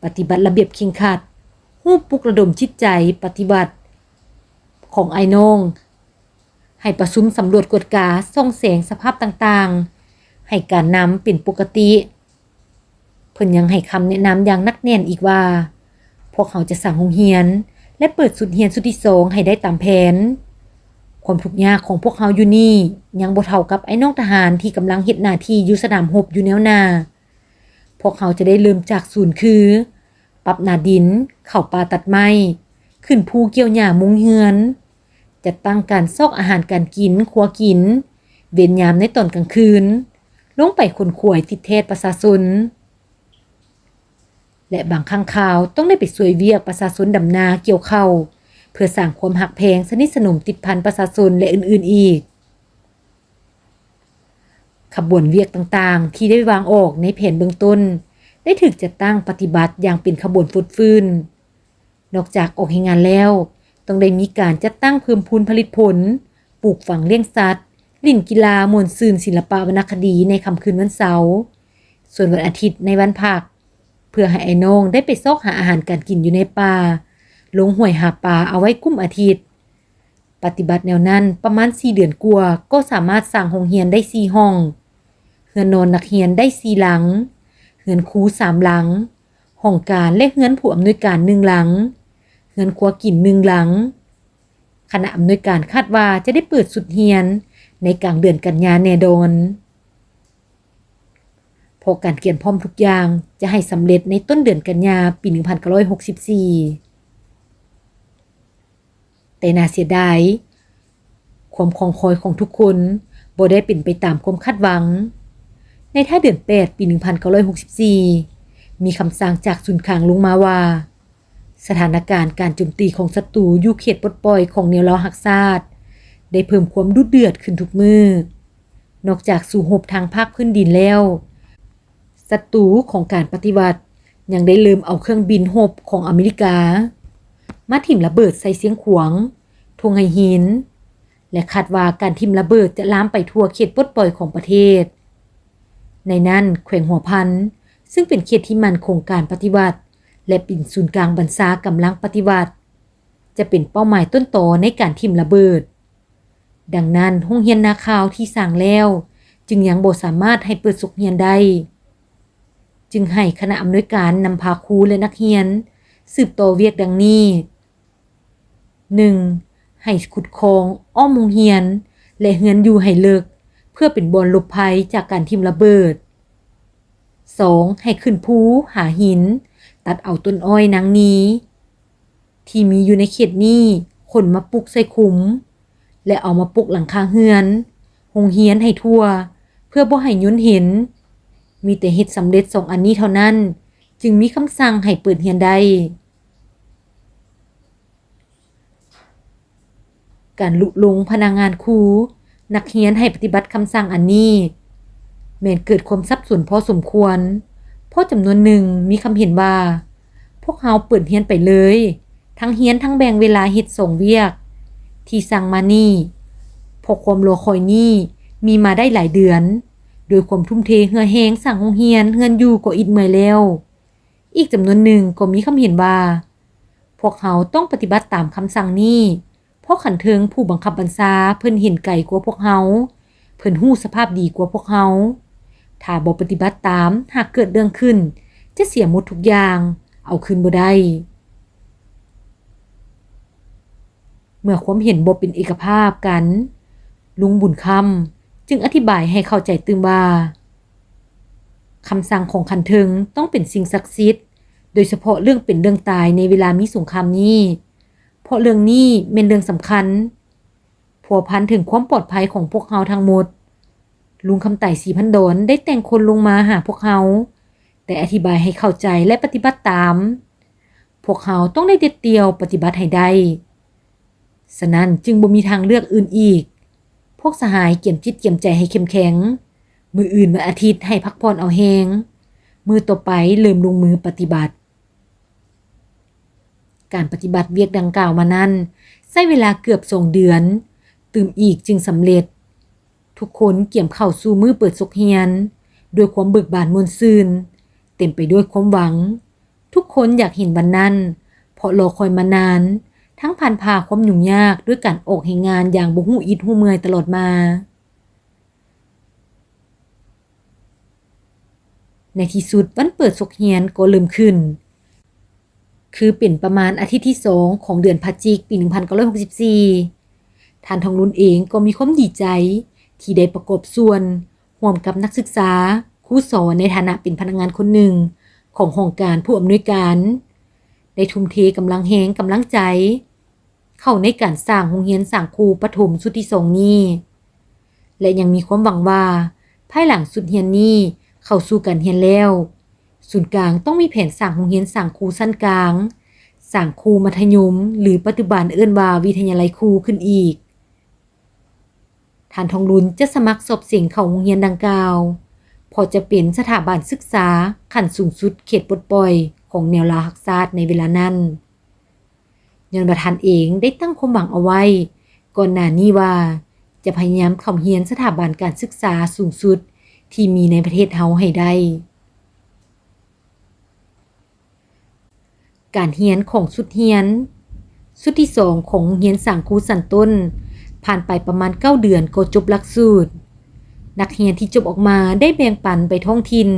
ປະຕິບັດລະບຽບເຄັ່ງຄັດ, ຮູ້ປຸກລະດົມຈິດໃຈປະຕິວັດຂອງອ້າຍນ້ອງ, ໃຫ້ປະຊຸມສຳຫຼວດກວດກາ, ສ່ອງແສງສະພາບຕ່າງໆ, ໃຫ້ການນຳເປັນປົກກະຕິ. ເພິ່ນຍັງໃຫ້ຄຳແນະນຳຢ່າງໜັກແໜ້ນອີກວ່າ, ພວກເຮົາຈະສ້າງໂຮງຮຽນ ແລະ ເປີດຊຸດຮຽນຊຸດທີສອງໃຫ້ໄດ້ຕາມແຜນ. ຄວາມທຸກຍາກຂອງພວກເຮົາຢູ່ນີ້ຍັງບໍ່ເທົ່າກັບອ້າຍນ້ອງທະຫານທີ່ກຳລັງເຮັດໜ້າທີ່ຢູ່ສະໜາມຮົບຢູ່ແນວໜ້າ. ພວກເຮົາຈະໄດ້ເລີ່ມຈາກສູນຄື ປັບໜ້າດິນ, ເຂົ້າປ່າຕັດໄມ້, ຂຶ້ນພູກ່ຽວຫຍ້າມຸງເຮືອນ, ຈັດຕັ້ງການຊອກອາຫານການກິນ, ຄົວກິນ, ເວນຍາມໃນຕອນກາງຄືນ, ລົງໄປຂົນຂວາຍຕິດແທດປະຊາຊົນ ແລະ ບາງຄັ້ງຄາວຕ້ອງໄດ້ໄປຊ່ວຍວຽກປະຊາຊົນດຳນາກ່ຽວເຂົ້າ ເພື່ອສ້າງຄວາມຮັກແພງສະໜິດສະໜົມຕິດພັນປະຊາຊົນ ແລະ ອື່ນໆອີກ. ຂະບວນວຽກຕ່າງໆທີ່ໄດ້ວາງອອກໃນແຜນເບື້ອງຕົ້ນ ໄດ້ຖືກຈັດຕັ້ງປະຕິບັດຢ່າງເປັນຂະບວນຟົດຟື້ນ. ນອກຈາກອອກແຮງງານແລ້ວ, ຕ້ອງໄດ້ມີການຈັດຕັ້ງເພີ່ມພູນຜະລິດຜົນ, ປູກຝັງລ້ຽງສັດ, ຫຼິ້ນກິລາ, ມ່ວນຊື່ນ, ສິລະປະວັນນະຄະດີໃນຄ່ຳຄືນວັນເສົາ, ສ່ວນວັນອາທິດໃນວັນພັກ, ເພື່ອໃຫ້ອ້າຍນ້ອງໄດ້ໄປຊອກຫາອາຫານການກິນຢູ່ໃນປ່າ, ລົງຫ້ວຍຫາປາເອົາໄວ້ກຸ້ມອາທິດ. ປະຕິບັດແນວນັ້ນປະມານສີ່ເດືອນກວ່າ ກໍສາມາດສ້າງໂຮງຮຽນໄດ້ສີ່ຫ້ອງ, ເຮືອນນອນນັກຮຽນໄດ້ສີ່ຫຼັງ, ເຮືອນຄູສາມຫຼັງ, ຫ້ອງການ ແລະ ເຮືອນຜູ້ອຳນວຍການໜຶ່ງຫຼັງ, ເຮືອນຄົວກິນໜຶ່ງຫຼັງ. ຄະນະອຳນວຍການຄາດວ່າຈະໄດ້ເປີດຊຸດຮຽນໃນກາງເດືອນກັນຍາແນ່ນອນ, ເພາະການກຽມພ້ອມທຸກຢ່າງຈະໃຫ້ສຳເລັດໃນຕົ້ນເດືອນກັນຍາປີໜຶ່ງພັນເກົ້າຮ້ອຍຫົກສິບສີ່. ແຕ່ໜ້າເສຍດາຍ, ຄວາມຄອງຄອຍຂອງທຸກຄົນບໍ່ໄດ້ເປັນໄປຕາມຄວາມຄາດຫວັງ. ໃນທ້າຍເດືອນແປດປີໜຶ່ງພັນເກົ້າຮ້ອຍຫົກສິບສີ່ ມີຄຳສັ່ງຈາກສູນກາງລົງມາວ່າ ສະຖານະການການໂຈມຕີຂອງສັດຕູຢູ່ເຂດປົດປ່ອຍຂອງແນວລາວຮັກຊາດ ໄດ້ເພີ່ມຄວາມດຸເດືອດຂຶ້ນທຸກມື້. ນອກຈາກສູ້ຮົບທາງພາກພື້ນດິນແລ້ວ, ສັດຕູຂອງການປະຕິວັດຍັງໄດ້ເລີ່ມເອົາເຄື່ອງບິນຮົບຂອງອາເມລິກາມາຖິ້ມລະເບີດໃສ່ຊຽງຂວາງ, ທົ່ງໄຫຫີນ ແລະ ຄາດວ່າການຖິ້ມລະເບີດຈະລາມໄປທົ່ວເຂດປົດປ່ອຍຂອງປະເທດ. ໃນນັ້ນ, ແຂວງຫົວພັນ ຊຶ່ງເປັນເຂດທີ່ໝັ້ນຄົງການປະຕິວັດ ແລະ ເປັນສູນກາງບັນຊາກຳລັງປະຕິວັດ, ຈະເປັນເປົ້າໝາຍຕົ້ນຕໍໃນການຖິ້ມລະເບີດ. ດັ່ງນັ້ນ, ໂຮງຮຽນນາຂ່າວທີ່ສ້າງແລ້ວ ຈຶ່ງຍັງບໍ່ສາມາດໃຫ້ເປີດສົກຮຽນໄດ້, ຈຶ່ງໃຫ້ຄະນະອຳນວຍການນຳພາຄູ ແລະ ນັກຮຽນສືບຕໍ່ວຽກດັ່ງນີ້. ໜຶ່ງ, ໃຫ້ຂຸດຄອງອ້ອມໂຮງຮຽນ ແລະ ເຮືອນຢູ່ໃຫ້ເລິກ ເພື່ອເປັນບ່ອນຫຼົບໄພຈາກການຖິ້ມລະເບີດ. ສອງ, ໃຫ້ຂຶ້ນພູຫາຫີນ ຕັດເອົາຕົ້ນອ້ອຍນາງນີ ທີ່ມີຢູ່ໃນເຂດນີ້ ຂົນມາປຸກໃສ່ຂຸມ ແລະ ເອົາມາປົກຫຼັງຄາເຮືອນ, ໂຮງຮຽນໃຫ້ທົ່ວ ເພື່ອບໍ່ໃຫ້ຍົນເຫັນ. ມີແຕ່ເຮັດສຳເລັດສອງອັນນີ້ເທົ່ານັ້ນ ຈຶ່ງມີຄຳສັ່ງໃຫ້ເປີດຮຽນໄດ້. ການລຸລົງພະນັກງານຄູ, ນັກຮຽນໃຫ້ປະຕິບັດຄຳສັ່ງອັນນີ້ ແມ່ນເກີດຄວາມສັບສົນພໍສົມຄວນ, ເພາະຈຳນວນໜຶ່ງມີຄຳເຫັນວ່າ ພວກເຮົາເປີດຮຽນໄປເລີຍ, ທັງຮຽນທັງແບ່ງເວລາເຮັດສອງວຽກທີ່ສັ່ງມານີ້, ເພາະຄວາມລໍຄອຍນີ້ມີມາໄດ້ຫຼາຍເດືອນ, ດ້ວຍຄວາມທຸ່ມເທເຫື່ອແຮງສ້າງໂຮງຮຽນ, ເຮືອນຢູ່ກໍອິດເມື່ອຍແລ້ວ. ອີກຈຳນວນໜຶ່ງກໍມີຄຳເຫັນວ່າ ພວກເຮົາຕ້ອງປະຕິບັດຕາມຄຳສັ່ງນີ້, ເພາະຂັ້ນເທິງຜູ້ບັງຄັບບັນຊາເພິ່ນເຫັນໄກກວ່າພວກເຮົາ, ເພິ່ນຮູ້ສະພາບດີກວ່າພວກເຮົາ. ຖ້າບໍ່ປະຕິບັດຕາມ, ຫາກເກີດເລື່ອງຂຶ້ນ, ຈະເສຍໝົດທຸກຢ່າງ, ເອົາຄືນບໍ່ໄດ້. ເມື່ອຄວາມເຫັນບໍ່ເປັນເອກະພາບກັນ, ລຸງບຸນຄຳຈຶ່ງອະທິບາຍໃຫ້ເຂົ້າໃຈຕື່ມວ່າ ຄຳສັ່ງຂອງຂັ້ນເທິງຕ້ອງເປັນສິ່ງສັກສິດ, ໂດຍສະເພາະເລື່ອງເປັນເລື່ອງຕາຍໃນເວລາມີສົງຄາມນີ້, ເພາະເລື່ອງນີ້ແມ່ນເລື່ອງສຳຄັນ, ພົວພັນເຖິງຄວາມປອດໄພຂອງພວກເຮົາທັງໝົດ. ລຸງຄຳໄຕ ສີພັນດອນ ໄດ້ແຕ່ງຄົນລົງມາຫາພວກເຮົາ, ແຕ່ອະທິບາຍໃຫ້ເຂົ້າໃຈ ແລະ ປະຕິບັດຕາມ. ພວກເຮົາຕ້ອງໄດ້ເດັດດ່ຽວປະຕິບັດໃຫ້ໄດ້. ສະນັ້ນຈຶ່ງບໍ່ມີທາງເລືອກອື່ນອີກ. ພວກສະຫາຍກຽມຈິດກຽມໃຈໃຫ້ເຂັ້ມແຂງ. ມື້ອື່ນວັນອາທິດໃຫ້ພັກຜ່ອນເອົາແຮງ. ມື້ຕໍ່ໄປເລີ່ມລົງມືປະຕິບັດ. ການປະຕິບັດວຽກດັ່ງກ່າວມານັ້ນ ໃຊ້ເວລາເກືອບສອງເດືອນ, ຕື່ມອີກຈຶ່ງສຳເລັດ. ທຸກຄົນກຽມເຂົ້າສູ່ມື້ເປີດສົກຮຽນ ດ້ວຍຄວາມເບີກບານມ່ວນຊື່ນ, ເຕັມໄປດ້ວຍຄວາມຫວັງ. ທຸກຄົນຢາກເຫັນວັນນັ້ນ, ເພາະລໍຄອຍມານານ, ທັງຜ່ານຜ່າຄວາມຫຍຸ້ງຍາກດ້ວຍການອອກແຮງງານຢ່າງບໍ່ຮູ້ອິດຮູ້ເມື່ອຍຕະຫຼອດມາ. ໃນທີ່ສຸດວັນເປີດສົກຮຽນກໍເລີ່ມຂຶ້ນ, ຄືເປັນປະມານອາທິດທີສອງຂອງເດືອນພະຈິກ ປີໜຶ່ງພັນເກົ້າຮ້ອຍຫົກສິບສີ່. ທ່ານທອງລຸນເອງກໍມີຄວາມດີໃຈທີ່ໄດ້ປະກອບສ່ວນຮ່ວມກັບນັກສຶກສາ, ຄູສອນໃນຖານະເປັນພະນັກງານຄົນໜຶ່ງຂອງຫ້ອງການຜູ້ອຳນວຍການ, ໄດ້ທຸ່ມເທກຳລັງແຮງ, ກຳລັງໃຈ ເຂົ້າໃນການສ້າງໂຮງຮຽນສ້າງຄູປະຖົມຊຸດທີສອງນີ້ ແລະ ຍັງມີຄວາມຫວັງວ່າ ພາຍຫຼັງຊຸດຮຽນນີ້ເຂົ້າສູ່ການຮຽນແລ້ວ, ສູນກາງຕ້ອງມີແຜນສ້າງໂຮງຮຽນສ້າງຄູຊັ້ນກາງ, ສ້າງຄູມັດທະຍົມ ຫຼື ປັດຈຸບັນເອີ້ນວ່າວິທະຍາໄລຄູຂຶ້ນອີກ. ທ່ານທອງລຸນຈະສະໝັກສອບເສັງເຂົ້າໂຮງຮຽນດັ່ງກ່າວ, ເພາະຈະເປັນສະຖາບັນສຶກສາຂັ້ນສູງສຸດເຂດປົດປ່ອຍຂອງແນວລາວຮັກຊາດໃນເວລານັ້ນ. ຍ້ອນວ່າທ່ານເອງໄດ້ຕັ້ງຄວາມຫວັງເອົາໄວ້ກ່ອນໜ້ານີ້ວ່າ ຈະພະຍາຍາມເຂົ້າຮຽນສະຖາບັນການສຶກສາສູງສຸດທີ່ມີໃນປະເທດເຮົາໃຫ້ໄດ້. ການຮຽນຂອງຊຸດຮຽນ ຊຸດທີສອງຂອງໂຮງຮຽນສ້າງຄູຊັ້ນຕົ້ນ ຜ່ານໄປປະມານເກົ້າເດືອນກໍຈົບຫຼັກສູດ. ນັກຮຽນທີ່ຈົບອອກມາໄດ້ແບ່ງປັນໄປທ້ອງຖິ່ນ,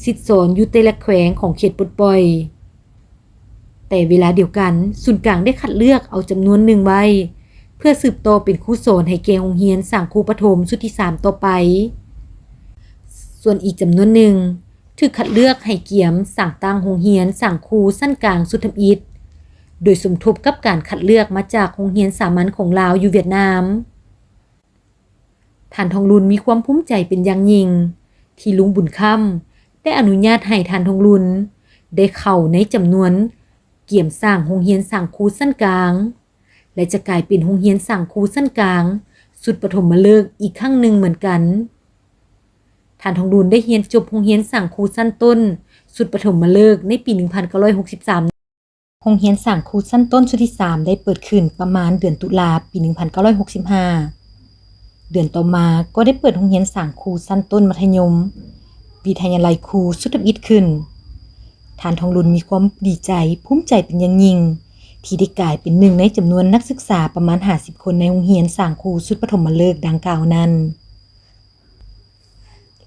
ສິດສອນຢູ່ແຕ່ລະແຂວງຂອງເຂດປົດປ່ອຍ. ແຕ່ເວລາດຽວກັນ, ສູນກາງໄດ້ຄັດເລືອກເອົາຈຳນວນໜຶ່ງໄວ້ ເພື່ອສືບຕໍ່ເປັນຄູສອນໃຫ້ແກ່ໂຮງຮຽນສ້າງຄູປະຖົມຊຸດທີສາມຕໍ່ໄປ. ສ່ວນອີກຈຳນວນໜຶ່ງ ຖືກຄັດເລືອກໃຫ້ກຽມສ້າງຕັ້ງໂຮງຮຽນສ້າງຄູຊັ້ນກາງຊຸດທຳອິດ, ໂດຍສົມທົບກັບການຄັດເລືອກມາຈາກໂຮງຮຽນສາມັນຂອງລາວຢູ່ຫວຽດນາມ. ທ່ານທອງລຸນມີຄວາມພູມໃຈເປັນຢ່າງຍິ່ງ ທີ່ລຸງບຸນຄຳໄດ້ອະນຸຍາດໃຫ້ທ່ານທອງລຸນໄດ້ເຂົ້າໃນຈຳນວນກຽມສ້າງໂຮງຮຽນສ້າງຄູຊັ້ນກາງ ແລະ ຈະກາຍເປັນໂຮງຮຽນສ້າງຄູຊັ້ນກາງຊຸດປະຖົມມະເລີກອີກຄັ້ງໜຶ່ງເໝືອນກັນ. ທ່ານທອງລຸນໄດ້ຮຽນຈົບໂຮງຮຽນສ້າງຄູຊັ້ນຕົ້ນຊຸດປະຖົມມະເລີກໃນປີໜຶ່ງພັນເກົ້າຮ້ອຍຫົກສິບສາມ. ໂຮງຮຽນສ້າງຄູຊັ້ນຕົ້ນຊຸດທີສາມໄດ້ເປີດຂຶ້ນປະມານເດືອນຕຸລາປີໜຶ່ງພັນເກົ້າຮ້ອຍຫົກສິບຫ້າ. ເດືອນຕໍ່ມາກໍໄດ້ເປີດໂຮງຮຽນສ້າງຄູຊັ້ນຕົ້ນມັດທະຍົມ ວິທະຍາໄລຄູຊຸດທຳອິດຂຶ້ນ. ທ່ານທອງລຸນມີຄວາມດີໃຈ, ພູມໃຈເປັນຢ່າງຍິ່ງ ທີ່ໄດ້ກາຍເປັນໜຶ່ງໃນຈຳນວນນັກສຶກສາປະມານຫ້າສິບຄົນໃນໂຮງຮຽນສ້າງຄູຊຸດປະຖົມມະເລີກດັ່ງກ່າວນັ້ນ.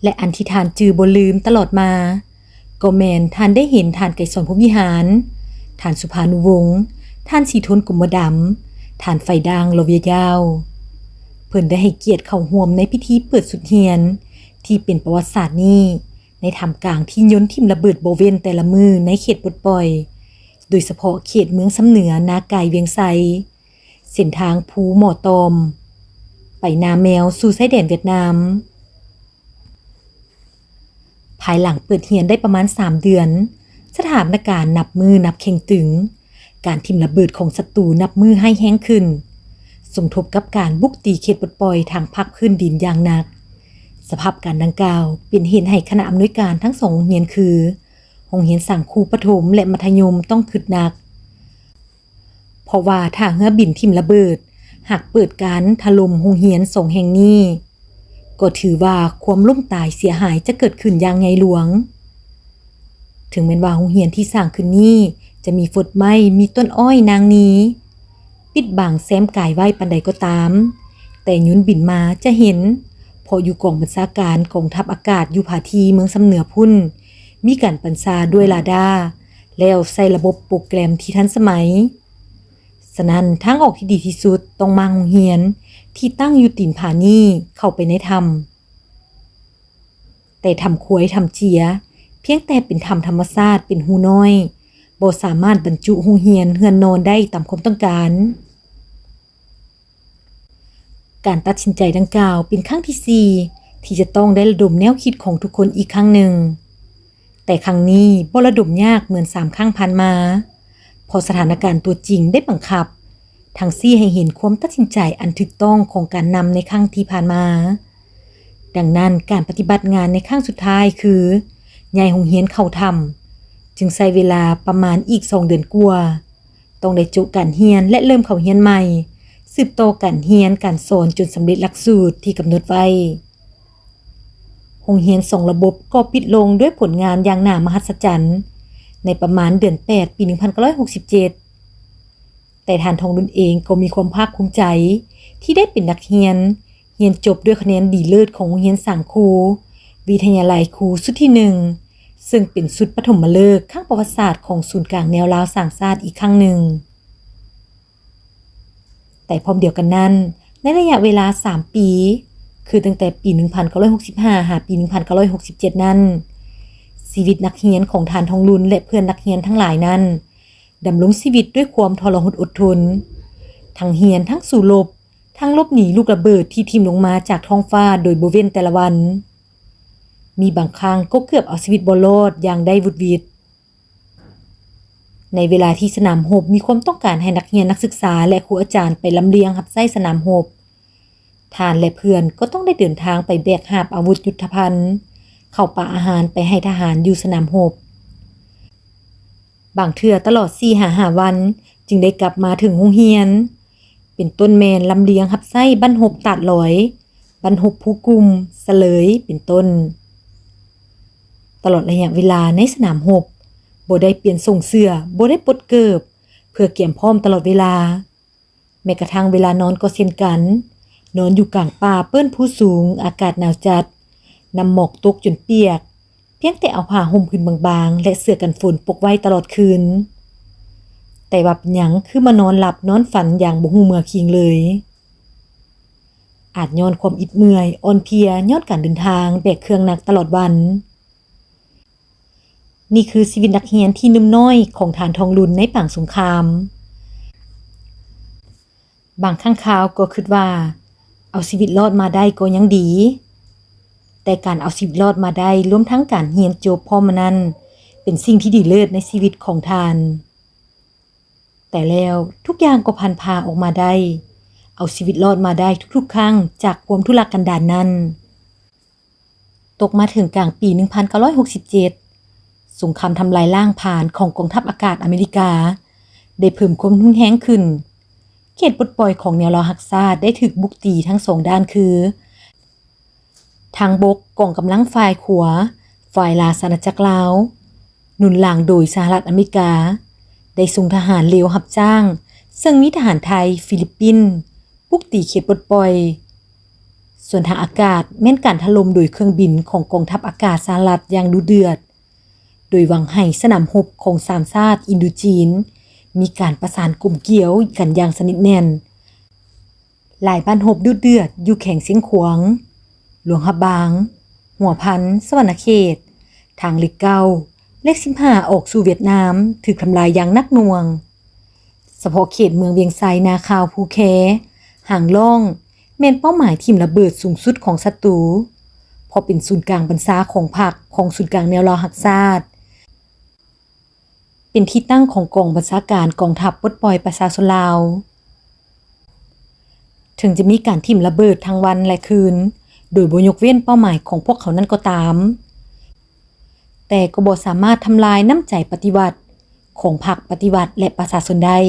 ແລະ ອັນທີ່ທ່ານຈື່ບໍ່ລືມຕະຫຼອດມາ ກໍແມ່ນທ່ານໄດ້ເຫັນທ່ານໄກສອນ ພົມວິຫານ, ທ່ານສຸພານຸວົງ, ທ່ານສີທົນ ກົມມະດຳ, ທ່ານໄຟດ່າງ ລໍວຽຍາວ. ເພິ່ນໄດ້ໃຫ້ກຽດເຂົ້າຮ່ວມໃນພິທີເປີດຊຸດຮຽນທີ່ເປັນປະຫວັດສາດນີ້ ໃນທ່າມກາງທີ່ຍົນຖິ້ມລະເບີດບໍ່ເວັ້ນແຕ່ລະມື້ໃນເຂດປົດປ່ອຍ, ໂດຍສະເພາະເຂດເມືອງຊຳເໜືອ, ນາກາຍ, ວຽງໄຊ, ເສັ້ນທາງພູໝໍຕອມ. ໄປນາແມວສູ່ຊາຍແດນຫວຽດນາມ. ພາຍຫຼັງເປີດຮຽນໄດ້ປະມານສາມເດືອນ, ສະຖານະການນັບມື້ນັບເຄັ່ງຕຶງ, ການຖິ້ມລະເບີດຂອງສັດຕູນັບມື້ຮ້າຍແຮງຂຶ້ນ, ສົມທົບກັບການບຸກຕີເຂດປົດປ່ອຍທາງພາກພື້ນດິນຢ່າງໜັກ. ສະພາບການດັ່ງກ່າວເປັນເຫດໃຫ້ຄະນະອຳນວຍການທັງສອງໂຮງຮຽນຄື ໂຮງຮຽນສັງຄູປະຖົມ ແລະ ມັດທະຍົມຕ້ອງຄຶດໜັກ. ເພາະວ່າຖ້າເຮືອບິນຖິ້ມລະເບີດ ຫາກເປີດການຖະຫຼົ່ມໂຮງຮຽນສອງແຫ່ງນີ້, ກໍຖືວ່າຄວາມລົ້ມຕາຍເສຍຫາຍຈະເກີດຂຶ້ນຢ່າງໃຫຍ່ຫຼວງ. ເຖິງແມ່ນວ່າໂຮງຮຽນທີ່ສ້າງຂຶ້ນນີ້ຈະມີຟົດໄໝ້, ມີຕົ້ນອ້ອຍນາງນີ ປິດບັງແຊມກາຍໄວ້ປານໃດກໍຕາມ, ແຕ່ຍົນບິນມາຈະເຫັນ, ເພາະຢູ່ກອງບັນຊາການກອງທັບອາກາດຢູ່ຜາຖີ່ເມືອງຊຳເໜືອພຸ້ນ ມີການບັນຊາດ້ວຍລາດາ ແລ້ວໃຊ້ລະບົບໂປຣແກຣມທີ່ທັນສະໄໝ. ສະນັ້ນ, ທາງອອກທີ່ດີທີ່ສຸດຕ້ອງມາໂຮງຮຽນທີ່ຕັ້ງຢູ່ຕີນຜານີ້ເຂົ້າໄປໃນຖ້ຳ. ແຕ່ຖ້ຳຄວາຍ, ຖ້ຳເຈຍ ພຽງແຕ່ເປັນຖ້ຳທຳມະຊາດເປັນຮູນ້ອຍ, ບໍ່ສາມາດບັນຈຸໂຮງຮຽນເຮືອນນອນໄດ້ຕາມຄວາມຕ້ອງການ. ການຕັດສິນໃຈດັ່ງກ່າວເປັນຄັ້ງທີສີ່ ທີ່ຈະຕ້ອງໄດ້ລະດົມແນວຄິດຂອງທຸກຄົນອີກຄັ້ງໜຶ່ງ. ແຕ່ຄັ້ງນີ້ບໍ່ລະດົມຍາກເໝືອນສາມຄັ້ງຜ່ານມາ, ເພາະສະຖານະການຕົວຈິງໄດ້ບັງຄັບ ທັງຊີ້ໃຫ້ເຫັນຄວາມຕັດສິນໃຈອັນຖືກຕ້ອງຂອງການນຳໃນຄັ້ງທີ່ຜ່ານມາ. ດັ່ງນັ້ນ, ການປະຕິບັດງານໃນຄັ້ງສຸດທ້າຍຄື ຍ້າຍໂຮງຮຽນເຂົ້າຖ້ຳ, ຈຶ່ງໃຊ້ເວລາປະມານອີກສອງເດືອນກວ່າ. ຕ້ອງໄດ້ໂຈະການຮຽນ ແລະ ເລີ່ມເຂົ້າຮຽນໃໝ່, ສືບຕໍ່ການຮຽນການສອນຈົນສຳເລັດຫຼັກສູດທີ່ກຳນົດໄວ້. ໂຮງຮຽນສອງລະບົບກໍປິດລົງດ້ວຍຜົນງານຢ່າງໜ້າມະຫັດສະຈັນ ໃນປະມານເດືອນແປດ ປີໜຶ່ງພັນເກົ້າຮ້ອຍຫົກສິບເຈັດ. ແຕ່ທ່ານທອງລຸນເອງກໍມີຄວາມພາກພູມໃຈທີ່ໄດ້ເປັນນັກຮຽນ ຮຽນຈົບດ້ວຍຄະແນນດີເລີດຂອງໂຮງຮຽນສັງຄູ ວິທະຍາໄລຄູຊຸດທີໜຶ່ງ ເຊິ່ງເປັນຊຸດປະຖົມມະເລີກຄັ້ງປະຫວັດສາດຂອງສູນກາງແນວລາວສ້າງຊາດອີກຄັ້ງໜຶ່ງ. ແຕ່ພ້ອມດຽວກັນນັ້ນ, ໃນໄລຍະເວລາສາມປີ, ຄືຕັ້ງແຕ່ປີໜຶ່ງພັນເກົ້າຮ້ອຍຫົກສິບຫ້າ ຫາປີໜຶ່ງພັນເກົ້າຮ້ອຍຫົກສິບເຈັດນັ້ນ, ຊີວິດນັກຮຽນຂອງທ່ານທອງລຸນ ແລະ ເພື່ອນນັກຮຽນທັງຫຼາຍນັ້ນ ດຳລົງຊີວິດດ້ວຍຄວາມທໍລະຫົດອົດທົນ, ທັງຮຽນ, ທັງສູ້ລົບ, ທັງຫຼົບໜີລູກລະເບີດທີ່ຖິ້ມລົງມາຈາກທ້ອງຟ້າໂດຍບໍ່ເວັ້ນແຕ່ລະວັນ. ມີບາງຄັ້ງກໍເກືອບເອົາຊີວິດບໍ່ລອດຢ່າງໄດ້ຫວຸດຫວິດ. ໃນເວລາທີ່ສະໜາມຮົບມີຄວາມຕ້ອງການໃຫ້ນັກຮຽນ, ນັກສຶກສາ ແລະ ຄູອາຈານໄປລຳລຽງຮັບໃຊ້ສະໜາມຮົບ, ທ່ານ ແລະ ເພື່ອນກໍຕ້ອງໄດ້ເດີນທາງໄປແບກຫາບອາວຸດຍຸດທະພັນ, ເຂົ້າປາອາຫານໄປໃຫ້ທະຫານຢູ່ສະໜາມຮົບ. ບາງເທື່ອຕະຫຼອດສີ່ຫາຫ້າວັນຈຶ່ງໄດ້ກັບມາເຖິງໂຮງຮຽນ, ເປັນຕົ້ນແມ່ນລຳລຽງຮັບໃຊ້ບັ້ນຮົບຕາດລອຍ, ບັ້ນຮົບພູກຸ່ມ, ສະເຫຼີຍ ເປັນຕົ້ນ. ຕະຫຼອດໄລຍະເວລາໃນສະໜາມຮົບ, ບໍ່ໄດ້ປ່ຽນໂສ້ງເສື້ອ, ບໍ່ໄດ້ປົດເກີບ, ເພື່ອກຽມພ້ອມຕະຫຼອດເວລາ. ແມ້ກະທັ່ງເວລານອນກໍເຊັ່ນກັນ, ນອນຢູ່ກາງປ່າເປີ້ນພູສູງ, ອາກາດໜາວຈັດ, ນ້ຳໝອກຕົກຈົນປຽກ, ພຽງແຕ່ເອົາຜ້າຫົ່ມພື້ນບາງໆ ແລະ ເສື້ອກັນຝົນປົກໄວ້ຕະຫຼອດຄືນ. ແຕ່ວ່າເປັນຫຍັງຄືມານອນຫຼັບນອນຝັນຢ່າງບໍ່ຮູ້ເມື່ອຄີງເລີຍ? ອາດຍ້ອນຄວາມອິດເມື່ອຍ, ອ່ອນເພຍ, ຍ້ອນການເດີນທາງ, ແບກເຄື່ອງໜັກຕະຫຼອດວັນ. ນີ້ຄືຊີວິດນັກຮຽນທີ່ໜຸ່ມນ້ອຍຂອງທ່ານທອງລຸນໃນປາງສົງຄາມ. ບາງຄັ້ງຄາວກໍຄິດວ່າ ເອົາຊີວິດລອດມາໄດ້ກໍຍັງດີ, ແຕ່ການເອົາຊີວິດລອດມາໄດ້, ລວມທັງການຮຽນຈົບພ້ອມມານັ້ນ, ເປັນສິ່ງທີ່ດີເລີດໃນຊີວິດຂອງທ່ານ. ແຕ່ແລ້ວທຸກຢ່າງກໍພັນພາອອກມາໄດ້, ເອົາຊີວິດລອດມາໄດ້ທຸກໆຄັ້ງຈາກຄວາມທຸລະກັນດານນັ້ນ. ຕົກມາເຖິງກາງປີໜຶ່ງພັນເກົ້າຮ້ອຍຫົກສິບເຈັດ, ສົງຄາມທຳລາຍລ້າງຜານຂອງກອງທັບອາກາດອາເມລິກາ ໄດ້ເພີ່ມຄວາມຮຸນແຮງຂຶ້ນ. ເຂດປົດປ່ອຍຂອງແນວລາວຮັກຊາດໄດ້ຖືກບຸກຕີທັງສອງດ້ານຄື ທາງບົກ, ກອງກຳລັງຝ່າຍຂວາ, ຝ່າຍລາຊະອານາຈັກລາວ, ໜູນຫຼັງໂດຍສະຫະລັດອາເມລິກາ, ໄດ້ສົ່ງທະຫານເລວຮັບຈ້າງ, ເຊິ່ງມີທະຫານໄທ, ຟີລິບປິນ, ບຸກຕີເຂດປົດປ່ອຍ. ສ່ວນທາງອາກາດແມ່ນການຖະຫຼົ່ມໂດຍເຄື່ອງບິນຂອງກອງທັບອາກາດສະຫະລັດຢ່າງດຸເດືອດ, ໂດຍຫວັງໃຫ້ສະໜາມຮົບຂອງສາມຊາດອິນໂດຈີນມີການປະສານກົມກຽວກັນຢ່າງສະໜິດແໜ້ນ. ຫຼາຍບ້ານຮົບດຸເດືອດຢູ່ແຂວງຊຽງຂວາງ, ຫຼວງພະບາງ, ຫົວພັນ, ສະຫວັນນະເຂດ, ທາງເລກເກົ້າ, ເລກສິບຫ້າອອກສູ່ຫວຽດນາມ ຖືກທຳລາຍຢ່າງໜັກໜ່ວງ. ສະເພາະເຂດເມືອງວຽງໄຊ, ນາຄາວ, ພູແຄ, ຫາງລ້ອງ, ໄ ແມ່ນເປົ້າໝາຍຖິ້ມລະເບີດສູງສຸດຂອງສັດຕູ, ເພາະເປັນສູນກາງບັນຊາຂອງພັກ, ຂອງສູນກາງແນວລາວຮັກຊາດ, ເປັນທີ່ຕັ້ງຂອງກອງບັນຊາການກອງທັບປົດປ່ອຍປະຊາຊົນລາວ. ເຖິງຈະມີການຖິ້ມລະເບີດທັງວັນ ແລະ ຄືນ ໂດຍບໍ່ຍົກເວັ້ນເປົ້າໝາຍຂອງພວກເຂົານັ້ນກໍຕາມ, ແຕ່ກໍບໍ່ສາມາດທຳລາຍນ້ຳໃຈປະຕິວັດຂອງພັກປະຕິວັດ ແລະ ປະຊາຊົນໄດ້.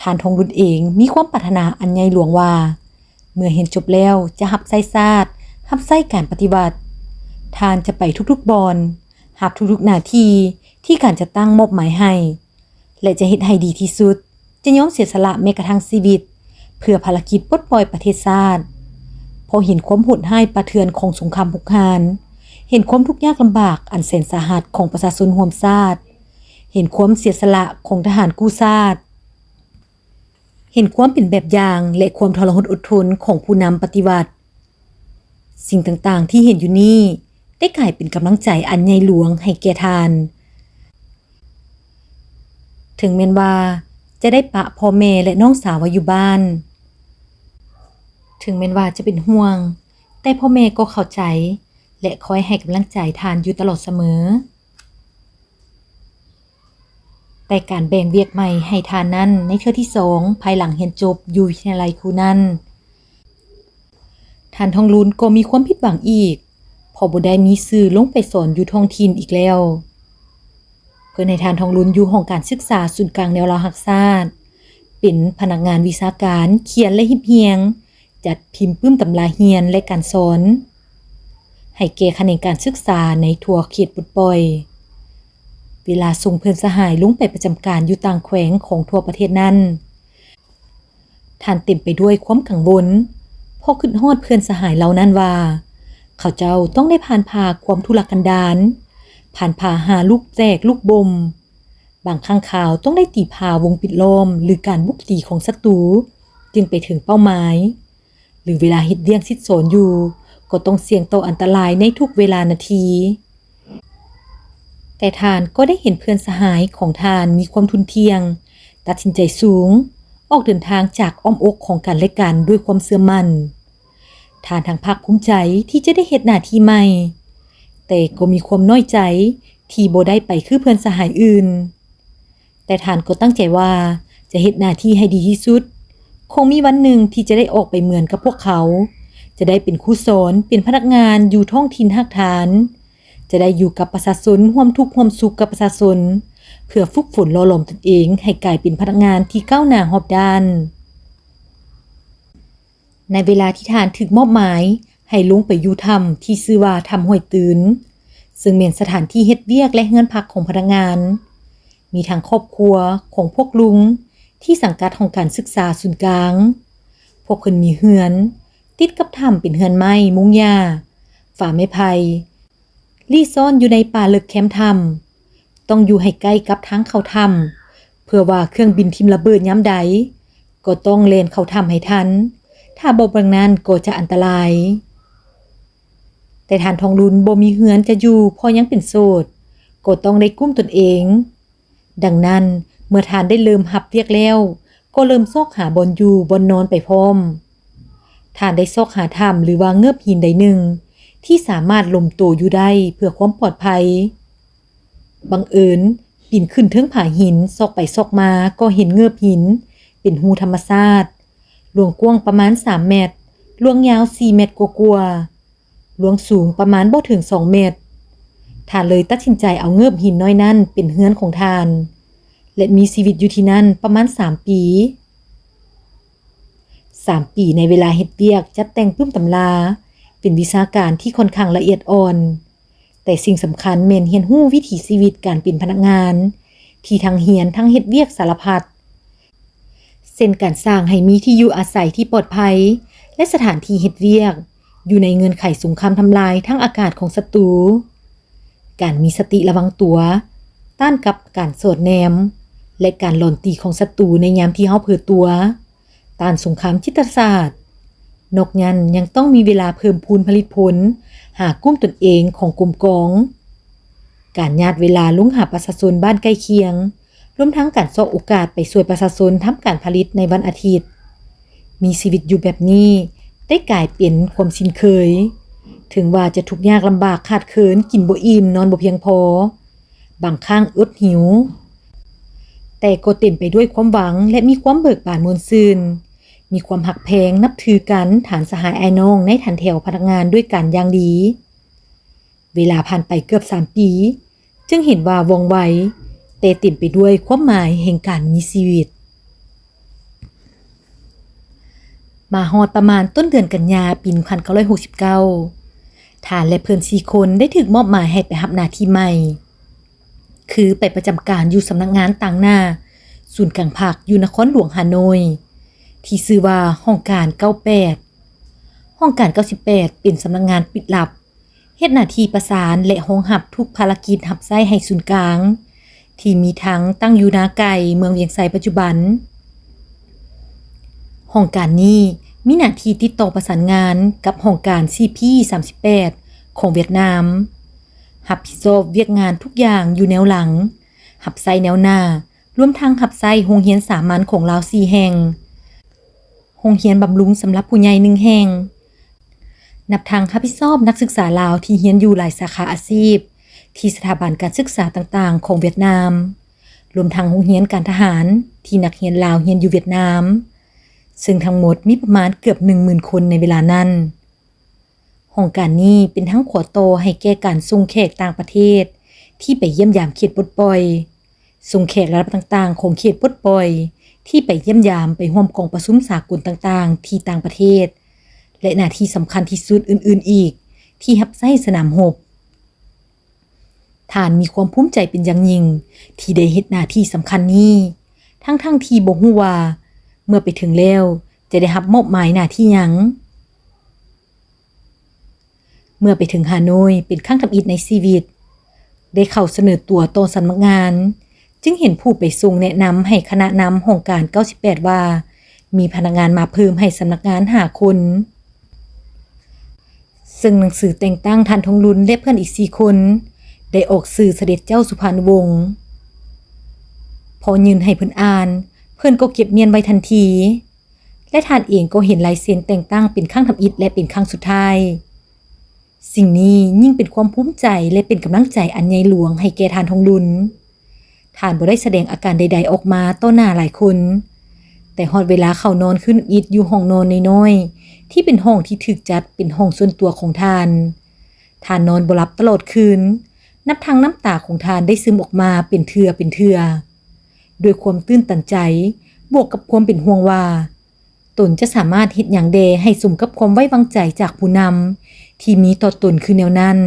ທ່ານ ທອງລຸນ ເອງມີຄວາມປາດຖະໜາອັນໃຫຍ່ຫຼວງວ່າ ເມື່ອຮຽນຈົບແລ້ວຈະຮັບໃຊ້ຊາດ, ຮັບໃຊ້ການປະຕິວັດ. ທ່ານຈະໄປທຸກໆບ່ອນ, ຮັບທຸກໆໜ້າທີ່ທີ່ການຈັດຕັ້ງມອບໝາຍໃຫ້ ແລະ ຈະເຮັດໃຫ້ດີທີ່ສຸດ, ຈະຍອມເສຍສະຫຼະແມ້ກະທັ່ງຊີວິດ ເພື່ອພາລະກິດປົດປ່ອຍປະເທດຊາດ, ເພາະເຫັນຄວາມໂຫດຮ້າຍປ່າເຖື່ອນຂອງສົງຄາມຮຸກຮານ, ເຫັນຄວາມທຸກຍາກລຳບາກອັນແສນສາຫັດຂອງປະຊາຊົນຮ່ວມຊາດ, ເຫັນຄວາມເສຍສະຫຼະຂອງທະຫານກູ້ຊາດ, ເຫັນຄວາມເປັນແບບຢ່າງ ແລະ ຄວາມທໍລະຫົດອົດທົນຂອງຜູ້ນຳປະຕິວັດ. ສິ່ງຕ່າງໆທີ່ເຫັນຢູ່ນີ້ໄດ້ກາຍເປັນກຳລັງໃຈອັນໃຫຍ່ຫຼວງໃຫ້ແກ່ທ່ານ. ເຖິງແມ່ນວ່າຈະໄດ້ປະພໍ່ແມ່ ແລະ ນ້ອງສາວໄວ້ຢູ່ບ້ານ, ເຖິງແມ່ນວ່າຈະເປັນຫ່ວງ, ແຕ່ພໍ່ແມ່ກໍເຂົ້າໃຈ ແລະ ຄອຍໃຫ້ກຳລັງໃຈທ່ານຢູ່ຕະຫຼອດສະເໝີ. ແຕ່ການແບ່ງວຽກໃໝ່ໃຫ້ທ່ານນັ້ນ ໃນເທື່ອທີສອງ ພາຍຫຼັງຮຽນຈົບຢູ່ວິທະຍາໄລຄູນັ້ນ, ທ່ານ ທອງລຸນ ກໍມີຄວາມຜິດຫວັງອີກ, ເພາະບໍ່ໄດ້ມີຊື່ລົງໄປສອນຢູ່ທ້ອງຖິ່ນອີກແລ້ວ. ເພິ່ນໃຫ້ທ່ານ ທອງລຸນ ຢູ່ຫ້ອງການສຶກສາສູນກາງແນວລາວຮັກຊາດ, ເປັນພະນັກງານວິຊາການ, ຂຽນ ແລະ ຮຽບຮຽງ, ຈັດພິມປຶ້ມຕຳລາຮຽນ ແລະ ການສອນ ໃຫ້ແກ່ຂະແໜງການສຶກສາໃນທົ່ວເຂດປົດປ່ອຍ. ເວລາສົ່ງເພື່ອນສະຫາຍລົງໄປປະຈຳການຢູ່ຕ່າງແຂວງຂອງທົ່ວປະເທດນັ້ນ, ທ່ານເຕັມໄປດ້ວຍຄວາມກັງວົນ, ເພາະຄິດຮອດເພື່ອນສະຫາຍເຫຼົ່ານັ້ນວ່າ ເຂົາເຈົ້າຕ້ອງໄດ້ຜ່ານຜ່າຄວາມທຸລະກັນດານ, ຜ່ານຜ່າຫາລູກແຕກລູກບົ່ມ, ບາງຄັ້ງຄາວຕ້ອງໄດ້ຕີພາວົງປິດລ້ອມ ຫຼື ການບຸກຕີຂອງສັດຕູ ຈຶ່ງໄປເຖິງເປົ້າໝາຍ, ຫຼື ເວລາເຮັດວຽກສິດສອນຢູ່ ກໍຕ້ອງສ່ຽງຕໍ່ອັນຕະລາຍໃນທຸກເວລານາທີ. ແຕ່ທ່ານກໍໄດ້ເຫັນເພື່ອນສະຫາຍຂອງທ່ານມີຄວາມທຸ່ນທ່ຽງ, ຕັດສິນໃຈສູງ, ອອກເດີນທາງຈາກອ້ອມອົກຂອງກັນແລະກັນດ້ວຍຄວາມເຊື່ອໝັ້ນ. ທ່ານທັງພາກພູມໃຈທີ່ຈະໄດ້ເຮັດໜ້າທີ່ໃໝ່, ແຕ່ກໍມີຄວາມນ້ອຍໃຈທີ່ບໍ່ໄດ້ໄປຄືເພື່ອນສະຫາຍອື່ນ. ແຕ່ທ່ານກໍຕັ້ງໃຈວ່າຈະເຮັດໜ້າທີ່ໃຫ້ດີທີ່ສຸດ. ຄົງມີວັນໜຶ່ງທີ່ຈະໄດ້ອອກໄປເໝືອນກັບພວກເຂົາ, ຈະໄດ້ເປັນຄູສອນ, ເປັນພະນັກງານຢູ່ທ້ອງຖິ່ນຮາກຖານ, ຈະໄດ້ຢູ່ກັບປະຊາຊົນ, ຮ່ວມທຸກຮ່ວມສຸກກັບປະຊາຊົນ, ເພື່ອຝຶກຝົນຫຼໍ່ຫຼອມຕົນເອງໃຫ້ກາຍເປັນພະນັກງານທີ່ກ້າວໜ້າຮອບດ້ານ. ໃນເວລາທີ່ທ່ານຖືກມອບໝາຍໃຫ້ລົງໄປຢູ່ຖ້ຳທີ່ຊື່ວ່າຖ້ຳຫ້ວຍຕື່ນ, ເຊິ່ງແມ່ນສະຖານທີ່ເຮັດວຽກ ແລະ ເຮືອນພັກຂອງພະນັກງານ, ມີທັງຄອບຄົວຂອງພວກລຸງທີ່ສັງກັດຫ້ອງການສຶກສາສູນກາງ. ພວກເພິ່ນມີເຮືອນຕິດກັບຖ້ຳ ເປັນເຮືອນໄມ້ມຸງຫຍ້າ, ຝາໄມ້ໄຜ່, ລີ້ຊ້ອນຢູ່ໃນປ່າເລິກແຄມຖ້ຳ, ຕ້ອງຢູ່ໃຫ້ໃກ້ກັບທາງເຂົ້າຖ້ຳ, ເພື່ອວ່າເຄື່ອງບິນຖິ້ມລະເບີດຍາມໃດ ກໍຕ້ອງແລ່ນເຂົ້າຖ້ຳໃຫ້ທັນ, ຖ້າບໍ່ດັ່ງນັ້ນກໍຈະອັນຕະລາຍ. ແຕ່ທ່ານທອງລຸນບໍ່ມີເຮືອນຈະຢູ່ ເພາະຍັງເປັນໂສດ, ກໍຕ້ອງໄດ້ກຸ້ມຕົນເອງ. ດັ່ງນັ້ນ, ເມື່ອທ່ານໄດ້ເລີ່ມຮັບວຽກແລ້ວ, ກໍເລີ່ມຊອກຫາບ່ອນຢູ່ບ່ອນນອນໄປພ້ອມ. ທ່ານໄດ້ຊອກຫາຖ້ຳ ຫຼືວ່າເງືອບຫີນໃດໜຶ່ງ ທີ່ສາມາດຫຼົມໂຕຢູ່ໄດ້ເພື່ອຄວາມປອດໄພ. ບັງເອີນປີນຂຶ້ນເທິງຜາຫີນ, ຊອກໄປຊອກມາກໍເຫັນເງືອບຫີນເປັນຮູທຳມະຊາດ, ລວງກວ້າງປະມານສາມແມັດ, ລວງຍາວສີ່ແມັດກວ່າໆ. ລວງສູງປະມານບໍ່ເຖິງສອງແມັດ. ທ່ານເລີຍຕັດສິນໃຈເອົາເງືອບຫີນນ້ອຍນັ້ນເປັນເຮືອນຂອງທ່ານ ແລະ ມີຊີວິດຢູ່ທີ່ນັ້ນປະມານສາມປີ. ສາມປີໃນເວລາເຮັດວຽກຈັດແຕ່ງປຶ້ມຕຳລາ ເປັນວິຊາການທີ່ຂ້ອນຂ້າງລະອຽດອ່ອນ, ແຕ່ສິ່ງສຳຄັນແມ່ນຮຽນຮູ້ວິຖີຊີວິດການເປັນພະນັກງານ ທີ່ທັງຮຽນທັງເຮັດວຽກສາລະພັດ. ເຊັ່ນ ການສ້າງໃຫ້ມີທີ່ຢູ່ອາໄສທີ່ປອດໄພ ແລະ ສະຖານທີ່ເຮັດວຽກຢູ່ໃນເງື່ອນໄຂສົງຄາມທຳລາຍທາງອາກາດຂອງສັດຕູ, ການມີສະຕິລະວັງຕົວ ຕ້ານກັບການສອດແນມ ແລະ ການຫຼອນຕີຂອງສັດຕູໃນຍາມທີ່ເຮົາເຜີຕົວ, ຕ້ານສົງຄາມຈິດປະສາດ. ນອກນັ້ນຍັງຕ້ອງມີເວລາເພີ່ມພູນຜະລິດຜົນ, ຫາກຸ້ມຕົນເອງຂອງກົມກອງ, ການຍາດເວລາລົງຫາປະຊາຊົນບ້ານໃກ້ຄຽງ, ລວມທັງການຊອກໂອກາດໄປຊ່ວຍປະຊາຊົນທຳການຜະລິດໃນວັນອາທິດ. ມີຊີວິດຢູ່ແບບນີ້ໄດ້ກາຍເປັນຄວາມຊິນເຄີຍ. ເຖິງວ່າຈະທຸກຍາກລຳບາກ, ຂາດເຂີນ, ກິນບໍ່ອີ່ມ, ນອນບໍ່ພຽງພໍ, ບາງຄັ້ງອົດຫິວ, ແຕ່ກໍເຕັມໄປດ້ວຍຄວາມຫວັງ ແລະ ມີຄວາມເບີກບານມ່ວນຊື່ນ. ມີຄວາມຮັກແພງ, ນັບຖືກັນ, ທ່ານສະຫາຍອ້າຍນ້ອງໃນຖັນແຖວພະນັກງານດ້ວຍກັນຢ່າງດີ. ເວລາຜ່ານໄປເກືອບສາມປີ, ຈຶ່ງເຫັນວ່າວ່ອງໄວ, ແຕ່ເຕັມໄປດ້ວຍຄວາມໝາຍແຫ່ງການມີຊີວິດ. ມາຮອດປະມານຕົ້ນເດືອນກັນຍາ ປີໜຶ່ງພັນເກົ້າຮ້ອຍຫົກສິບເກົ້າ, ທ່ານ ແລະ ເພື່ອນສີ່ຄົນໄດ້ຖືກມອບໝາຍໃຫ້ໄປຮັບໜ້າທີ່ໃໝ່, ຄືໄປປະຈຳການຢູ່ສຳນັກງານຕາງໜ້າສູນກາງພັກຢູ່ນະຄອນຫຼວງຮ່າໂນ້ຍ ທີ່ຊື່ວ່າຫ້ອງການເກົ້າແປດ. ຫ້ອງການເກົ້າສິບແປດ ເປັນສຳນັກງານປິດລັບ, ເຮັດໜ້າທີ່ປະສານ ແລະ ຮອງຮັບທຸກພາລະກິດຮັບໃຊ້ໃຫ້ສູນກາງ ທີ່ມີທັງຕັ້ງຢູ່ນາໄກ່ ເມືອງວຽງໄຊປັດຈຸບັນ. ຫ້ອງການນີ້ມີໜ້າທີ່ຕິດຕໍ່ປະສານງານກັບຫ້ອງການ ຊີພີ ສາມສິບແປດ ຂອງຫວຽດນາມ, ຮັບຜິດຊອບວຽກງານທຸກຢ່າງຢູ່ແນວຫຼັງ, ຮັບໃຊ້ແນວໜ້າ, ລວມທັງຮັບໃຊ້ໂຮງຮຽນສາມັນຂອງລາວສີ່ແຫ່ງ, ໂຮງຮຽນບຳລຸງສຳລັບຜູ້ໃຫຍ່ໜຶ່ງແຫ່ງ, ນັບທັງຮັບຜິດຊອບນັກສຶກສາລາວທີ່ຮຽນຢູ່ຫຼາຍສາຂາອາຊີບ ທີ່ສະຖາບັນການສຶກສາຕ່າງໆຂອງຫວຽດນາມ, ລວມທັງໂຮງຮຽນການທະຫານທີ່ນັກຮຽນລາວຮຽນຢູ່ຫວຽດນາມ, ເຊິ່ງທັງໝົດມີປະມານເກືອບໜຶ່ງໝື່ນຄົນໃນເວລານັ້ນ. ຫ້ອງການນີ້ເປັນທັງຂົວຕໍ່ໃຫ້ແກ່ການສົ່ງແຂກຕ່າງປະເທດທີ່ໄປຢ້ຽມຢາມເຂດປົດປ່ອຍ, ສົ່ງແຂກລະດັບຕ່າງໆຂອງເຂດປົດປ່ອຍທີ່ໄປຢ້ຽມຢາມ, ໄປຮ່ວມກອງປະຊຸມສາກົນຕ່າງໆທີ່ຕ່າງປະເທດ ແລະ ໜ້າທີ່ສຳຄັນທີ່ສຸດອື່ນໆອີກທີ່ຮັບໃຊ້ສະໜາມຮົບ. ທ່ານມີຄວາມພູມໃຈເປັນຢ່າງຍິ່ງທີ່ໄດ້ເຮັດໜ້າທີ່ສຳຄັນນີ້, ທັງໆທີ່ບໍ່ຮູ້ວ່າເມື່ອໄປເຖິງແລ້ວຈະໄດ້ຮັບມອບໝາຍໜ້າທີ່ຫຍັງ. ເມື່ອໄປເຖິງຮ່າໂນ້ຍເປັນຄັ້ງທຳອິດໃນຊີວິດ, ໄດ້ເຂົ້າສະເໜີຕົວຕໍ່ສຳນັກງານ, ຈຶ່ງເຫັນຜູ້ໄປສົ່ງແນະນຳໃຫ້ຄະນະນຳຫ້ອງການເກົ້າສິບແປດວ່າ ມີພະນັກງານມາເພີ່ມໃຫ້ສຳນັກງານຫ້າຄົນ, ເຊິ່ງໜັງສືແຕ່ງຕັ້ງທ່ານທອງລຸນ ແລະ ເພື່ອນອີກສີ່ຄົນ ໄດ້ອອກຊື່ສະເດັດເຈົ້າສຸພານຸວົງ. ພໍຍື່ນໃຫ້ເພິ່ນອ່ານ, ເພິ່ນກໍເກັບມ້ຽນໄວ້ທັນທີ. ແລະ ທ່ານເອງກໍເຫັນລາຍເຊັນແຕ່ງຕັ້ງເປັນຄັ້ງທຳອິດ ແລະ ເປັນຄັ້ງສຸດທ້າຍ. ສິ່ງນີ້ຍິ່ງເປັນຄວາມພູມໃຈ ແລະ ເປັນກຳລັງໃຈອັນໃຫຍ່ຫຼວງໃຫ້ແກ່ທ່ານທອງລຸນ. ທ່ານບໍ່ໄດ້ສະແດງອາການໃດໆອອກມາຕໍ່ໜ້າຫຼາຍຄົນ, ແຕ່ຮອດເວລາເຂົ້ານອນຄືນທຳອິດຢູ່ຫ້ອງນອນນ້ອຍໆ ທີ່ເປັນຫ້ອງທີ່ຖືກຈັດເປັນຫ້ອງສ່ວນຕົວຂອງທ່ານ, ທ່ານນອນບໍ່ຫຼັບຕະຫຼອດຄືນ, ນັບທັງນ້ຳຕາຂອງທ່ານໄດ້ຊຶມອອກມາເປັນເທື່ອເປັນເທື່ອ. ດ້ວຍຄວາມຕື່ນຕັນໃຈ ບວກກັບຄວາມເປັນຫ່ວງວ່າ ຕົນຈະສາມາດເຮັດຫຍັງແດ່ໃຫ້ສົມກັບຄວາມໄວ້ວາງໃຈຈາກຜູ້ນຳທີ່ມີຕໍ່ຕົນຄືແນວນັ້ນ,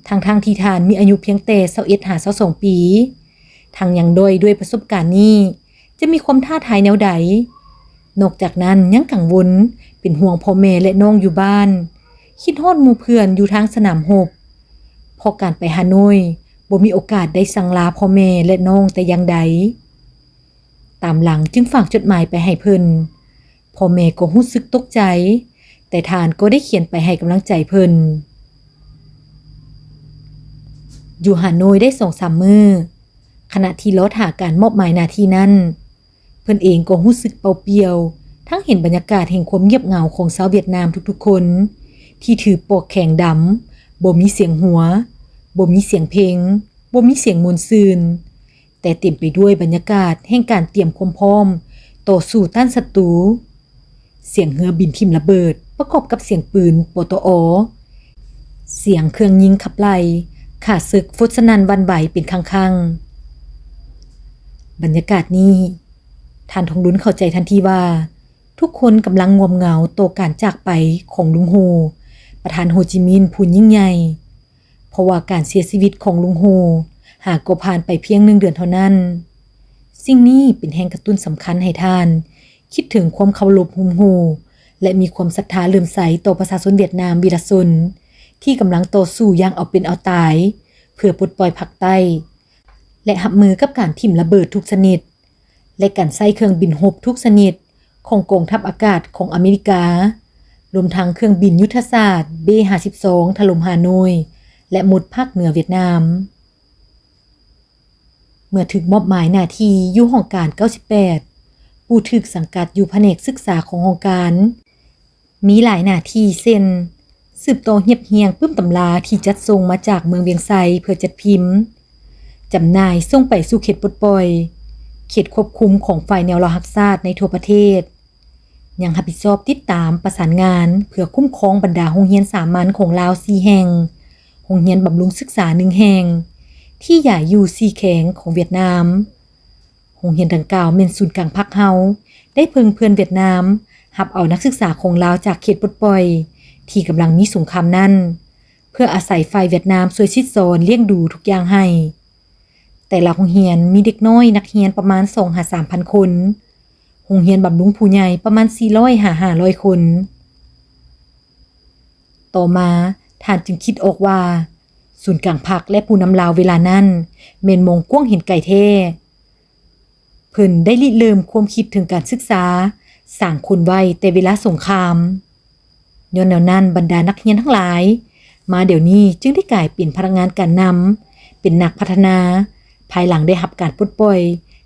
ທັງໆທີ່ທ່ານມີອາຍຸພຽງແຕ່ຊາວເອັດຫາຊາວສອງປີ, ທັງຍັງດ້ອຍດ້ວຍປະສົບການນີ້ ຈະມີຄວາມທ້າທາຍແນວໃດ? ນອກຈາກນັ້ນຍັງກັງວົນເປັນຫ່ວງພໍ່ແມ່ ແລະ ນ້ອງຢູ່ບ້ານ, ຄິດຮອດໝູ່ເພື່ອນຢູ່ທາງສະໜາມຮົບ, ເພາະການໄປຮ່າໂນ້ຍບໍ່ມີໂອກາດໄດ້ສັ່ງລາພໍ່ແມ່ ແລະ ນ້ອງແຕ່ຢ່າງໃດ. ຕາມຫຼັງຈຶ່ງຝາກຈົດໝາຍໄປໃຫ້ເພິ່ນ. ພໍ່ແມ່ກໍຮູ້ສຶກຕົກໃຈ, ແຕ່ທ່ານກໍໄດ້ຂຽນໄປໃຫ້ກຳລັງໃຈເພິ່ນ. ຢູ່ຮ່າໂນ້ຍໄດ້ສອງສາມມື້, ຂະນະທີ່ລໍຖ້າການມອບໝາຍໜ້າທີ່ນັ້ນ, ເພິ່ນເອງກໍຮູ້ສຶກເປົ່າປ່ຽວ, ທັງເຫັນບັນຍາກາດແຫ່ງຄວາມງຽບເຫງົາຂອງຊາວຫວຽດນາມທຸກໆຄົນ ທີ່ຖືປອກແຂງດຳ, ບໍ່ມີສຽງຫົວ, ບໍ່ມີສຽງເພງ, ບໍ່ມີສຽງມ່ວນຊື່ນ. ແຕ່ເຕັມໄປດ້ວຍບັນຍາກາດແຫ່ງການຕຽມຄວາມພ້ອມຕໍ່ສູ້ຕ້ານສັດຕູ. ສຽງເຮືອບິນຖິ້ມລະເບີດປະກອບກັບສຽງປືນ ປຕອ, ສຽງເຄື່ອງຍິງຂັບໄລ່ຂ້າເສິກຟົດສະໜັ່ນຫວັ່ນໄຫວເປັນຄັ້ງໆ. ບັນຍາກາດນີ້, ທ່ານທອງລຸນເຂົ້າໃຈທັນທີວ່າ ທຸກຄົນກຳລັງງ່ວມເຫງົາຕໍ່ການຈາກໄປຂອງລຸງໂຮ, ປະທານໂຮຈິມິນຜູ້ຍິ່ງໃຫຍ່. ເພາະວ່າການເສຍຊີວິດຂອງລຸງໂຮຫາກໍຜ່ານໄປພຽງໜຶ່ງເດືອນເທົ່ານັ້ນ. ສິ່ງນີ້ເປັນແຮງກະຕຸ້ນສຳຄັນໃຫ້ທ່ານຄິດເຖິງຄວາມເຄົາລົບຮຸ່ມໂຮ ແລະ ມີຄວາມສັດທາເຫຼື້ອມໃສຕໍ່ປະຊາຊົນຫວຽດນາມວິລະຊົນ ທີ່ກຳລັງຕໍ່ສູ້ຢ່າງເອົາເປັນເອົາຕາຍ ເພື່ອປົດປ່ອຍພາກໃຕ້ ແລະ ຮັບມືກັບການຖິ້ມລະເບີດທຸກຊະນິດ ແລະ ການໃຊ້ເຄື່ອງບິນຮົບທຸກຊະນິດຂອງກອງທັບອາກາດຂອງອາເມລິກາ, ລວມທັງເຄື່ອງບິນຍຸດທະສາດ ເບ ຫ້າສິບສອງ ຖະຫຼົ່ມຮ່າໂນ້ຍ ແລະ ໝົດພາກເໜືອຫວຽດນາມ. ເມື່ອຖືກມອບໝາຍໜ້າທີ່ຢູ່ຫ້ອງການເກົ້າສິບແປດ, ຜູ້ຖືກສັງກັດຢູ່ພະແນກສຶກສາຂອງຫ້ອງການ ມີຫຼາຍໜ້າທີ່ເຊັ່ນ ສືບຕໍ່ຮຽບຮຽງປຶ້ມຕຳລາທີ່ຈັດສົ່ງມາຈາກເມືອງວຽງໄຊເພື່ອຈັດພິມ, ຈຳໜ່າຍສົ່ງໄປສູ່ເຂດປົດປ່ອຍ, ເຂດຄວບຄຸມຂອງຝ່າຍແນວລາວຮັກຊາດໃນທົ່ວປະເທດ, ຍັງຮັບຜິດຊອບຕິດຕາມປະສານງານເພື່ອຄຸ້ມຄອງບັນດາໂຮງຮຽນສາມັນຂອງລາວສີ່ແຫ່ງ, ໂຮງຮຽນບຳລຸງສຶກສາໜຶ່ງແຫ່ງ ທີ່ຢາຍຢູ່ສີ່ແຂວງຂອງຫວຽດນາມ. ໂຮງຮຽນດັ່ງກ່າວແມ່ນສູນກາງພັກເຮົາ ໄດ້ເພິ່ງເພື່ອນຫວຽດນາມ ຮັບເອົານັກສຶກສາຂອງລາວຈາກເຂດປົດປ່ອຍ ທີ່ກຳລັງມີສົງຄາມນັ້ນ ເພື່ອອາໄສຝ່າຍຫວຽດນາມຊ່ວຍສິດສອນລ້ຽງດູທຸກຢ່າງໃຫ້. ແຕ່ລະໂຮງຮຽນມີເດັກນ້ອຍນັກຮຽນປະມານສອງຫາສາມພັນຄົນ, ໂຮງຮຽນບຳລຸງຜູ້ໃຫຍ່ປະມານສີ່ຮ້ອຍຫາຫ້າຮ້ອຍຄົນ. ຕໍ່ມາທ່ານຈຶ່ງຄິດອອກວ່າ ສູນກາງພັກ ແລະ ຜູ້ນຳລາວເວລານັ້ນ ແມ່ນມອງກວ້າງເຫັນໄກແທ້. ເພິ່ນໄດ້ລິເລີ່ມຄວາມຄິດເຖິງການສຶກສາສ້າງຄົນໄວ້ແຕ່ເວລາສົງຄາມ. ຍ້ອນແນວນັ້ນ, ບັນດານັກຮຽນທັງຫຼາຍມາດຽວນີ້ຈຶ່ງໄດ້ກາຍເປັນພະນັກງານການນຳ, ເປັນນັກພັດທະນາ, ພາຍຫຼັງໄດ້ຮັບການປົດປ່ອຍ,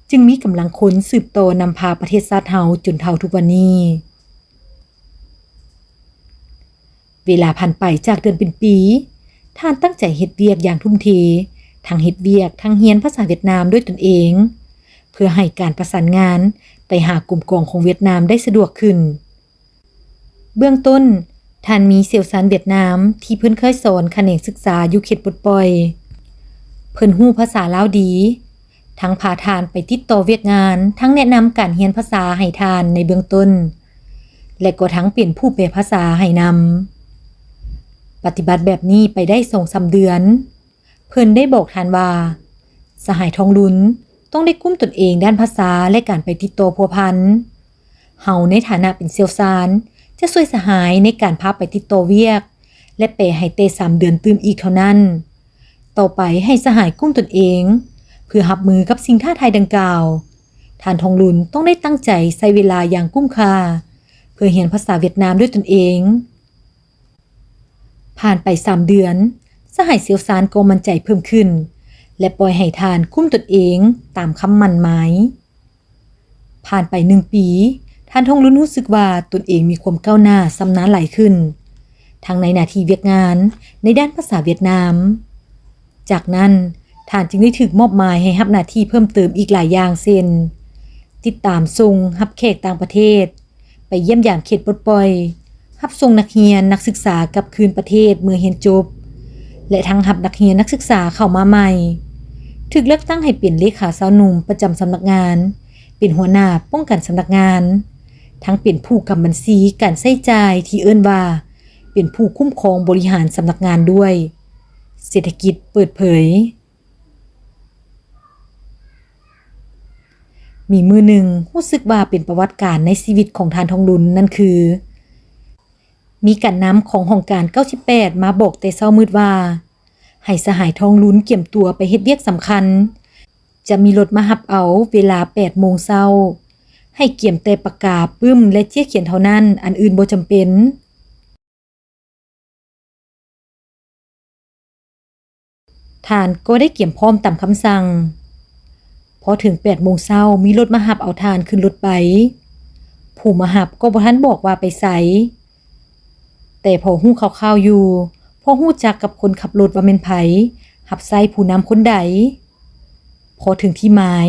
ຈຶ່ງມີກຳລັງຄົນສືບຕໍ່ນຳພາປະເທດຊາດເຮົາຈົນເທົ່າທຸກວັນນີ້. ເວລາຜ່ານໄປຈາກເດືອນເປັນປີ, ທ່ານຕັ້ງໃຈເຮັດວຽກຢ່າງທຸ່ມເທ, ທັງເຮັດວຽກ, ທັງຮຽນພາສາຫວຽດນາມດ້ວຍຕົນເອງ, ເພື່ອໃຫ້ການປະສານງານໄປຫາກົມກອງຂອງຫວຽດນາມໄດ້ສະດວກຂຶ້ນ. ເບື້ອງຕົ້ນ, ທ່ານມີຊ່ຽວຊານຫວຽດນາມທີ່ເພິ່ນເຄີຍສອນຂະແໜງສຶກສາຢູ່ເຂດປົດປ່ອຍ. ເພິ່ນຮູ້ພາສາລາວດີ, ທັງພາທ່ານໄປຕິດຕໍ່ວຽກງານ, ທັງແນະນຳການຮຽນພາສາໃຫ້ທ່ານໃນເບື້ອງຕົ້ນ ແລະ ກໍທັງເປັນຜູ້ແປພາສາໃຫ້ນຳ. ປະຕິບັດແບບນີ້ໄປໄດ້ສອງສາມເດືອນ, ເພິ່ນໄດ້ບອກທ່ານວ່າ, ສະຫາຍທອງລຸນຕ້ອງໄດ້ກຸ້ມຕົນເອງດ້ານພາສາ ແລະ ການໄປຕິດຕໍ່ພົວພັນ. ເຮົາໃນຖານະເປັນຊ່ຽວຊານ ຈະຊ່ວຍສະຫາຍໃນການພາໄປຕິດຕໍ່ວຽກ ແລະ ແປໃຫ້ແຕ່ສາມເດືອນຕື່ມອີກເທົ່ານັ້ນ. ຕໍ່ໄປໃຫ້ສະຫາຍກຸ້ມຕົນເອງ ເພື່ອຮັບມືກັບສິ່ງທ້າທາຍດັ່ງກ່າວ. ທ່ານທອງລຸນຕ້ອງໄດ້ຕັ້ງໃຈໃຊ້ເວລາຢ່າງກຸ້ມຄ່າ ເພື່ອຮຽນພາສາຫວຽດນາມດ້ວຍຕົນເອງ. ຜ່ານໄປສາມເດືອນ, ສະຫາຍຊ່ຽວຊານກໍໝັ້ນໃຈເພີ່ມຂຶ້ນ ແລະ ປ່ອຍໃຫ້ທ່ານກຸ້ມຕົນເອງຕາມຄຳໝັ້ນໝາຍ. ຜ່ານໄປໜຶ່ງປີ, ທ່ານທອງລຸນຮູ້ສຶກວ່າຕົນເອງມີຄວາມກ້າວໜ້າຊຳນານຫຼາຍຂຶ້ນ, ທັງໃນໜ້າທີ່ວຽກງານ, ໃນດ້ານພາສາຫວຽດນາມ. ຈາກນັ້ນ, ທ່ານຈຶ່ງໄດ້ຖືກມອບໝາຍໃຫ້ຮັບໜ້າທີ່ເພີ່ມເຕີມອີກຫຼາຍຢ່າງ ເຊັ່ນ ຕິດຕາມສົ່ງຮັບແຂກຕ່າງປະເທດ, ໄປຢ້ຽມຢາມເຂດປົດປ່ອຍ, ຮັບສົ່ງນັກຮຽນ, ນັກສຶກສາກັບຄືນປະເທດເມື່ອຮຽນຈົບ ແລະ ທັງຮັບນັກຮຽນ, ນັກສຶກສາເຂົ້າມາໃໝ່. ຖືກເລືອກຕັ້ງໃຫ້ເປັນເລຂາຊາວໜຸ່ມປະຈຳສຳນັກງານ, ເປັນຫົວໜ້າປ້ອງກັນສຳນັກງານ, ທັງເປັນຜູ້ກຳບັນຊີການໃຊ້ຈ່າຍທີ່ເອີ້ນວ່າ ເປັນຜູ້ຄຸ້ມຄອງບໍລິຫານສຳນັກງານດ້ວຍ. ເສດຖະກິດເປີດເຜີຍ. ມີມື້ໜຶ່ງຮູ້ສຶກວ່າເປັນປະຫວັດການໃນຊີວິດຂອງທ່ານທອງລຸນ, ນັ້ນຄື ມີການນຳຂອງຫ້ອງການເກົ້າສິບແປດມາບອກແຕ່ເຊົ້າມືດວ່າ ໃຫ້ສະຫາຍທອງລຸນກຽມຕົວໄປເຮັດວຽກສຳຄັນ, ຈະມີລົດມາຮັບເອົາເວລາແປດໂມງເຊົ້າ, ໃຫ້ກຽມແຕ່ປາກກາ, ປຶ້ມ ແລະ ເຈ້ຍຂຽນເທົ່ານັ້ນ, ອັນອື່ນບໍ່ຈຳເປັນ. ທ່ານກໍໄດ້ກຽມພ້ອມຕາມຄຳສັ່ງ. ພໍເຖິງແປດໂມງເຊົ້າ, ມີລົດມາຮັບເອົາທ່ານຂຶ້ນລົດໄປ. ຜູ້ມາຮັບກໍບໍ່ທັນບອກວ່າໄປໃສ, ແຕ່ພໍຮູ້ຂ່າວໆຢູ່, ພໍຮູ້ຈັກກັບຄົນຂັບລົດວ່າແມ່ນໃຜ, ຮັບໃຊ້ຜູ້ນຳຄົນໃດ. ພໍເຖິງທີ່ໝາຍ,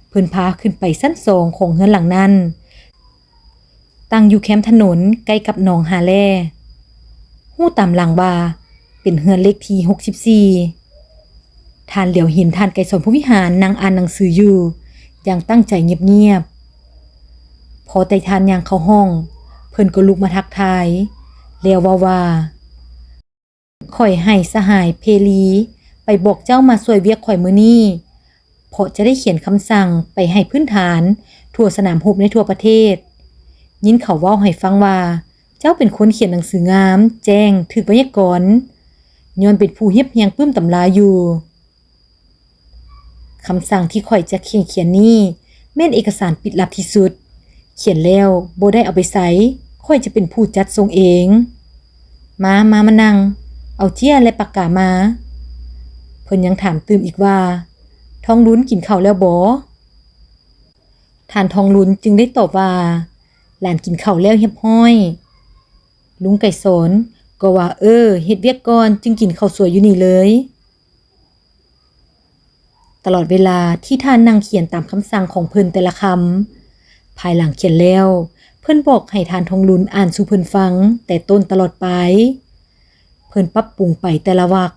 ເພິ່ນພາຂຶ້ນໄປຊັ້ນສອງຂອງເຮືອນຫຼັງນັ້ນ. ຕັ້ງຢູ່ແຄມຖະໜົນໃກ້ກັບໜອງຫາແລ່. ຮູ້ຕາມຫຼັງວ່າເປັນເຮືອນເລກທີຫົກສິບສີ່. ທ່ານຫຼຽວເຫັນທ່ານໄກສອນ ພົມວິຫານ ນັ່ງອ່ານໜັງສືຢູ່ຢ່າງຕັ້ງໃຈງຽບໆ. ພໍແຕ່ທ່ານຍ່າງເຂົ້າຫ້ອງ, ເພິ່ນກໍລຸກມາທັກທາຍ ແລ້ວເວົ້າວ່າ, ຂ້ອຍໃຫ້ສະຫາຍເພລີໄປບອກເຈົ້າມາຊ່ວຍວຽກຂ້ອຍມື້ນີ້, ເພາະຈະໄດ້ຂຽນຄຳສັ່ງໄປໃຫ້ພື້ນຖານທົ່ວສະໜາມຮົບໃນທົ່ວປະເທດ. ຍິນເຂົາເວົ້າໃຫ້ຟັງວ່າ ເຈົ້າເປັນຄົນຂຽນໜັງສືງາມ, ແຈ້ງ, ຖືກໄວຍາກອນ, ຍ້ອນເປັນຜູ້ຮຽບຮຽງປຶ້ມຕຳລາຢູ່. ຄຳສັ່ງທີ່ຂ້ອຍຈະເຄັ່ງຂຽນນີ້ແມ່ນເອກະສານປິດລັບທີ່ສຸດ. ຂຽນແລ້ວບໍ່ໄດ້ເອົາໄປໃສ, ຂ້ອຍຈະເປັນຜູ້ຈັດສົ່ງເອງ. ມາ, ມາ, ມານັ່ງ. ເອົາເຈ້ຍ ແລະ ປາກກາມາ. ເພິ່ນຍັງຖາມຕື່ມອີກວ່າ, ທອງລຸນກິນເຂົ້າແລ້ວບໍ? ທ່ານທອງລຸນຈຶ່ງໄດ້ຕອບວ່າ, ຫຼານກິນເຂົ້າແລ້ວຮຽບຮ້ອຍ. ລຸງໄກສອນກໍວ່າ, ເອີ, ເຮັດວຽກກ່ອນ, ຈຶ່ງກິນເຂົ້າສວຍຢູ່ນີ້ເລີຍ. ຕະຫຼອດເວລາທີ່ທ່ານນັ່ງຂຽນຕາມຄຳສັ່ງຂອງເພິ່ນແຕ່ລະຄຳ, ພາຍຫຼັງຂຽນແລ້ວ, ເພິ່ນບອກໃຫ້ທ່ານທອງລຸນອ່ານສູ່ເພິ່ນຟັງແຕ່ຕົ້ນຕະຫຼອດປາຍ. ເພິ່ນປັບປຸງໄປແຕ່ລະວັກ.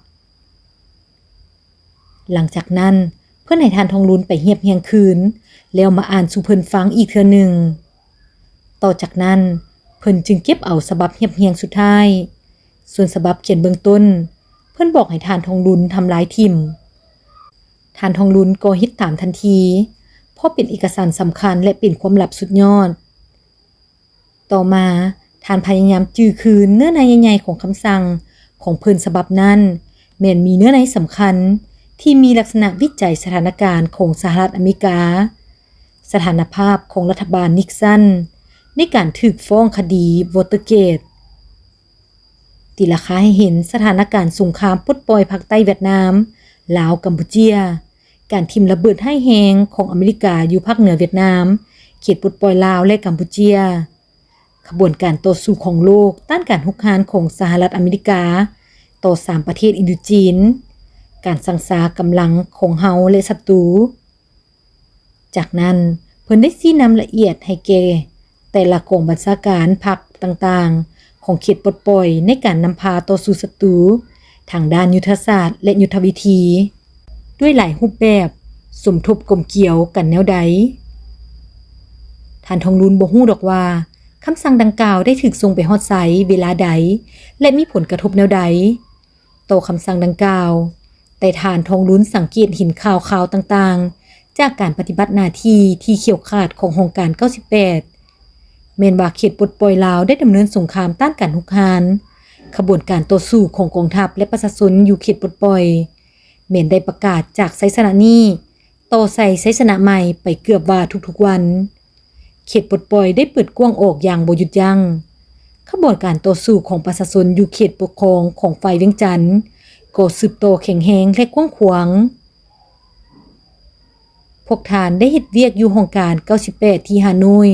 ຫຼັງຈາກນັ້ນ, ເພິ່ນໃຫ້ທ່ານທອງລຸນໄປຮຽບຮຽງຄືນ, ແລ້ວມາອ່ານສູ່ເພິ່ນຟັງອີກເທື່ອໜຶ່ງ. ຕໍ່ຈາກນັ້ນ, ເພິ່ນຈຶ່ງເກັບເອົາສະບັບຮຽບຮຽງສຸດທ້າຍ. ສ່ວນສະບັບຂຽນເບື້ອງຕົ້ນ, ເພິ່ນບອກໃຫ້ທ່ານທອງລຸນທຳລາຍຖິ້ມ. ທ່ານທອງລຸນກໍເຮັດຕາມທັນທີ, ເພາະເປັນເອກະສານສຳຄັນ ແລະ ເປັນຄວາມລັບສຸດຍອດ. ຕໍ່ມາ, ທ່ານພະຍາຍາມຈື່ຄືນເນື້ອໃນໃຫຍ່ໆຂອງຄຳສັ່ງຂອງເພິ່ນສະບັບນັ້ນ, ແມ່ນມີເນື້ອໃນສຳຄັນທີ່ມີລັກສະນະວິໄຈສະຖານະການຂອງສະຫະລັດອາເມລິກາ, ສະຖານະພາບຂອງລັດຖະບານນິກສັນໃນການຖືກຟ້ອງຄະດີວອເຕີເກດ, ຕີລາຄາໃຫ້ເຫັນສະຖານະການສົງຄາມປົດປ່ອຍພາກໃຕ້ຫວຽດນາມ, ລາວ, ກຳປູເຈຍ, ການຖິ້ມລະເບີດຮ້າຍແຮງຂອງອາເມລິກາຢູ່ພາກເໜືອຫວຽດນາມ, ເຂດປົດປ່ອຍລາວ ແລະ ກຳປູເຈຍ, ຂະບວນການຕໍ່ສູ້ຂອງໂລກຕ້ານການຮຸກຮານຂອງສະຫະລັດອາເມລິກາຕໍ່ສາມປະເທດອິນໂດຈີນ, ການຊັງຊາກຳລັງຂອງເຮົາ ແລະ ສັດຕູ. ຈາກນັ້ນ, ເພິ່ນໄດ້ຊີ້ນຳລະອຽດໃຫ້ແກ່ແຕ່ລະກອງບັນຊາການພັກຕ່າງໆຂອງເຂດປົດປ່ອຍໃນການນຳພາຕໍ່ສູ້ສັດຕູທາງດ້ານຍຸດທະສາດ ແລະ ຍຸດທະວິທີ ດ້ວຍຫຼາຍຮູບແບບ, ສົມທົບກົມກຽວກັນແນວໃດ. ທ່ານທອງລຸນບໍ່ຮູ້ດອກວ່າ ຄຳສັ່ງດັ່ງກ່າວໄດ້ຖືກສົ່ງໄປຮອດໃສ, ເວລາໃດ ແລະ ມີຜົນກະທົບແນວໃດ ຕໍ່ຄຳສັ່ງດັ່ງກ່າວ, ແຕ່ທ່ານທອງລຸນສັງເກດເຫັນຂ່າວຄາວຕ່າງໆ ຈາກການປະຕິບັດໜ້າທີ່ທີ່ຂຽວຂາດຂອງຫ້ອງການເກົ້າສິບແປດ ແມ່ນວ່າເຂດປົດປ່ອຍລາວໄດ້ດຳເນີນສົງຄາມຕ້ານການຮຸກຮານ, ຂະບວນການຕໍ່ສູ້ຂອງກອງທັບ ແລະ ປະຊາຊົນຢູ່ເຂດປົດປ່ອຍ ແມ່ນໄດ້ປະກາດຈາກໄຊຊະນະນີ້ ຕໍ່ໃສ່ໄຊຊະນະໃໝ່ໄປເກືອບວ່າທຸກໆວັນ. ເຂດປົດປ່ອຍໄດ້ເປີດກວ້າງອອກຢ່າງບໍ່ຢຸດຢັ້ງ. ຂະບວນການຕໍ່ສູ້ຂອງປະຊາຊົນຢູ່ເຂດປົກຄອງຂອງຝ່າຍວຽງຈັນກໍສືບຕໍ່ແຂງແຮງ ແລະ ກວ້າງຂວາງ. ພວກທ່ານໄດ້ເຮັດວຽກຢູ່ຫ້ອງການເກົ້າສິບແປດທີ່ຮາໂນ້ຍ,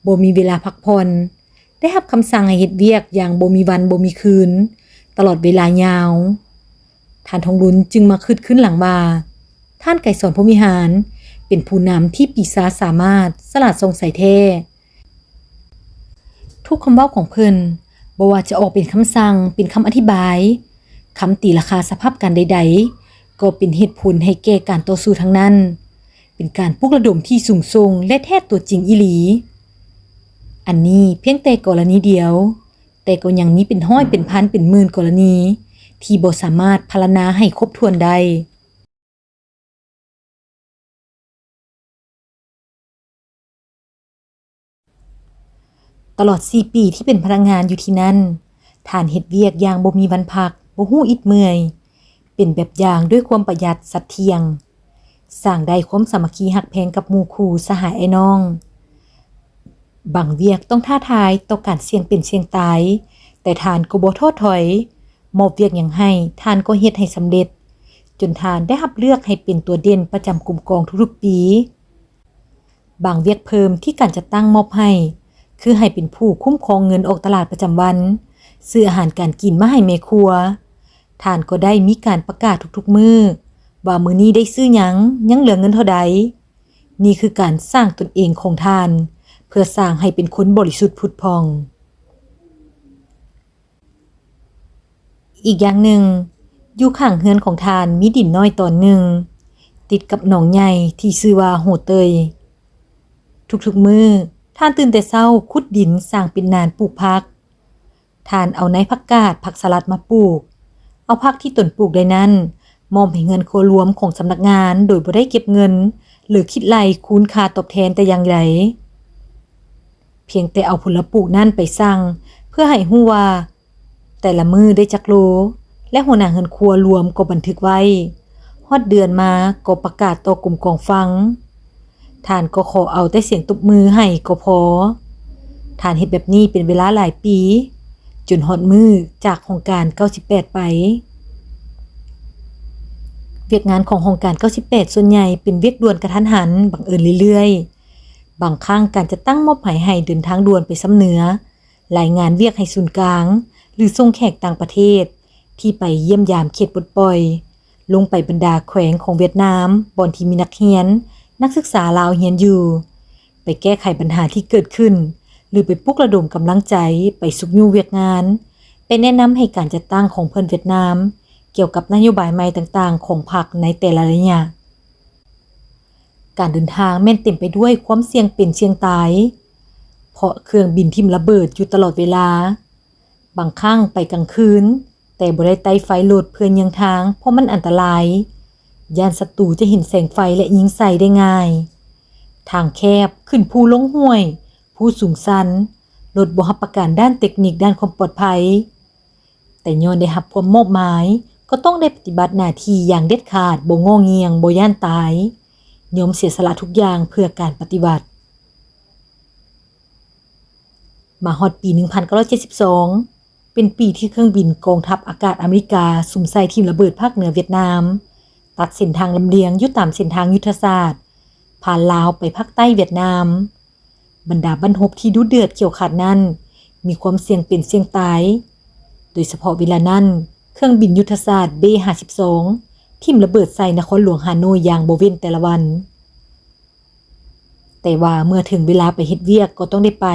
ບໍ່ມີເວລາພັກຜ່ອນ. ໄດ້ຮັບຄຳສັ່ງໃຫ້ເຮັດວຽກຢ່າງບໍ່ມີວັນບໍ່ມີຄືນ ຕະຫຼອດເວລາຍາວ. ທ່ານທອງລຸນຈຶ່ງມາຄິດຄືນຫຼັງວ່າ ທ່ານໄກສອນ ພົມວິຫານ ເປັນຜູ້ນຳທີ່ປີຊາສາມາດ, ສະຫຼາດສ່ອງໃສແທ້. ທຸກຄຳເວົ້າຂອງເພິ່ນ, ບໍ່ວ່າຈະອອກເປັນຄຳສັ່ງ, ເປັນຄຳອະທິບາຍ, ຄຳຕີລາຄາສະພາບການໃດໆ, ກໍເປັນເຫດຜົນໃຫ້ແກ່ການຕໍ່ສູ້ທັງນັ້ນ. ເປັນການປຸກລະດົມທີ່ສູງສົ່ງ ແລະ ແທດຕົວຈິງອີ່ຫຼີ. ອັນນີ້ພຽງແຕ່ກໍລະນີດຽວ, ແຕ່ກໍຍັງມີເປັນຮ້ອຍ, ເປັນພັນ, ເປັນໝື່ນກໍລະນີ ທີ່ບໍ່ສາມາດພັນລະນາໃຫ້ຄົບຖ້ວນໄດ້. ຕະຫຼອດສີ່ປີທີ່ເປັນພະນັກງານຢູ່ທີ່ນັ້ນ, ທ່ານເຮັດວຽກຢ່າງບໍ່ມີວັນພັກ, ບໍ່ຮູ້ອິດເມື່ອຍ, ເປັນແບບຢ່າງດ້ວຍຄວາມປະຢັດ, ສັດທ່ຽງ, ສ້າງໄດ້ຄວາມສາມັກຄີຮັກແພງກັບໝູ່ຄູ່ສະຫາຍອ້າຍນ້ອງ. ບາງວຽກຕ້ອງທ້າທາຍຕໍ່ການສ່ຽງເປັນສ່ຽງຕາຍ, ແຕ່ທ່ານກໍບໍ່ທໍ້ຖອຍ, ມອບວຽກຫຍັງໃຫ້, ທ່ານກໍເຮັດໃຫ້ສຳເລັດ, ຈົນທ່ານໄດ້ຮັບເລືອກໃຫ້ເປັນຕົວເດັ່ນປະຈຳກົມກອງທຸກໆປີ. ບາງວຽກເພີ່ມທີ່ການຈັດຕັ້ງມອບໃຫ້ ຄືໃຫ້ເປັນຜູ້ຄຸ້ມຄອງເງິນອອກຕະຫຼາດປະຈຳວັນ, ຊື້ອາຫານການກິນມາໃຫ້ແມ່ຄົວ. ທ່ານກໍໄດ້ມີການປະກາດທຸກໆມື້ວ່າມື້ນີ້ໄດ້ຊື້ຫຍັງ, ຍັງເຫຼືອເງິນເທົ່າໃດ. ນີ້ຄືການສ້າງຕົນເອງຂອງທ່ານ ເພື່ອສ້າງໃຫ້ເປັນຄົນບໍລິສຸດຜຸດຜ່ອງ. ອີກຢ່າງໜຶ່ງ, ຢູ່ຂ້າງເຮືອນຂອງທ່ານມີດິນນ້ອຍຕອນໜຶ່ງ ຕິດກັບໜອງໃຫຍ່ທີ່ຊື່ວ່າໂຮເຕີຍ. ທຸກໆມື້, ທ່ານຕື່ນແຕ່ເຊົ້າຂຸດດິນສ້າງເປັນນານປູກຜັກ. ທ່ານເອົາໃນຜັກກາດ, ຜັກສະຫຼັດມາປູກ, ເອົາຜັກທີ່ຕົນປູກໄດ້ນັ້ນ ມອບໃຫ້ເຮືອນຄົວລວມຂອງສຳນັກງານໂດຍບໍ່ໄດ້ເກັບເງິນ ຫຼື ຄິດໄລ່ຄູນຄ່າຕອບແທນແຕ່ຢ່າງໃດ. ພຽງແຕ່ເອົາຜົນລະປູກນັ້ນໄປຊັ່ງ ເພື່ອໃຫ້ຮູ້ວ່າແຕ່ລະມື້ໄດ້ຈັກໂລ ແລະ ຫົວໜ້າເຮືອນຄົວລວມກໍບັນທຶກໄວ້. ຮອດເດືອນມາກໍປະກາດຕໍ່ກົມກອງຟັງ. ທ່ານກໍຂໍເອົາແຕ່ສຽງຕົບມືໃຫ້ກໍພໍ. ທ່ານເຮັດແບບນີ້ເປັນເວລາຫຼາຍປີ, ຈົນຮອດມື້ຈາກຫ້ອງການເກົ້າສິບແປດໄປ. ວຽກງານຂອງຫ້ອງການເກົ້າສິບແປດສ່ວນໃຫຍ່ເປັນວຽກດ່ວນກະທັນຫັນ, ບັງເອີນເລື້ອຍ ບາງຄັ້ງການຈັດຕັ້ງມອບໝາຍໃຫ້ເດີນທາງດ່ວນໄປຊຳເໜືອ, ລາຍງານວຽກໃຫ້ສູນກາງ ຫຼື ສົ່ງແຂກຕ່າງປະເທດທີ່ໄປຢ້ຽມຢາມເຂດປົດປ່ອຍ ລົງໄປບັນດາແຂວງຂອງຫວຽດນາມ ບ່ອນທີ່ມີນັກຮຽນ, ນັກສຶກສາລາວຮຽນຢູ່, ໄປແກ້ໄຂບັນຫາທີ່ເກີດຂຶ້ນ ຫຼື ໄປປຸກລະດົມກຳລັງໃຈ, ໄປຊຸກຍູ້ວຽກງານ, ໄປແນະນຳໃຫ້ການຈັດຕັ້ງຂອງເພື່ອນຫວຽດນາມ ກ່ຽວກັບນະໂຍບາຍໃໝ່ຕ່າງໆຂອງພັກໃນແຕ່ລະໄລຍະ. ການເດີນທາງແມ່ນເຕັມໄປດ້ວຍຄວາມສ່ຽງເປັນສ່ຽງຕາຍ, ເພາະເຄື່ອງບິນຖິ້ມລະເບີດຢູ່ຕະຫຼອດເວລາ. ບາງຄັ້ງໄປກາງຄືນ, ແຕ່ບໍ່ໄດ້ໄຕ້ໄຟລົດເພື່ອເຫຍືອງທາງ, ເພາະມັນອັນຕະລາຍ, ຢ້ານສັດຕູຈະເຫັນແສງໄຟ ແລະ ຍິງໃສ່ໄດ້ງ່າຍ. ທາງແຄບ, ຂຶ້ນພູລົງຫ້ວຍ, ພູສູງຊັນ, ລົດບໍ່ຮັບປະກັນດ້ານເຕັກນິກ, ດ້ານຄວາມປອດໄພ. ແຕ່ຍ້ອນໄດ້ຮັບຄວາມມອບໝາຍ, ກໍຕ້ອງໄດ້ປະຕິບັດໜ້າທີ່ຢ່າງເດັດຂາດ, ບໍ່ງໍ້ງຽງ, ບໍ່ຢ້ານຕາຍ, ຍອມເສຍສະຫຼະທຸກຢ່າງເພື່ອການປະຕິວັດ. ມາຮອດປີໜຶ່ງພັນເກົ້າຮ້ອຍເຈັດສິບສອງ ເປັນປີທີ່ເຄື່ອງບິນກອງທັບອາກາດອາເມລິກາສຸມໃສ່ຖິ້ມລະເບີດພາກເໜືອຫວຽດນາມ, ຕັດເສັ້ນທາງລຳລຽງຢູ່ຕາມເສັ້ນທາງຍຸດທະສາດ, ຜ່ານລາວໄປພາກໃຕ້ຫວຽດນາມ. ບັນດາບັ້ນຮົບທີ່ດຸເດືອດຂຽວຂາດນັ້ນ ມີຄວາມສ່ຽງເປັນສ່ຽງຕາຍ, ໂດຍສະເພາະເວລານັ້ນ, ເຄື່ອງບິນຍຸດທະສາດ ເບ ຫ້າສິບສອງ ຖິ້ມລະເບີດໃສ່ນະຄອນຫຼວງຮ່າໂນ້ຍຢ່າງບໍ່ເວັ້ນແຕ່ລະວັນ. ແຕ່ວ່າເມື່ອເຖິງເວລາໄປເຮັດວຽກກໍຕ້ອງໄດ້ໄປ,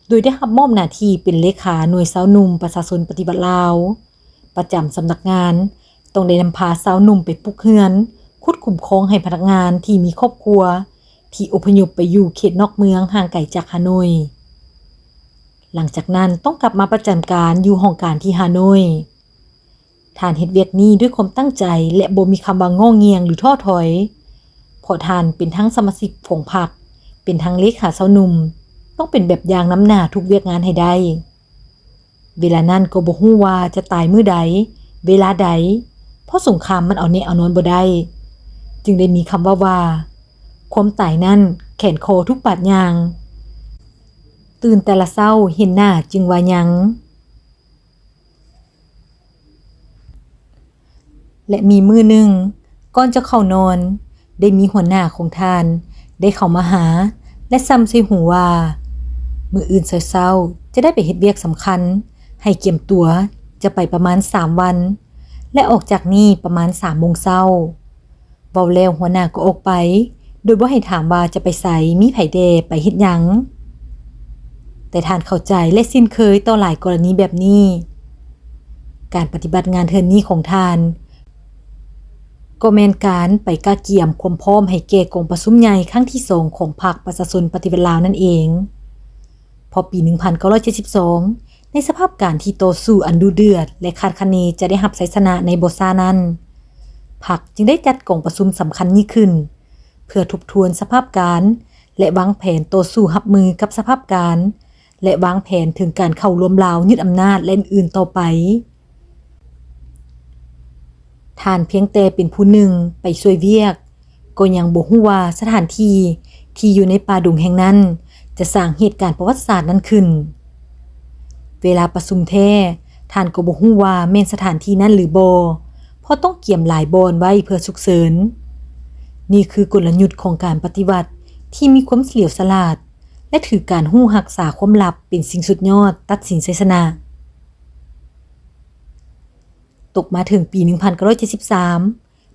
ໂດຍໄດ້ຮັບມອບໜ້າທີ່ເປັນເລຂາໜ່ວຍຊາວໜຸ່ມປະຊາຊົນປະຕິວັດລາວ ປະຈຳສຳນັກງານ, ຕ້ອງໄດ້ນຳພາຊາວໜຸ່ມໄປປຸກເຮືອນ, ຂຸດຄຸ້ມຄອງໃຫ້ພະນັກງານທີ່ມີຄອບຄົວ ທີ່ອົບພະຍົບໄປຢູ່ເຂດນອກເມືອງຫ່າງໄກຈາກຮ່າໂນ້ຍ. ຫຼັງຈາກນັ້ນຕ້ອງກັບມາປະຈຳການຢູ່ຫ້ອງການທີ່ຮ່າໂນ້ຍ. ທ່ານເຮັດວຽກນີ້ດ້ວຍຄວາມຕັ້ງໃຈ ແລະ ບໍ່ມີຄຳວ່າງໍ້ງຽງ ຫຼື ທໍ້ຖອຍ, ເພາະທ່ານເປັນທັງສະມາຊິກຂອງພັກ, ເປັນທັງເລຂາຊາວໜຸ່ມ, ຕ້ອງເປັນແບບຢ່າງນຳໜ້າທຸກວຽກງານໃຫ້ໄດ້. ເວລານັ້ນກໍບໍ່ຮູ້ວ່າຈະຕາຍມື້ໃດ, ເວລາໃດ, ເພາະສົງຄາມມັນເອົາແນະເອົານອນບໍ່ໄດ້, ຈຶ່ງໄດ້ມີຄຳເວົ້າວ່າ, ຄວາມຕາຍນັ້ນແຂນຄໍທຸກບາດຍ່າງ, ຕື່ນແຕ່ລະເຊົ້າເຫັນໜ້າຈຶ່ງວ່າຍັງ. ແລະ ມີມື້ໜຶ່ງ, ກ່ອນຈະເຂົ້ານອນ, ໄດ້ມີຫົວໜ້າຂອງທ່ານໄດ້ເຂົ້າມາຫາ ແລະ ສ່ຳໃສ່ຫູວ່າ, ມື້ອື່ນເຊົ້າໆ ຈະໄດ້ໄປເຮັດວຽກສຳຄັນ, ໃຫ້ກຽມຕົວ, ຈະໄປປະມານສາມວັນ ແລະ ອອກຈາກນີ້ປະມານສາມໂມງເຊົ້າ. ເວົ້າແລ້ວຫົວໜ້າກໍອອກໄປ ໂດຍບໍ່ໃຫ້ຖາມວ່າຈະໄປໃສ, ມີໃຜແດ່, ໄປເຮັດຫຍັງ. ແຕ່ທ່ານເຂົ້າໃຈ ແລະ ຊິນເຄີຍຕໍ່ຫຼາຍກໍລະນີແບບນີ້. ການປະຕິບັດງານເທື່ອນີ້ຂອງທ່ານ ກໍແມ່ນການໄປກະກຽມຄວາມພ້ອມໃຫ້ແກ່ກອງປະຊຸມໃຫຍ່ຄັ້ງທີສອງຂອງພັກປະຊາຊົນປະຕິວັດລາວນັ້ນເອງ. ເພາະປີໜຶ່ງພັນເກົ້າຮ້ອຍເຈັດສິບສອງ ໃນສະພາບການທີ່ຕໍ່ສູ້ອັນດຸເດືອດ ແລະ ຄາດຄະເນຈະໄດ້ຮັບໄຊຊະນະໃນບໍ່ຊ້ານັ້ນ, ພັກຈຶ່ງໄດ້ຈັດກອງປະຊຸມສຳຄັນນີ້ຂຶ້ນ ເພື່ອທົບທວນສະພາບການ ແລະ ວາງແຜນຕໍ່ສູ້ຮັບມືກັບສະພາບການ ແລະ ວາງແຜນເຖິງການເຂົ້າລວມລາວຍຶດອຳນາດ ແລະ ອື່ນໆຕໍ່ໄປ. ທ່ານພຽງແຕ່ເປັນຜູ້ໜຶ່ງໄປຊ່ວຍວຽກ, ກໍຍັງບໍ່ຮູ້ວ່າສະຖານທີ່ທີ່ຢູ່ໃນປ່າດົງແຫ່ງນັ້ນຈະສ້າງເຫດການປະຫວັດສາດນັ້ນຂຶ້ນ. ເວລາປະຊຸມແທ້, ທ່ານກໍບໍ່ຮູ້ວ່າແມ່ນສະຖານທີ່ນັ້ນຫຼືບໍ່, ເພາະຕ້ອງກຽມຫຼາຍບ່ອນໄວ້ເພື່ອສຸກເສີນ. ນີ້ຄືກົນລະຍຸດຂອງການປະຕິວັດທີ່ມີຄວາມສະຫຼຽວສະຫຼາດ ແລະ ຖືການຮູ້ຮັກສາຄວາມລັບເປັນສິ່ງສຸດຍອດຕັດສິນໄຊຊະນະ. ຕົກມາເຖິງປີໜຶ່ງພັນເກົ້າຮ້ອຍເຈັດສິບສາມ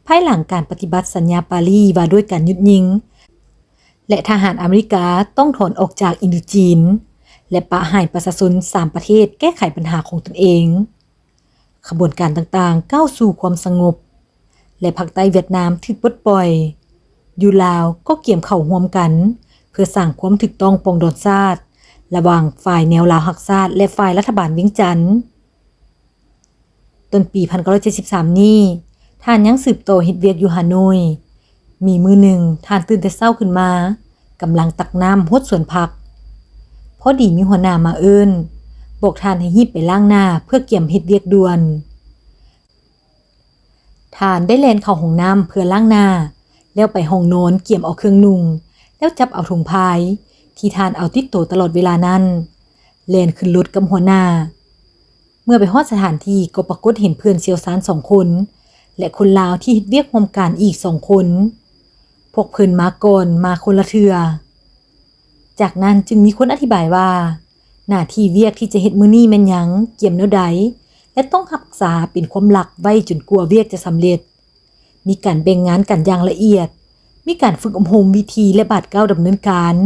ພາຍຫຼັງການປະຕິບັດສັນຍາປາຣີວ່າດ້ວຍການຢຸດຍິງ ແລະ ທະຫານອາເມລິກາຕ້ອງຖອນອອກຈາກອິນໂດຈີນ ແລະ ປະໃຫ້ປະຊາຊົນສາມປະເທດແກ້ໄຂບັນຫາຂອງຕົນເອງ. ຂະບວນການຕ່າງໆກ້າວສູ່ຄວາມສະຫງົບ ແລະ ພາກໃຕ້ຫວຽດນາມຖືກປົດປ່ອຍ, ຢູ່ລາວກໍກຽມເຂົ້າຮ່ວມກັນ ເພື່ອສ້າງຄວາມຖືກຕ້ອງປອງດອງຊາດ ລະຫວ່າງຝ່າຍແນວລາວຮັກຊາດ ແລະ ຝ່າຍລັດຖະບານວຽງຈັນ. ຕົ້ນປີໜຶ່ງພັນເກົ້າຮ້ອຍເຈັດສິບສາມນີ້, ທ່ານຍັງສືບຕໍ່ເຮັດວຽກຢູ່ຮ່າໂນ້ຍ. ມີມື້ໜຶ່ງ, ທ່ານຕື່ນແຕ່ເຊົ້າຂຶ້ນມາ, ກຳລັງຕັກນ້ຳຫົດສວນຜັກ. ພໍດີມີຫົວໜ້າມາເອີ້ນ, ບອກທ່ານໃຫ້ຮີບໄປລ້າງໜ້າເພື່ອກຽມເຮັດວຽກດ່ວນ. ທ່ານໄດ້ແລ່ນເຂົ້າຫ້ອງນ້ຳເພື່ອລ້າງໜ້າ, ແລ້ວໄປຫ້ອງນອນກຽມເອົາເຄື່ອງນຸ່ງ, ແລ້ວຈັບເອົາຖົງພາຍທີ່ທ່ານເອົາຕິດໂຕຕະຫຼອດເວລານັ້ນ, ແລ່ນຂຶ້ນລົດກັບຫົວໜ້າ. ເມື່ອໄປຮອດສະຖານທີ່ກໍປາກົດເຫັນເພື່ອນຊ່ຽວຊານສອງຄົນ ແລະ ຄົນລາວທີ່ເຮັດວຽກຮ່ວມກັນອີກສອງຄົນ. ພວກເພິ່ນມາກ່ອນ, ມາຄົນລະເທື່ອ. ຈາກນັ້ນຈຶ່ງມີຄົນອະທິບາຍວ່າ ໜ້າທີ່ວຽກທີ່ຈະເຮັດມື້ນີ້ແມ່ນຫຍັງ, ກຽມແນວໃດ ແລະ ຕ້ອງຮັກສາເປັນຄວາມລັບໄວ້ຈົນກວ່າວຽກຈະສຳເລັດ. ມີການແບ່ງງານກັນຢ່າງລະອຽດ, ມີການຝຶກອົບຮົມວິທີ ແລະ ບາດກ້າວດຳເນີນການ.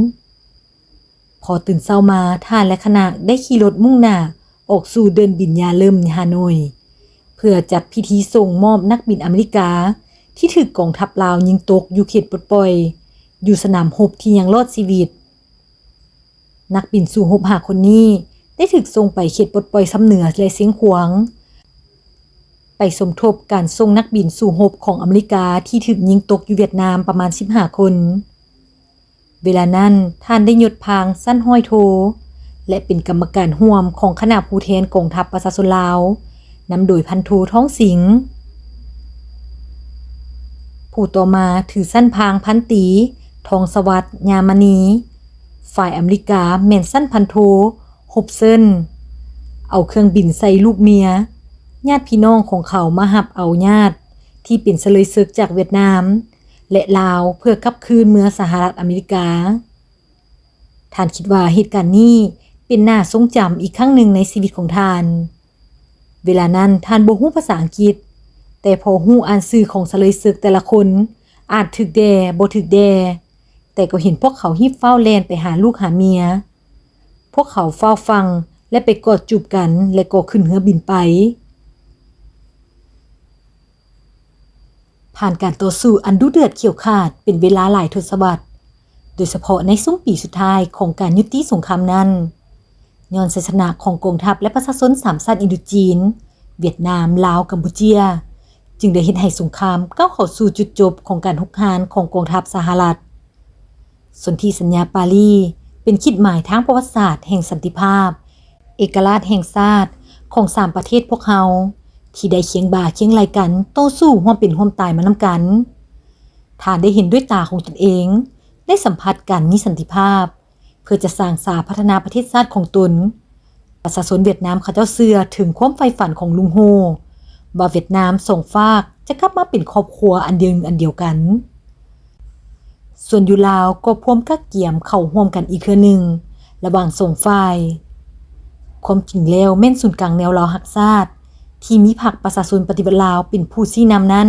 ພໍຕື່ນເຊົ້າມາ, ທ່ານ ແລະ ຄະນະໄດ້ຂີ່ລົດມຸ່ງໜ້າອອກສູ່ເດີ່ນບິນຢາເລີມ ຮາໂນຍ ເພື່ອຈັດພິທີສົ່ງມອບນັກບິນອາເມລິກາທີ່ຖືກກອງທັບລາວຍິງຕົກຢູ່ເຂດປົດປ່ອຍ ຢູ່ສະໜາມຮົບທີ່ຍັງລອດຊີວິດ. ນັກບິນສູ້ຮົບຫ້າຄົນນີ້ໄດ້ຖືກສົ່ງໄປເຂດປົດປ່ອຍຊຳເໜືອ ແລະ ຊຽງຂວາງ, ໄປສົມທົບການສົ່ງນັກບິນສູ້ຮົບຂອງອາເມລິກາທີ່ຖືກຍິງຕົກຢູ່ຫວຽດນາມປະມານສິບຫ້າຄົນ. ເວລານັ້ນ ທ່ານໄດ້ຍົດພາງຊັ້ນຮ້ອຍໂທ ແລະ ເປັນກຳມະການຮ່ວມຂອງຄະນະຜູ້ແທນກອງທັບປະຊາຊົນລາວ ນຳໂດຍພັນໂທ ທອງສິງ. ຜູ້ຕໍ່ມາຖືຊັ້ນພາງພັນຕີ ທອງສະຫວັດ ຍາມະນີ, ຝ່າຍອາເມລິກາແມ່ນຊັ້ນພັນໂທ ໂຮບເຊິນ. ເອົາເຄື່ອງບິນໃສ່ລູກເມຍ, ຍາດພີ່ນ້ອງຂອງເຂົາມາຮັບເອົາຍາດທີ່ເປັນສະເລີຍເສິກຈາກຫວຽດນາມ ແລະ ລາວ ເພື່ອກັບຄືນເມືອສະຫະລັດອາເມລິກາ. ທ່ານຄິດວ່າເຫດການນີ້ເປັນໜ້າຊົງຈຳອີກຄັ້ງໜຶ່ງໃນຊີວິດຂອງທ່ານ. ເວລານັ້ນທ່ານບໍ່ຮູ້ພາສາອັງກິດ, ແຕ່ພໍຮູ້ອ່ານຊື່ຂອງສະເລີຍເສິກແຕ່ລະຄົນ ອາດຖືກແດ່, ບໍ່ຖືກແດ່, ແຕ່ກໍເຫັນພວກເຂົາຮີບຟ້າວແລ່ນໄປຫາລູກຫາເມຍ. ພວກເຂົາຟ້າວຟັ່ງ ແລະ ໄປກອດຈູບກັນ ແລະ ກໍຂຶ້ນເຮືອບິນໄປ. ຜ່ານການຕໍ່ສູ້ອັນດຸເດືອດຂຽວຂາດເປັນເວລາຫຼາຍທົດສະວັດ, ໂດຍສະເພາະໃນຊຸມປີສຸດທ້າຍຂອງການຍຸຕິສົງຄາມນັ້ນ, ຍ້ອນໄຊຊະນະຂອງກອງທັບ ແລະ ປະຊາຊົນສາມຊາດອິນໂດຈີນ, ຫວຽດນາມ, ລາວ, ກຳປູເຈຍ, ຈຶ່ງໄດ້ເຮັດໃຫ້ສົງຄາມກ້າວເຂົ້າສູ່ຈຸດຈົບຂອງການຮຸກຮານຂອງກອງທັບສະຫະລັດ. ສົນທິສັນຍາປາຣີເປັນຂີດໝາຍທາງປະຫວັດສາດແຫ່ງສັນຕິພາບ, ເອກະລາດແຫ່ງຊາດຂອງສາມປະເທດພວກເຮົາ ທີ່ໄດ້ຄຽງບ່າຄຽງໄຫຼ່ກັນຕໍ່ສູ້ຮ່ວມເປັນຮ່ວມຕາຍມານຳກັນ. ທ່ານໄດ້ເຫັນດ້ວຍຕາຂອງຕົນເອງ, ໄດ້ສຳຜັດການມີສັນຕິພາບ ເພື່ອຈະສ້າງສາພັດທະນາປະເທດຊາດຂອງຕົນ. ປະຊາຊົນຫວຽດນາມເຂົາເຈົ້າເຊື່ອເຖິງຄວາມໃຝ່ຝັນຂອງລຸງໂຮ ວ່າຫວຽດນາມສອງຟາກຈະກັບມາເປັນຄອບຄົວອັນດຽວໜຶ່ງອັນດຽວກັນ. ສ່ວນຢູ່ລາວກໍພວມກະກຽມເຂົ້າຮ່ວມກັນອີກເທື່ອໜຶ່ງລະຫວ່າງສອງຝ່າຍ. ຄວາມຈິງແລ້ວແມ່ນສູນກາງແນວລາວຮັກຊາດ ທີ່ມີພັກປະຊາຊົນປະຕິວັດລາວເປັນຜູ້ຊີ້ນຳນັ້ນ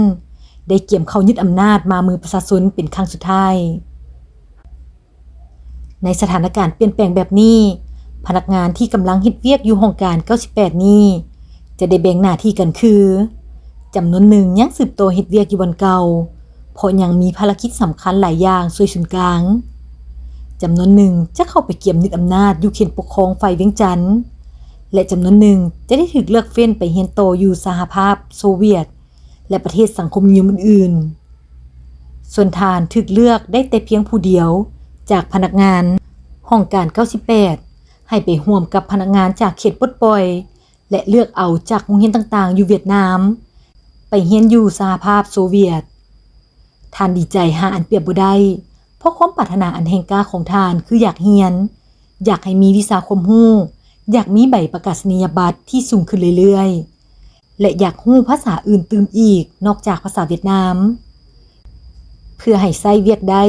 ໄດ້ກຽມເຂົ້າຍຶດອຳນາດມາມືປະຊາຊົນເປັນຄັ້ງສຸດທ້າຍ. ໃນສະຖານະການປ່ຽນແປງແບບນີ້, ພະນັກງານທີ່ກຳລັງເຮັດວຽກຢູ່ຫ້ອງການເກົ້າສິບແປດນີ້ ຈະໄດ້ແບ່ງໜ້າທີ່ກັນຄື, ຈຳນວນໜຶ່ງຍັງສືບຕໍ່ເຮັດວຽກຢູ່ບ່ອນເກົ່າ, ເພາະຍັງມີພາລະກິດສຳຄັນຫຼາຍຢ່າງຊ່ວຍສູນກາງ. ຈຳນວນໜຶ່ງຈະເຂົ້າໄປກຽມຍຶດອຳນາດຢູ່ເຂດປົກຄອງຝ່າຍວຽງຈັນ ແລະ ຈຳນວນໜຶ່ງຈະໄດ້ຖືກເລືອກເຟ້ນໄປຮຽນຕໍ່ຢູ່ສະຫະພາບໂຊວຽດ ແລະ ປະເທດສັງຄົມນິຍົມອື່ນໆ. ສ່ວນທ່ານຖືກເລືອກໄດ້ແຕ່ພຽງຜູ້ດຽວຈາກພະນັກງານຫ້ອງການເກົ້າສິບແປດ ໃຫ້ໄປຮ່ວມກັບພະນັກງານຈາກເຂດປົດປ່ອຍ ແລະ ເລືອກເອົາຈາກໂຮງຮຽນຕ່າງໆຢູ່ຫວຽດນາມ ໄປຮຽນຢູ່ສະຫະພາບໂຊວຽດ. ທ່ານດີໃຈຫາອັນປຽບບໍ່ໄດ້ ເພາະຄວາມປາດຖະໜາອັນແຮງກ້າຂອງທ່ານຄືຢາກຮຽນ, ຢາກໃຫ້ມີວິຊາຄວາມຮູ້, ຢາກມີໃບປະກາສະນີຍະບັດທີ່ສູງຂຶ້ນເລື້ອຍໆ ແລະ ຢາກຮູ້ພາສາອື່ນຕື່ມອີກນອກຈາກພາສາຫວຽດນາມ ເພື່ອໃຫ້ໃຊ້ວຽກໄດ້,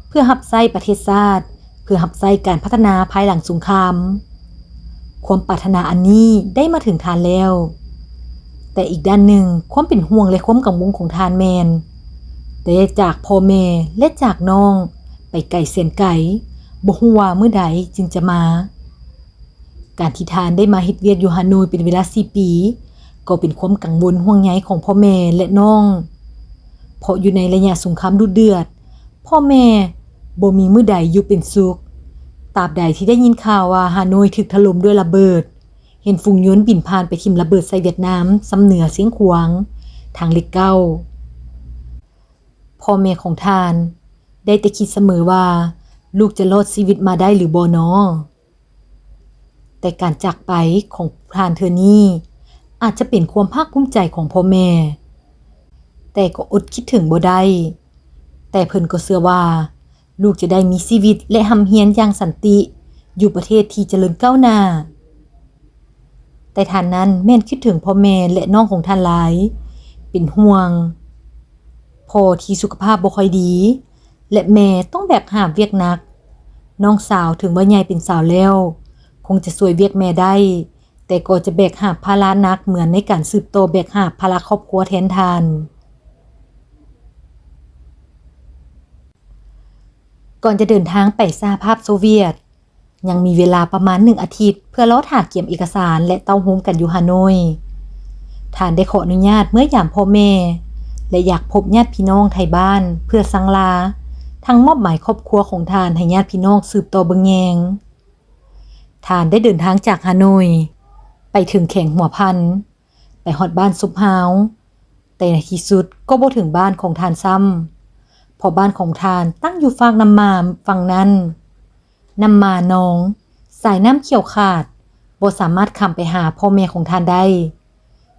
ເພື່ອຮັບໃຊ້ປະເທດຊາດ, ເພື່ອຮັບໃຊ້ການພັດທະນາພາຍຫຼັງສົງຄາມ. ຄວາມປາດຖະໜາອັນນີ້ໄດ້ມາເຖິງທ່ານແລ້ວ. ແຕ່ອີກດ້ານໜຶ່ງ, ຄວາມເປັນຫ່ວງ ແລະ ຄວາມກັງວົນຂອງທ່ານແມ່ນ ໄດ້ຈາກພໍ່ແມ່ ແລະ ຈາກນ້ອງໄປໄກແສນໄກ, ບໍ່ຮູ້ວ່າມື້ໃດຈຶ່ງຈະມາ. ການທີ່ທ່ານໄດ້ມາເຮັດວຽກຢູ່ຮາໂນຍເປັນເວລາສີ່ປີ ກໍເປັນຄວາມກັງວົນຫ່ວງໃຍຂອງພໍ່ແມ່ ແລະ ນ້ອງ ເພາະຢູ່ໃນໄລຍະສົງຄາມດຸເດືອດ, ພໍ່ແມ່ບໍ່ມີມື້ໃດຢູ່ເປັນສຸກ ຕາບໃດທີ່ໄດ້ຍິນຂ່າວວ່າຮາໂນຍຖືກຖະຫຼົ່ມດ້ວຍລະເບີດ, ເຫັນຝູງຍົນບິນຜ່ານໄປຖິ້ມລະເບີດໃສ່ຫວຽດນາມ ຊຳເໜືອຊຽງຂວາງ ທາງເລກເກົ້າ. ພໍ່ແມ່ຂອງທ່ານໄດ້ແຕ່ຄິດສະເໝີວ່າ ລູກຈະລອດຊີວິດມາໄດ້ຫຼືບໍ່ນໍ? ແຕ່ການຈາກໄປຂອງທ່ານເທື່ອນີ້ ອາດຈະເປັນຄວາມພາກພູມໃຈຂອງພໍ່ແມ່, ແຕ່ກໍອົດຄິດເຖິງບໍ່ໄດ້. ແຕ່ເພິ່ນກໍເຊື່ອວ່າ ລູກຈະໄດ້ມີຊີວິດ ແລະ ຮ່ຳຮຽນຢ່າງສັນຕິ ຢູ່ປະເທດທີ່ຈະເລີນກ້າວໜ້າ. ແຕ່ທ່ານນັ້ນແມ່ນຄິດເຖິງພໍ່ແມ່ ແລະ ນ້ອງຂອງທ່ານຫຼາຍ, ເປັນຫ່ວງພໍ່ທີ່ສຸຂະພາບບໍ່ຄ່ອຍດີ ແລະ ແມ່ຕ້ອງແບກຫາບວຽກໜັກ. ນ້ອງສາວເຖິງວ່າໃຫຍ່ເປັນສາວແລ້ວ ຄົງຈະຊ່ວຍວຽກແມ່ໄດ້, ແຕ່ກໍຈະແບກຫາບພາລະໜັກເໝືອນໃນການສືບຕໍ່ແບກຫາບພາລະຄອບຄົວແທນທ່ານ. ກ່ອນຈະເດີນທາງໄປສະຫະພາບໂຊວຽດ, ຍັງມີເວລາປະມານໜຶ່ງອາທິດເພື່ອລໍຖ້າກຽມເອກະສານ ແລະ ເຕົ້າໂຮມກັນຢູ່ຮາໂນ້ຍ. ທ່ານໄດ້ຂໍອະນຸຍາດເມືອຍາມພໍ່ແມ່ ແລະ ຢາກພົບຍາດພີ່ນ້ອງໄທບ້ານເພື່ອສັ່ງລາ, ທັງມອບໝາຍຄອບຄົວຂອງທ່ານໃຫ້ຍາດພີ່ນ້ອງສືບຕໍ່ເບິ່ງແຍງ. ທ່ານໄດ້ເດີນທາງຈາກຮາໂນ້ຍໄປເຖິງແຂວງຫົວພັນ, ໄປຮອດບ້ານສົບຮາວ, ແຕ່ໃນທີ່ສຸດກໍບໍ່ເຖິງບ້ານຂອງທ່ານຊ້ຳ, ເພາະບ້ານຂອງທ່ານຕັ້ງຢູ່ຟາກນ້ຳມາຝັ່ງນັ້ນ. ນ້ຳມາໜອງ, ສາຍນ້ຳຂຽວຂາດ, ບໍ່ສາມາດຂ້າມໄປຫາພໍ່ແມ່ຂອງທ່ານໄດ້,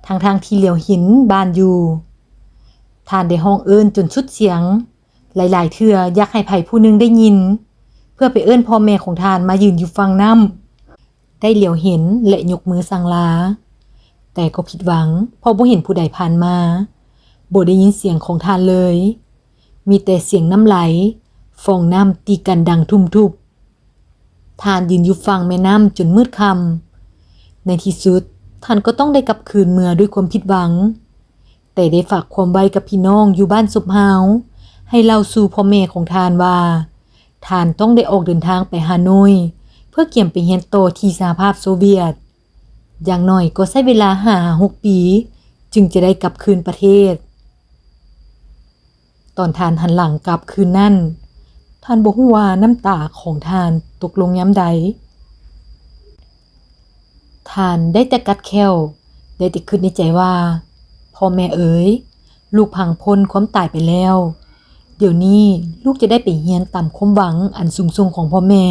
ທັງໆທີ່ຫຼຽວເຫັນບ້ານຢູ່. ທ່ານໄດ້ຮ້ອງເອີ້ນຈົນສຸດສຽງ, ຫຼາຍໆເທື່ອຢາກໃຫ້ໃຜຜູ້ໜຶ່ງໄດ້ຍິນ, ເພື່ອໄປເອີ້ນພໍ່ແມ່ຂອງທ່ານມາຢືນຢູ່ຝັ່ງນ້ຳ. ໄດ້ຫຼຽວເຫັນ ແລະ ຍົກມືສັ່ງລາ, ແຕ່ກໍຜິດຫວັງ ເພາະບໍ່ເຫັນຜູ້ໃດຜ່ານມາ, ບໍ່ໄດ້ຍິນສຽງຂອງທ່ານເລີຍ, ມີແຕ່ສຽງນ້ຳໄຫຼ, ຟອງນ້ຳຕີກັນດັງທຸ່ມທຸບ. ທ່ານຢືນຢູ່ຝັ່ງແມ່ນ້ຳຈົນມືດຄ່ຳ. ໃນທີ່ສຸດ, ທ່ານກໍຕ້ອງໄດ້ກັບຄືນເມືອດ້ວຍຄວາມຜິດຫວັງ. ແຕ່ໄດ້ຝາກຄວາມໄວ້ກັບພີ່ນ້ອງຢູ່ບ້ານສົບຮາວ ໃຫ້ເລົ່າສູ່ພໍ່ແມ່ຂອງທ່ານວ່າ ທ່ານຕ້ອງໄດ້ອອກເດີນທາງໄປຮາໂນ້ຍ ເພື່ອກຽມໄປຮຽນຕໍ່ທີ່ສະຫະພາບໂຊວຽດ. ຢ່າງໜ້ອຍກໍໃຊ້ເວລາຫ້າຫາຫົກປີ ຈຶ່ງຈະໄດ້ກັບຄືນປະເທດ. ຕອນທ່ານຫັນຫຼັງກັບຄືນນັ້ນ, ທ່ານບໍ່ຮູ້ວ່ານ້ຳຕາຂອງທ່ານຕົກລົງຍາມໃດ. ທ່ານໄດ້ແຕ່ກັດແຂ້ວ, ໄດ້ແຕ່ຄິດໃນໃຈວ່າ, ພໍ່ແມ່ເອີຍ, ລູກຜ່ານພົ້ນຄວາມຕາຍໄປແລ້ວ. ດຽວນີ້ລູກຈະໄດ້ໄປຮຽນຕາມຄວາມຫວັງອັນສູງສົ່ງຂອງພໍ່ແມ່.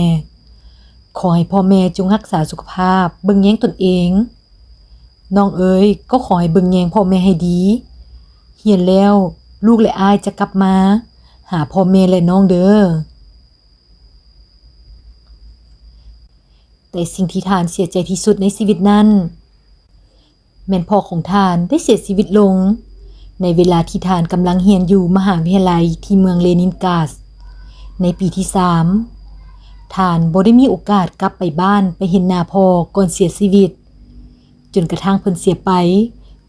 ຂໍໃຫ້ພໍ່ແມ່ຈົ່ງຮັກສາສຸຂະພາບ, ເບິ່ງແຍງຕົນເອງ. ນ້ອງເອີຍ, ກໍຂໍໃຫ້ເບິ່ງແຍງພໍ່ແມ່ໃຫ້ດີ. ຮຽນແລ້ວ, ລູກ ແລະ ອ້າຍຈະກັບມາຫາພໍ່ແມ່ ແລະ ນ້ອງເດີ. ແຕ່ສິ່ງທີ່ທ່ານເສຍໃຈທີ່ສຸດໃນຊີວິດນັ້ນ, ແມ່ນພໍ່ຂອງທ່ານໄດ້ເສຍຊີວິດລົງ ໃນເວລາທີ່ທ່ານກຳລັງຮຽນຢູ່ມະຫາວິທະຍາໄລທີ່ເມືອງເລນິນກາດ. ໃນປີທີສາມ, ທ່ານບໍ່ໄດ້ມີໂອກາດກັບໄປບ້ານໄປເຫັນໜ້າພໍ່ກ່ອນເສຍຊີວິດ. ຈົນກະທັ້ງເພິ່ນເສຍໄປ,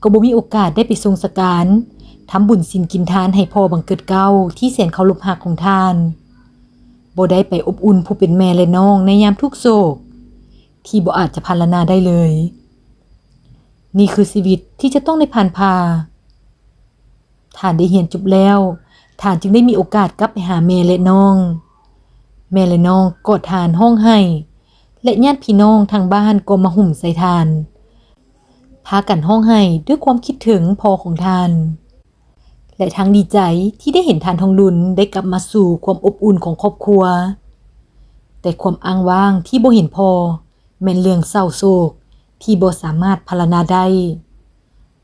ກໍບໍ່ມີໂອກາດໄດ້ໄປສົ່ງສະການ, ທຳບຸນສິນກິນທານໃຫ້ພໍ່ບັງເກີດເກົ້າທີ່ແສນເຄົາລົບຮັກຂອງທ່ານ. ບໍ່ໄດ້ໄປອົບອຸ່ນຜູ້ເປັນແມ່ ແລະ ນ້ອງໃນຍາມທຸກໂສກ ທີ່ບໍ່ອາດຈະພັນລະນາໄດ້ເລີຍ. ນີ້ຄືຊີວິດທີ່ຈະຕ້ອງໄດ້ຜ່ານຜ່າ. ທ່ານໄດ້ຮຽນຈົບແລ້ວ, ທ່ານຈຶ່ງໄດ້ມີໂອກາດກັບໄປຫາແມ່ ແລະ ນ້ອງ. ແມ່ ແລະ ນ້ອງກອດທ່ານຮ້ອງໄຫ້, ແລະ ຍາດພີ່ນ້ອງທາງບ້ານກໍມາຫຸ້ມໃສ່ທ່ານ, ພາກັນຮ້ອງໄຫ້ດ້ວຍຄວາມຄິດເຖິງພໍ່ຂອງທ່ານ. ແລະ ທັງດີໃຈທີ່ໄດ້ເຫັນທ່ານທອງລຸນໄດ້ກັບມາສູ່ຄວາມອົບອຸ່ນຂອງຄອບຄົວ. ແຕ່ຄວາມອ້າງວ້າງທີ່ບໍ່ເຫັນພໍ່ແມ່ນເລື່ອງເສົ້າໂສກທີ່ບໍ່ສາມາດພັນລະນາໄດ້.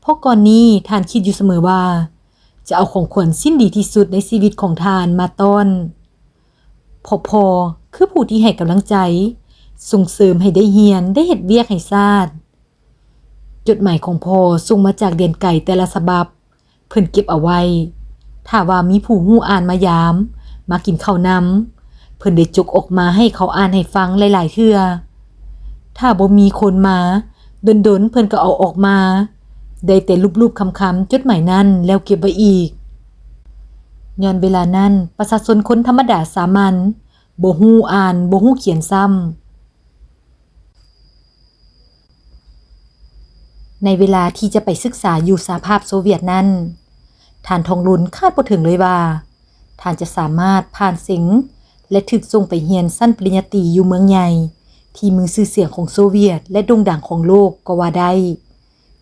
ເພາະກ່ອນນີ້ທ່ານຄິດຢູ່ສະເໝີວ່າ ຈະເອົາຂອງຂວັນຊິ້ນດີທີ່ສຸດໃນຊີວິດຂອງທ່ານມາຕ້ອນ. ເພາະພໍ່ຄືຜູ້ທີ່ໃຫ້ກຳລັງໃຈ, ສົ່ງເສີມໃຫ້ໄດ້ຮຽນ, ໄດ້ເຮັດວຽກໃຫ້ຊາດ. ຈົດໝາຍຂອງພໍ່ສົ່ງມາຈາກແດນໄກແຕ່ລະສະບັບ, ເພິ່ນເກັບເອົາໄວ້. ຖ້າວ່າມີຜູ້ຮູ້ອ່ານມາຢາມ, ມາກິນເຂົ້ານຳ, ເພິ່ນໄດ້ຈົກອອກມາໃຫ້ເຂົາອ່ານໃຫ້ຟັງຫຼາຍໆເທື່ອ. ຖ້າບໍ່ມີຄົນມາ, ດົນໆເພິ່ນກໍເອົາອອກມາ, ໄດ້ແຕ່ລູບໆຄຳໆຈົດໝາຍນັ້ນແລ້ວເກັບໄວ້ອີກ. ຍ້ອນເວລານັ້ນ, ປະຊາຊົນຄົນທຳມະດາສາມັນ, ບໍ່ຮູ້ອ່ານ, ບໍ່ຮູ້ຂຽນຊ້ຳ. ໃນເວລາທີ່ຈະໄປສຶກສາຢູ່ສະຫະພາບໂຊວຽດນັ້ນ, ທ່ານທອງລຸນຄາດບໍ່ເຖິງເລີຍວ່າ ທ່ານຈະສາມາດຜ່ານເສັງ ແລະ ຖືກສົ່ງໄປຮຽນຊັ້ນປະລິນຍາຕີຢູ່ເມືອງໃຫຍ່ ທີ່ມີຊື່ສຽງຂອງໂຊວຽດ ແລະ ໂດ່ງດັງຂອງໂລກກໍວ່າໄດ້,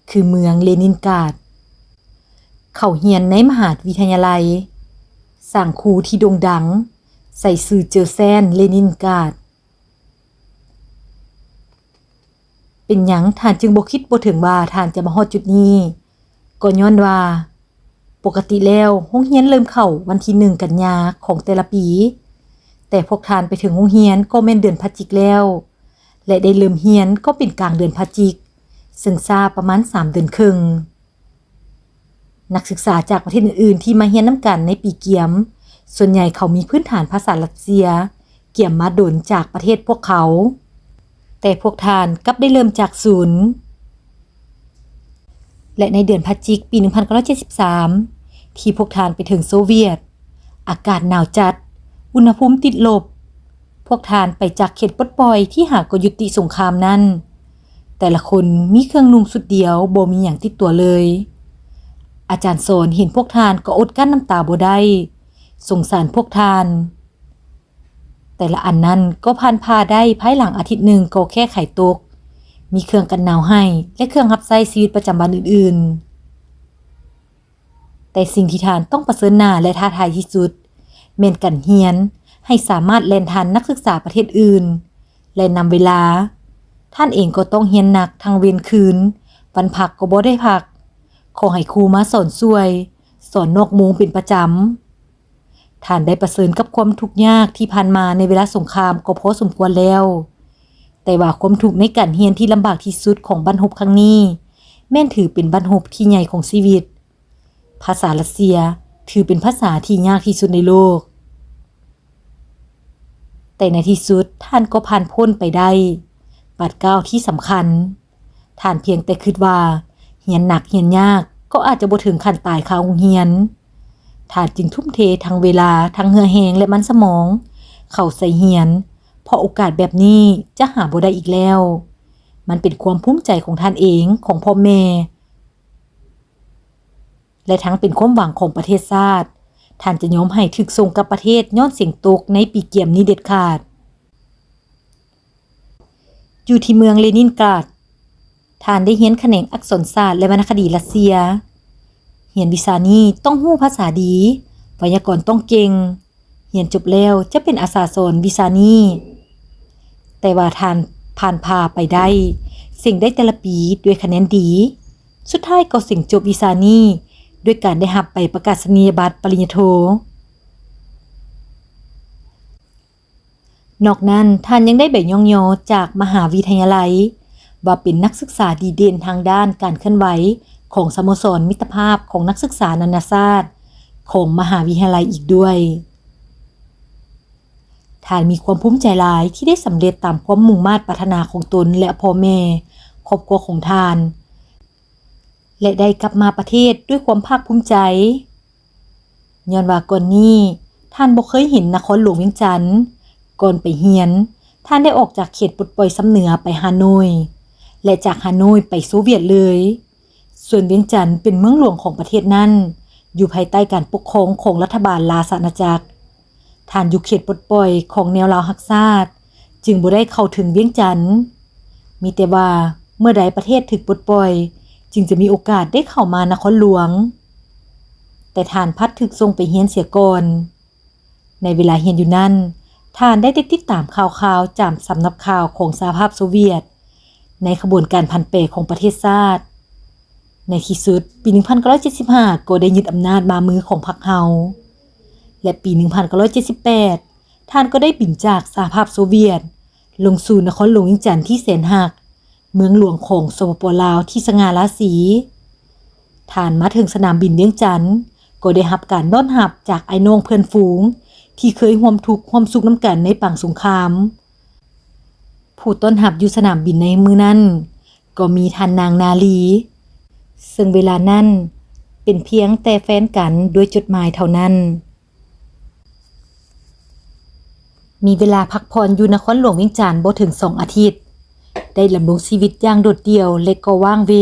ຄືເມືອງເລນິນກາດ. ເຂົ້າຮຽນໃນມະຫາວິທະຍາໄລ, ສ້າງຄູທີ່ໂດ່ງດັງ, ໃສ່ຊື່ເຈີແຊນເລນິນກາດ. ເປັນຫຍັງທ່ານຈຶ່ງບໍ່ຄິດບໍ່ເຖິງວ່າທ່ານຈະມາຮອດຈຸດນີ້? ກໍຍ້ອນວ່າ ປົກກະຕິແລ້ວໂຮງຮຽນເລີ່ມເຂົ້າວັນທີໜຶ່ງກັນຍາຂອງແຕ່ລະປີ, ແຕ່ພວກທ່ານໄປເຖິງໂຮງຮຽນກໍແມ່ນເດືອນພະຈິກແລ້ວ ແລະ ໄດ້ເລີ່ມຮຽນກໍເປັນກາງເດືອນພະຈິກ, ເຊິ່ງຊ້າປະມານສາມເດືອນເຄິ່ງ. ນັກສຶກສາຈາກປະເທດອື່ນໆທີ່ມາຮຽນນຳກັນໃນປີກຽມ, ສ່ວນໃຫຍ່ເຂົາມີພື້ນຖານພາສາຣັດເຊຍ, ກຽມມາດົນຈາກປະເທດພວກເຂົາ, ແຕ່ພວກທ່ານກັບໄດ້ເລີ່ມຈາກສູນ. ແລະ ໃນເດືອນພະຈິກປີໜຶ່ງພັນເກົ້າຮ້ອຍເຈັດສິບສາມ ທີ່ພວກທ່ານໄປເຖິງໂຊວຽດ, ອາກາດໜາວຈັດ, ອຸນຫະພູມຕິດລົບ. ພວກທ່ານໄປຈາກເຂດປົດປ່ອຍທີ່ຫາກໍຍຸຕິສົງຄາມນັ້ນ, ແຕ່ລະຄົນມີເຄື່ອງນຸ່ງຊຸດດຽວ, ບໍ່ມີຫຍັງຕິດຕົວເລີຍ. ອາຈານສອນເຫັນພວກທ່ານກໍອົດກັ້ນນ້ຳຕາບໍ່ໄດ້, ສົງສານພວກທ່ານ. ແຕ່ລະອັນນັ້ນກໍຜ່ານຜ່າໄດ້, ພາຍຫຼັງອາທິດໜຶ່ງກໍແກ້ໄຂຕົກ, ມີເຄື່ອງກັນໜາວໃຫ້ ແລະ ເຄື່ອງຮັບໃຊ້ຊີວິດປະຈຳວັນອື່ນໆ. ແຕ່ສິ່ງທີ່ທ່ານຕ້ອງປະເຊີນໜ້າ ແລະ ທ້າທາຍທີ່ສຸດ ແມ່ນການຮຽນໃຫ້ສາມາດແລ່ນທັນນັກສຶກສາປະເທດອື່ນ ແລະ ນຳເວລາ. ທ່ານເອງກໍຕ້ອງຮຽນໜັກທັງເວັນຄືນ, ວັນພັກກໍບໍ່ໄດ້ພັກ. ຂໍໃຫ້ຄູມາສອນຊ່ວຍ, ສອນນອກໂມງເປັນປະຈຳ. ທ່ານໄດ້ປະເຊີນກັບຄວາມທຸກຍາກທີ່ຜ່ານມາໃນເວລາສົງຄາມກໍພໍສົມຄວນແລ້ວ, ແຕ່ວ່າຄວາມທຸກໃນການຮຽນທີ່ລຳບາກທີ່ສຸດຂອງບັ້ນຮົບຄັ້ງນີ້ ແມ່ນຖືເປັນບັ້ນຮົບທີ່ໃຫຍ່ຂອງຊີວິດ. ພາສາຣັດເຊຍຖືເປັນພາສາທີ່ຍາກທີ່ສຸດໃນໂລກ. ແຕ່ໃນທີ່ສຸດທ່ານກໍຜ່ານພົ້ນໄປໄດ້, ບາດກ້າວທີ່ສຳຄັນ. ທ່ານພຽງແຕ່ຄິດວ່າຮຽນໜັກຮຽນຍາກກໍອາດຈະບໍ່ເຖິງຂັ້ນຕາຍຄາໂຮງຮຽນ. ທ່ານຈຶ່ງທຸ່ມເທທັງເວລາ, ທັງເຫື່ອແຮງ ແລະ ມັນສະໝອງເຂົ້າໃສ່ຮຽນ, ເພາະໂອກາດແບບນີ້ຈະຫາບໍ່ໄດ້ອີກແລ້ວ. ມັນເປັນຄວາມພູມໃຈຂອງທ່ານເອງ, ຂອງພໍ່ແມ່ ແລະ ທັງເປັນຄວາມຫວັງຂອງປະເທດຊາດ. ທ່ານຈະຍອມໃຫ້ຖືກສົ່ງກັບປະເທດຍ້ອນເສັງຕົກໃນປີກຽມນີ້ເດັດຂາດ. ຢູ່ທີ່ເມືອງເລນິນກຣາດ, ທ່ານໄດ້ຮຽນຂະແໜງອັກສອນສາດ ແລະ ວັນນະຄະດີຣັດເຊຍ. ຮຽນວິຊານີ້ຕ້ອງຮູ້ພາສາດີ, ໄວຍາກອນຕ້ອງເກັ່ງ. ຮຽນຈົບແລ້ວຈະເປັນອາສາສອນວິຊານີ້. ແຕ່ວ່າທ່ານຜ່ານຜ່າໄປໄດ້, ເສັງໄດ້ແຕ່ລະປີດ້ວຍຄະແນນດີ. ສຸດທ້າຍກໍເສັງຈົບວິຊານີ້ດ້ວຍການໄດ້ຮັບໃບປະກາສະນີຍະບັດປະລິນຍາໂທ. ນອກນັ້ນ, ທ່ານຍັງໄດ້ໃບຍ້ອງຍໍຈາກມະຫາວິທະຍາໄລ ວ່າເປັນນັກສຶກສາດີເດັ່ນທາງດ້ານການເຄື່ອນໄຫວຂອງສະໂມສອນມິດຕະພາບຂອງນັກສຶກສານານາຊາດຂອງມະຫາວິທະຍາໄລອີກດ້ວຍ. ທ່ານມີຄວາມພູມໃຈຫຼາຍທີ່ໄດ້ສຳເລັດຕາມຄວາມມຸ່ງມາດປາດຖະໜາຂອງຕົນ ແລະ ພໍ່ແມ່, ຄອບຄົວຂອງທ່ານ. ແລະ ໄດ້ກັບມາປະເທດດ້ວຍຄວາມພາກພູມໃຈ, ຍ້ອນວ່າກ່ອນນີ້ທ່ານບໍ່ເຄີຍເຫັນນະຄອນຫຼວງວຽງຈັນ. ກ່ອນໄປຮຽນ, ທ່ານໄດ້ອອກຈາກເຂດປົດປ່ອຍຊຳເໜືອໄປຮ່າໂນ້ຍ ແລະ ຈາກຮ່າໂນ້ຍໄປໂຊວຽດເລີຍ. ສ່ວນວຽງຈັນເປັນເມືອງຫຼວງຂອງປະເທດນັ້ນ, ຢູ່ພາຍໃຕ້ການປົກຄອງຂອງລັດຖະບານລາຊະອານາຈັກ. ທ່ານຢູ່ເຂດປົດປ່ອຍຂອງແນວລາວຮັກຊາດ, ຈຶ່ງບໍ່ໄດ້ເຂົ້າເຖິງວຽງຈັນ. ມີແຕ່ວ່າເມື່ອໃດປະເທດຖືກປົດປ່ອຍ, ຈຶ່ງຈະມີໂອກາດໄດ້ເຂົ້າມານະຄອນຫຼວງ. ແຕ່ທ່ານພັດຖືກສົ່ງໄປຮຽນເສຍກ່ອນ. ໃນເວລາຮຽນຢູ່ນັ້ນ, ທ່ານໄດ້ຕິດຕາມຂ່າວຄາວຈາກສຳນັກຂ່າວຂອງສະຫະພາບໂຊວຽດ ໃນຂະບວນການຜັນແປຂອງປະເທດຊາດ. ໃນທີ່ສຸດ, ປີໜຶ່ງພັນເກົ້າຮ້ອຍເຈັດສິບຫ້າ ກໍໄດ້ຍຶດອຳນາດມາມືຂອງພັກເຮົາ ແລະ ປີໜຶ່ງພັນເກົ້າຮ້ອຍເຈັດສິບແປດ ທ່ານກໍໄດ້ບິນຈາກສະຫະພາບໂຊວຽດ ລົງສູ່ນະຄອນຫຼວງວຽງຈັນທີ່ແສນຮັກ, ເມືອງຫຼວງຂອງ ສປປ ລາວ ທີ່ສະຫງ່າລາສີ. ທ່ານມາເຖິງສະໜາມບິນວຽງຈັນ ກໍໄດ້ຮັບການຕ້ອນຮັບຈາກອ້າຍນ້ອງເພື່ອນຝູງ ທີ່ເຄີຍຮ່ວມທຸກຮ່ວມສຸກນຳກັນໃນປາງສົງຄາມ. ຜູ້ຕ້ອນຮັບຢູ່ສະໜາມບິນໃນມື້ນັ້ນ ກໍມີທ່ານນາງນາລີ, ເຊິ່ງເວລານັ້ນເປັນພຽງແຕ່ແຟນກັນດ້ວຍຈົດໝາຍເທົ່ານັ້ນ. ມີເວລາພັກຜ່ອນຢູ່ນະຄອນຫຼວງວຽງຈັນບໍ່ເຖິງສອງອາທິດ, ໄດ້ດຳລົງຊີວິດຢ່າງໂດດດ່ຽວ ແລະ ກໍຫວ່າງເຫວ.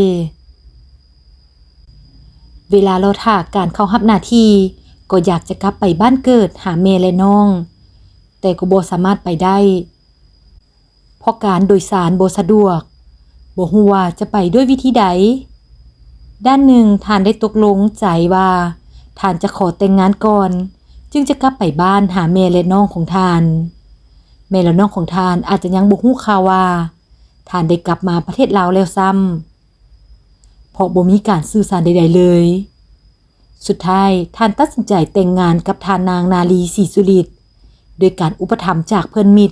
ເວລາລໍຖ້າການເຂົ້າຮັບໜ້າທີ່, ກໍຢາກຈະກັບໄປບ້ານເກີດຫາແມ່ ແລະ ນ້ອງ, ແຕ່ກໍບໍ່ສາມາດໄປໄດ້ ເພາະການໂດຍສານບໍ່ສະດວກ, ບໍ່ຮູ້ວ່າຈະໄປດ້ວຍວິທີໃດ. ດ້ານໜຶ່ງ, ທ່ານໄດ້ຕົກລົງໃຈວ່າທ່ານຈະຂໍແຕ່ງງານກ່ອນ, ຈຶ່ງຈະກັບໄປບ້ານຫາແມ່ ແລະ ນ້ອງຂອງທ່ານ. ແມ່ ແລະ ນ້ອງຂອງທ່ານອາດຈະຍັງບໍ່ຮູ້ຂ່າວວ່າທ່ານໄດ້ກັບມາປະເທດລາວແລ້ວຊ້ຳ, ເພາະບໍ່ມີການສື່ສານໃດໆເລີຍ. ສຸດທ້າຍ, ທ່ານຕັດສິນໃຈແຕ່ງງານກັບທ່ານນາງນາລີ ສີສຸລິດ, ໂດຍການອຸປະຖຳຈາກເພື່ອນມິດ,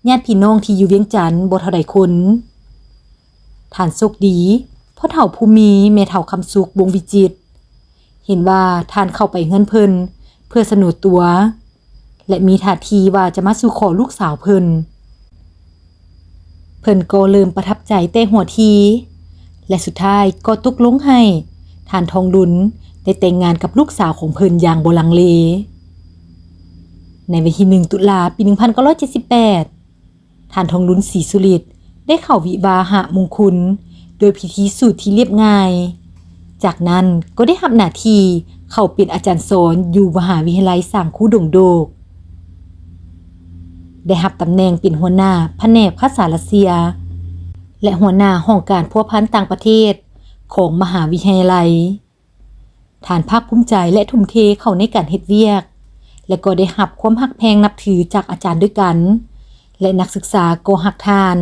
ຍາດພີ່ນ້ອງທີ່ຢູ່ວຽງຈັນບໍ່ເທົ່າໃດຄົນ. ທ່ານໂຊກດີ, ພໍ່ເຖົ້າຜູ້ມີແມ່ເຖົ້າຄຳສຸກ ວົງວິຈິດ, ເຫັນວ່າທ່ານເຂົ້າໄປເຮືອນເພິ່ນເພື່ອສະເໜີຕົວ, ແລະ ມີທ່າທີວ່າຈະມາສູ່ຂໍລູກສາວເພິ່ນ. ເພິ່ນກໍເລີ່ມປະທັບໃຈແຕ່ຫົວທີ ແລະ ສຸດທ້າຍກໍຕົກລົງໃຫ້ທ່ານທອງລຸນໄດ້ແຕ່ງງານກັບລູກສາວຂອງເພິ່ນຢ່າງບໍ່ລັງເລ. ໃນວັນທີໜຶ່ງ ຕຸລາ ປີໜຶ່ງພັນເກົ້າຮ້ອຍເຈັດສິບແປດ ທ່ານທອງລຸນ ສີສຸລິດ ໄດ້ເຂົ້າວິວາຫະມຸງຄຸນໂດຍພິທີສູດທີ່ລຽບງ່າຍ. ຈາກນັ້ນກໍໄດ້ຮັບໜ້າທີ່ເຂົ້າເປັນອາຈານສອນຢູ່ມະຫາວິທະຍາໄລສາງຄູດົງໂດກ, ໄດ້ຮັບຕຳແໜ່ງເປັນຫົວໜ້າພະແນກພາສາຣັດເຊຍ ແລະ ຫົວໜ້າຫ້ອງການພົວພັນຕ່າງປະເທດຂອງມະຫາວິທະຍາໄລ. ທ່ານພາກພູມໃຈ ແລະ ທຸ່ມເທເຂົ້າໃນການເຮັດວຽກ ແລະ ກໍໄດ້ຮັບຄວາມຮັກແພງນັບຖືຈາກອາຈານດ້ວຍກັນ ແລະ ນັກສຶກສາກໍຮັກທ່ານ.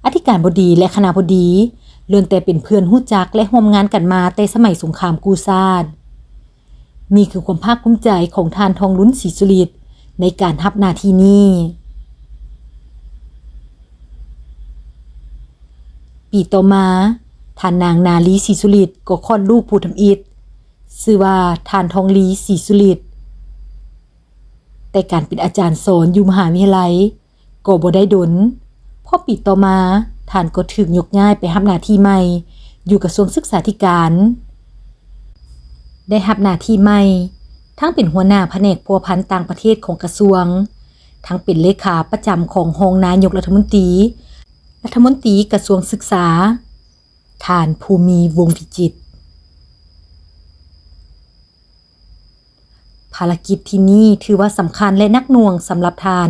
ອະທິການບໍດີ ແລະ ຄະນະບໍດີ ລ້ວນແຕ່ເປັນເພື່ອນຮູ້ຈັກ ແລະ ຮ່ວມງານກັນມາແຕ່ສະໄໝສົງຄາມກູ້ຊາດ. ນີ້ຄືຄວາມພາກພູມໃຈຂອງທ່ານທອງລຸນ ສີສຸລິດ ໃນການຮັບໜ້າທີ່ນີ້. ປີຕໍ່ມາ, ທ່ານນາງ ນາລີ ສີສຸລິດ ກໍຄອດລູກຜູ້ທຳອິດ, ຊື່ວ່າທ່ານ ທອງລີ ສີສຸລິດ. ແຕ່ການເປັນອາຈານສອນຢູ່ມະຫາວິທະຍາໄລກໍບໍ່ໄດ້ດົນ, ເພາະປີຕໍ່ມາ, ທ່ານກໍຖືກຍົກຍ້າຍໄປຮັບໜ້າທີ່ໃໝ່ຢູ່ກະຊວງສຶກສາທິການ. ໄດ້ຮັບໜ້າທີ່ໃໝ່, ທັງເປັນຫົວໜ້າພະແນກພົວພັນຕ່າງປະເທດຂອງກະຊວງ, ທັງເປັນເລຂາປະຈຳຂອງຮອງນາຍົກລັດຖະມົນຕີ, ລັດຖະມົນຕີກະຊວງສຶກສາ, ທ່ານ ພູມີ ວົງວິຈິດ. ພາລະກິດທີ່ນີ້ຖືວ່າສຳຄັນ ແລະ ໜັກໜ່ວງສຳລັບທ່ານ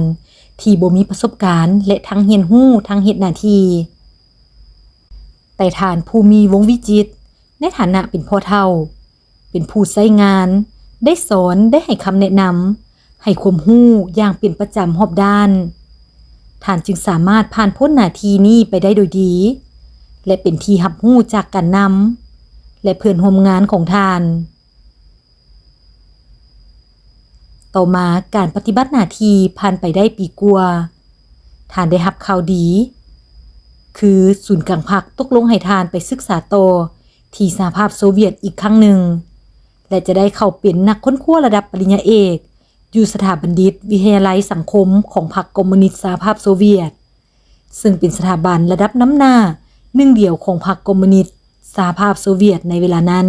ທີ່ບໍ່ມີປະສົບການ ແລະ ທັງຮຽນຮູ້ ທັງເຮັດໜ້າທີ່. ແຕ່ທ່ານ ພູມີ ວົງວິຈິດ ໃນຖານະເປັນພໍ່ເຖົ້າ, ເປັນຜູ້ໃຊ້ງານ, ໄດ້ສອນ, ໄດ້ໃຫ້ຄຳແນະນຳ, ໃຫ້ຄວາມຮູ້ຢ່າງເປັນປະຈຳຮອບດ້ານ, ທ່ານຈຶ່ງສາມາດຜ່ານພົ້ນໜ້າທີ່ນີ້ໄປໄດ້ໂດຍດີ ແລະ ເປັນທີ່ຮັບຮູ້ຈາກການນຳ ແລະ ເພື່ອນຮ່ວມງານຂອງທ່ານ. ຕໍ່ມາ, ການປະຕິບັດໜ້າທີ່ຜ່ານໄປໄດ້ປີກວ່າ, ທ່ານໄດ້ຮັບຂ່າວດີ, ຄືສູນກາງພັກຕົກລົງໃຫ້ທ່ານໄປສຶກສາຕໍ່ທີ່ສະຫະພາບໂຊວຽດອີກຄັ້ງໜຶ່ງ ແລະ ຈະໄດ້ເຂົ້າເປັນນັກຄົ້ນຄວ້າລະດັບປະລິນຍາເອກ ຢູ່ສະຖາບັນດິດວິທະຍາໄລສັງຄົມຂອງພັກຄອມມູນິດສະຫະພາບໂຊວຽດ, ເຊິ່ງເປັນສະຖາບັນລະດັບນຳໜ້າໜຶ່ງດຽວຂອງພັກຄອມມູນິດສະຫະພາບໂຊວຽດໃນເວລານັ້ນ.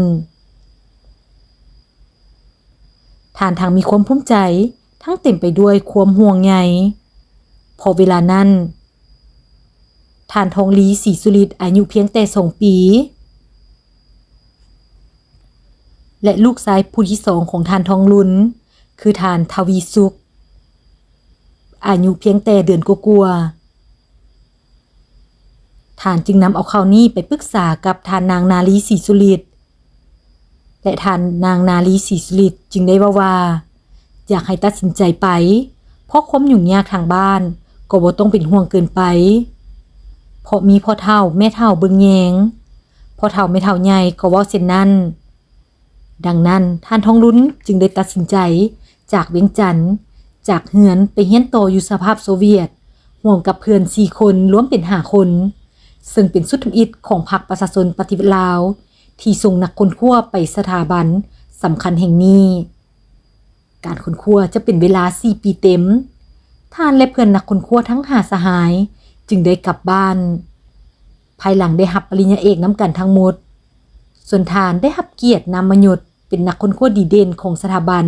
ທ່ານທັງມີຄວາມພູມໃຈ, ທັງເຕັມໄປດ້ວຍຄວາມຫ່ວງໃຍ, ເພາະເວລານັ້ນ ທ່ານ ທອງລີ ສີສຸລິດ ອາຍຸພຽງແຕ່ສອງປີ ແລະ ລູກຊາຍຜູ້ທີສອງຂອງທ່ານທອງລຸນ ຄືທ່ານ ທະວີສຸກ ອາຍຸພຽງແຕ່ເດືອນກວ່າໆ. ທ່ານຈຶ່ງນຳເອົາຂ່າວນີ້ໄປປຶກສາກັບທ່ານນາງ ນາລີ ສີສຸລິດ ແລະ ທ່ານນາງ ນາລີ ສີສຸລິດ ຈຶ່ງໄດ້ເວົ້າວ່າ ຢາກໃຫ້ຕັດສິນໃຈໄປ, ເພາະຄວາມຫຍຸ້ງຍາກທາງບ້ານກໍບໍ່ຕ້ອງເປັນຫ່ວງເກີນໄປ, ເພາະມີພໍ່ເຖົ້າແມ່ເຖົ້າເບິ່ງແຍງ, ພໍ່ເຖົ້າແມ່ເຖົ້າໃຫຍ່ກໍເວົ້າເຊັ່ນນັ້ນ. ດັ່ງນັ້ນ, ທ່ານທອງລຸນຈຶ່ງໄດ້ຕັດສິນໃຈຈາກວຽງຈັນ, ຈາກເຮືອນໄປຮຽນຕໍ່ຢູ່ສະຫະພາບໂຊວຽດ ຮ່ວມກັບເພື່ອນສີ່ຄົນ, ລວມເປັນຫ້າຄົນ, ເຊິ່ງເປັນຊຸດທຳອິດຂອງພັກປະຊາຊົນປະຕິວັດລາວ ທີ່ສົ່ງນັກຄົ້ນຄວ້າໄປສະຖາບັນສຳຄັນແຫ່ງນີ້. ການຄົ້ນຄວ້າຈະເປັນເວລາສີ່ປີເຕັມ. ທ່ານ ແລະ ເພື່ອນນັກຄົ້ນຄວ້າທັງຫ້າສະຫາຍຈຶ່ງໄດ້ກັບບ້ານ ພາຍຫຼັງໄດ້ຮັບປະລິນຍາເອກນຳກັນທັງໝົດ. ສ່ວນທ່ານໄດ້ຮັບກຽດນາມມະຍົດເປັນນັກຄົ້ນຄວ້າດີເດັ່ນຂອງສະຖາບັນ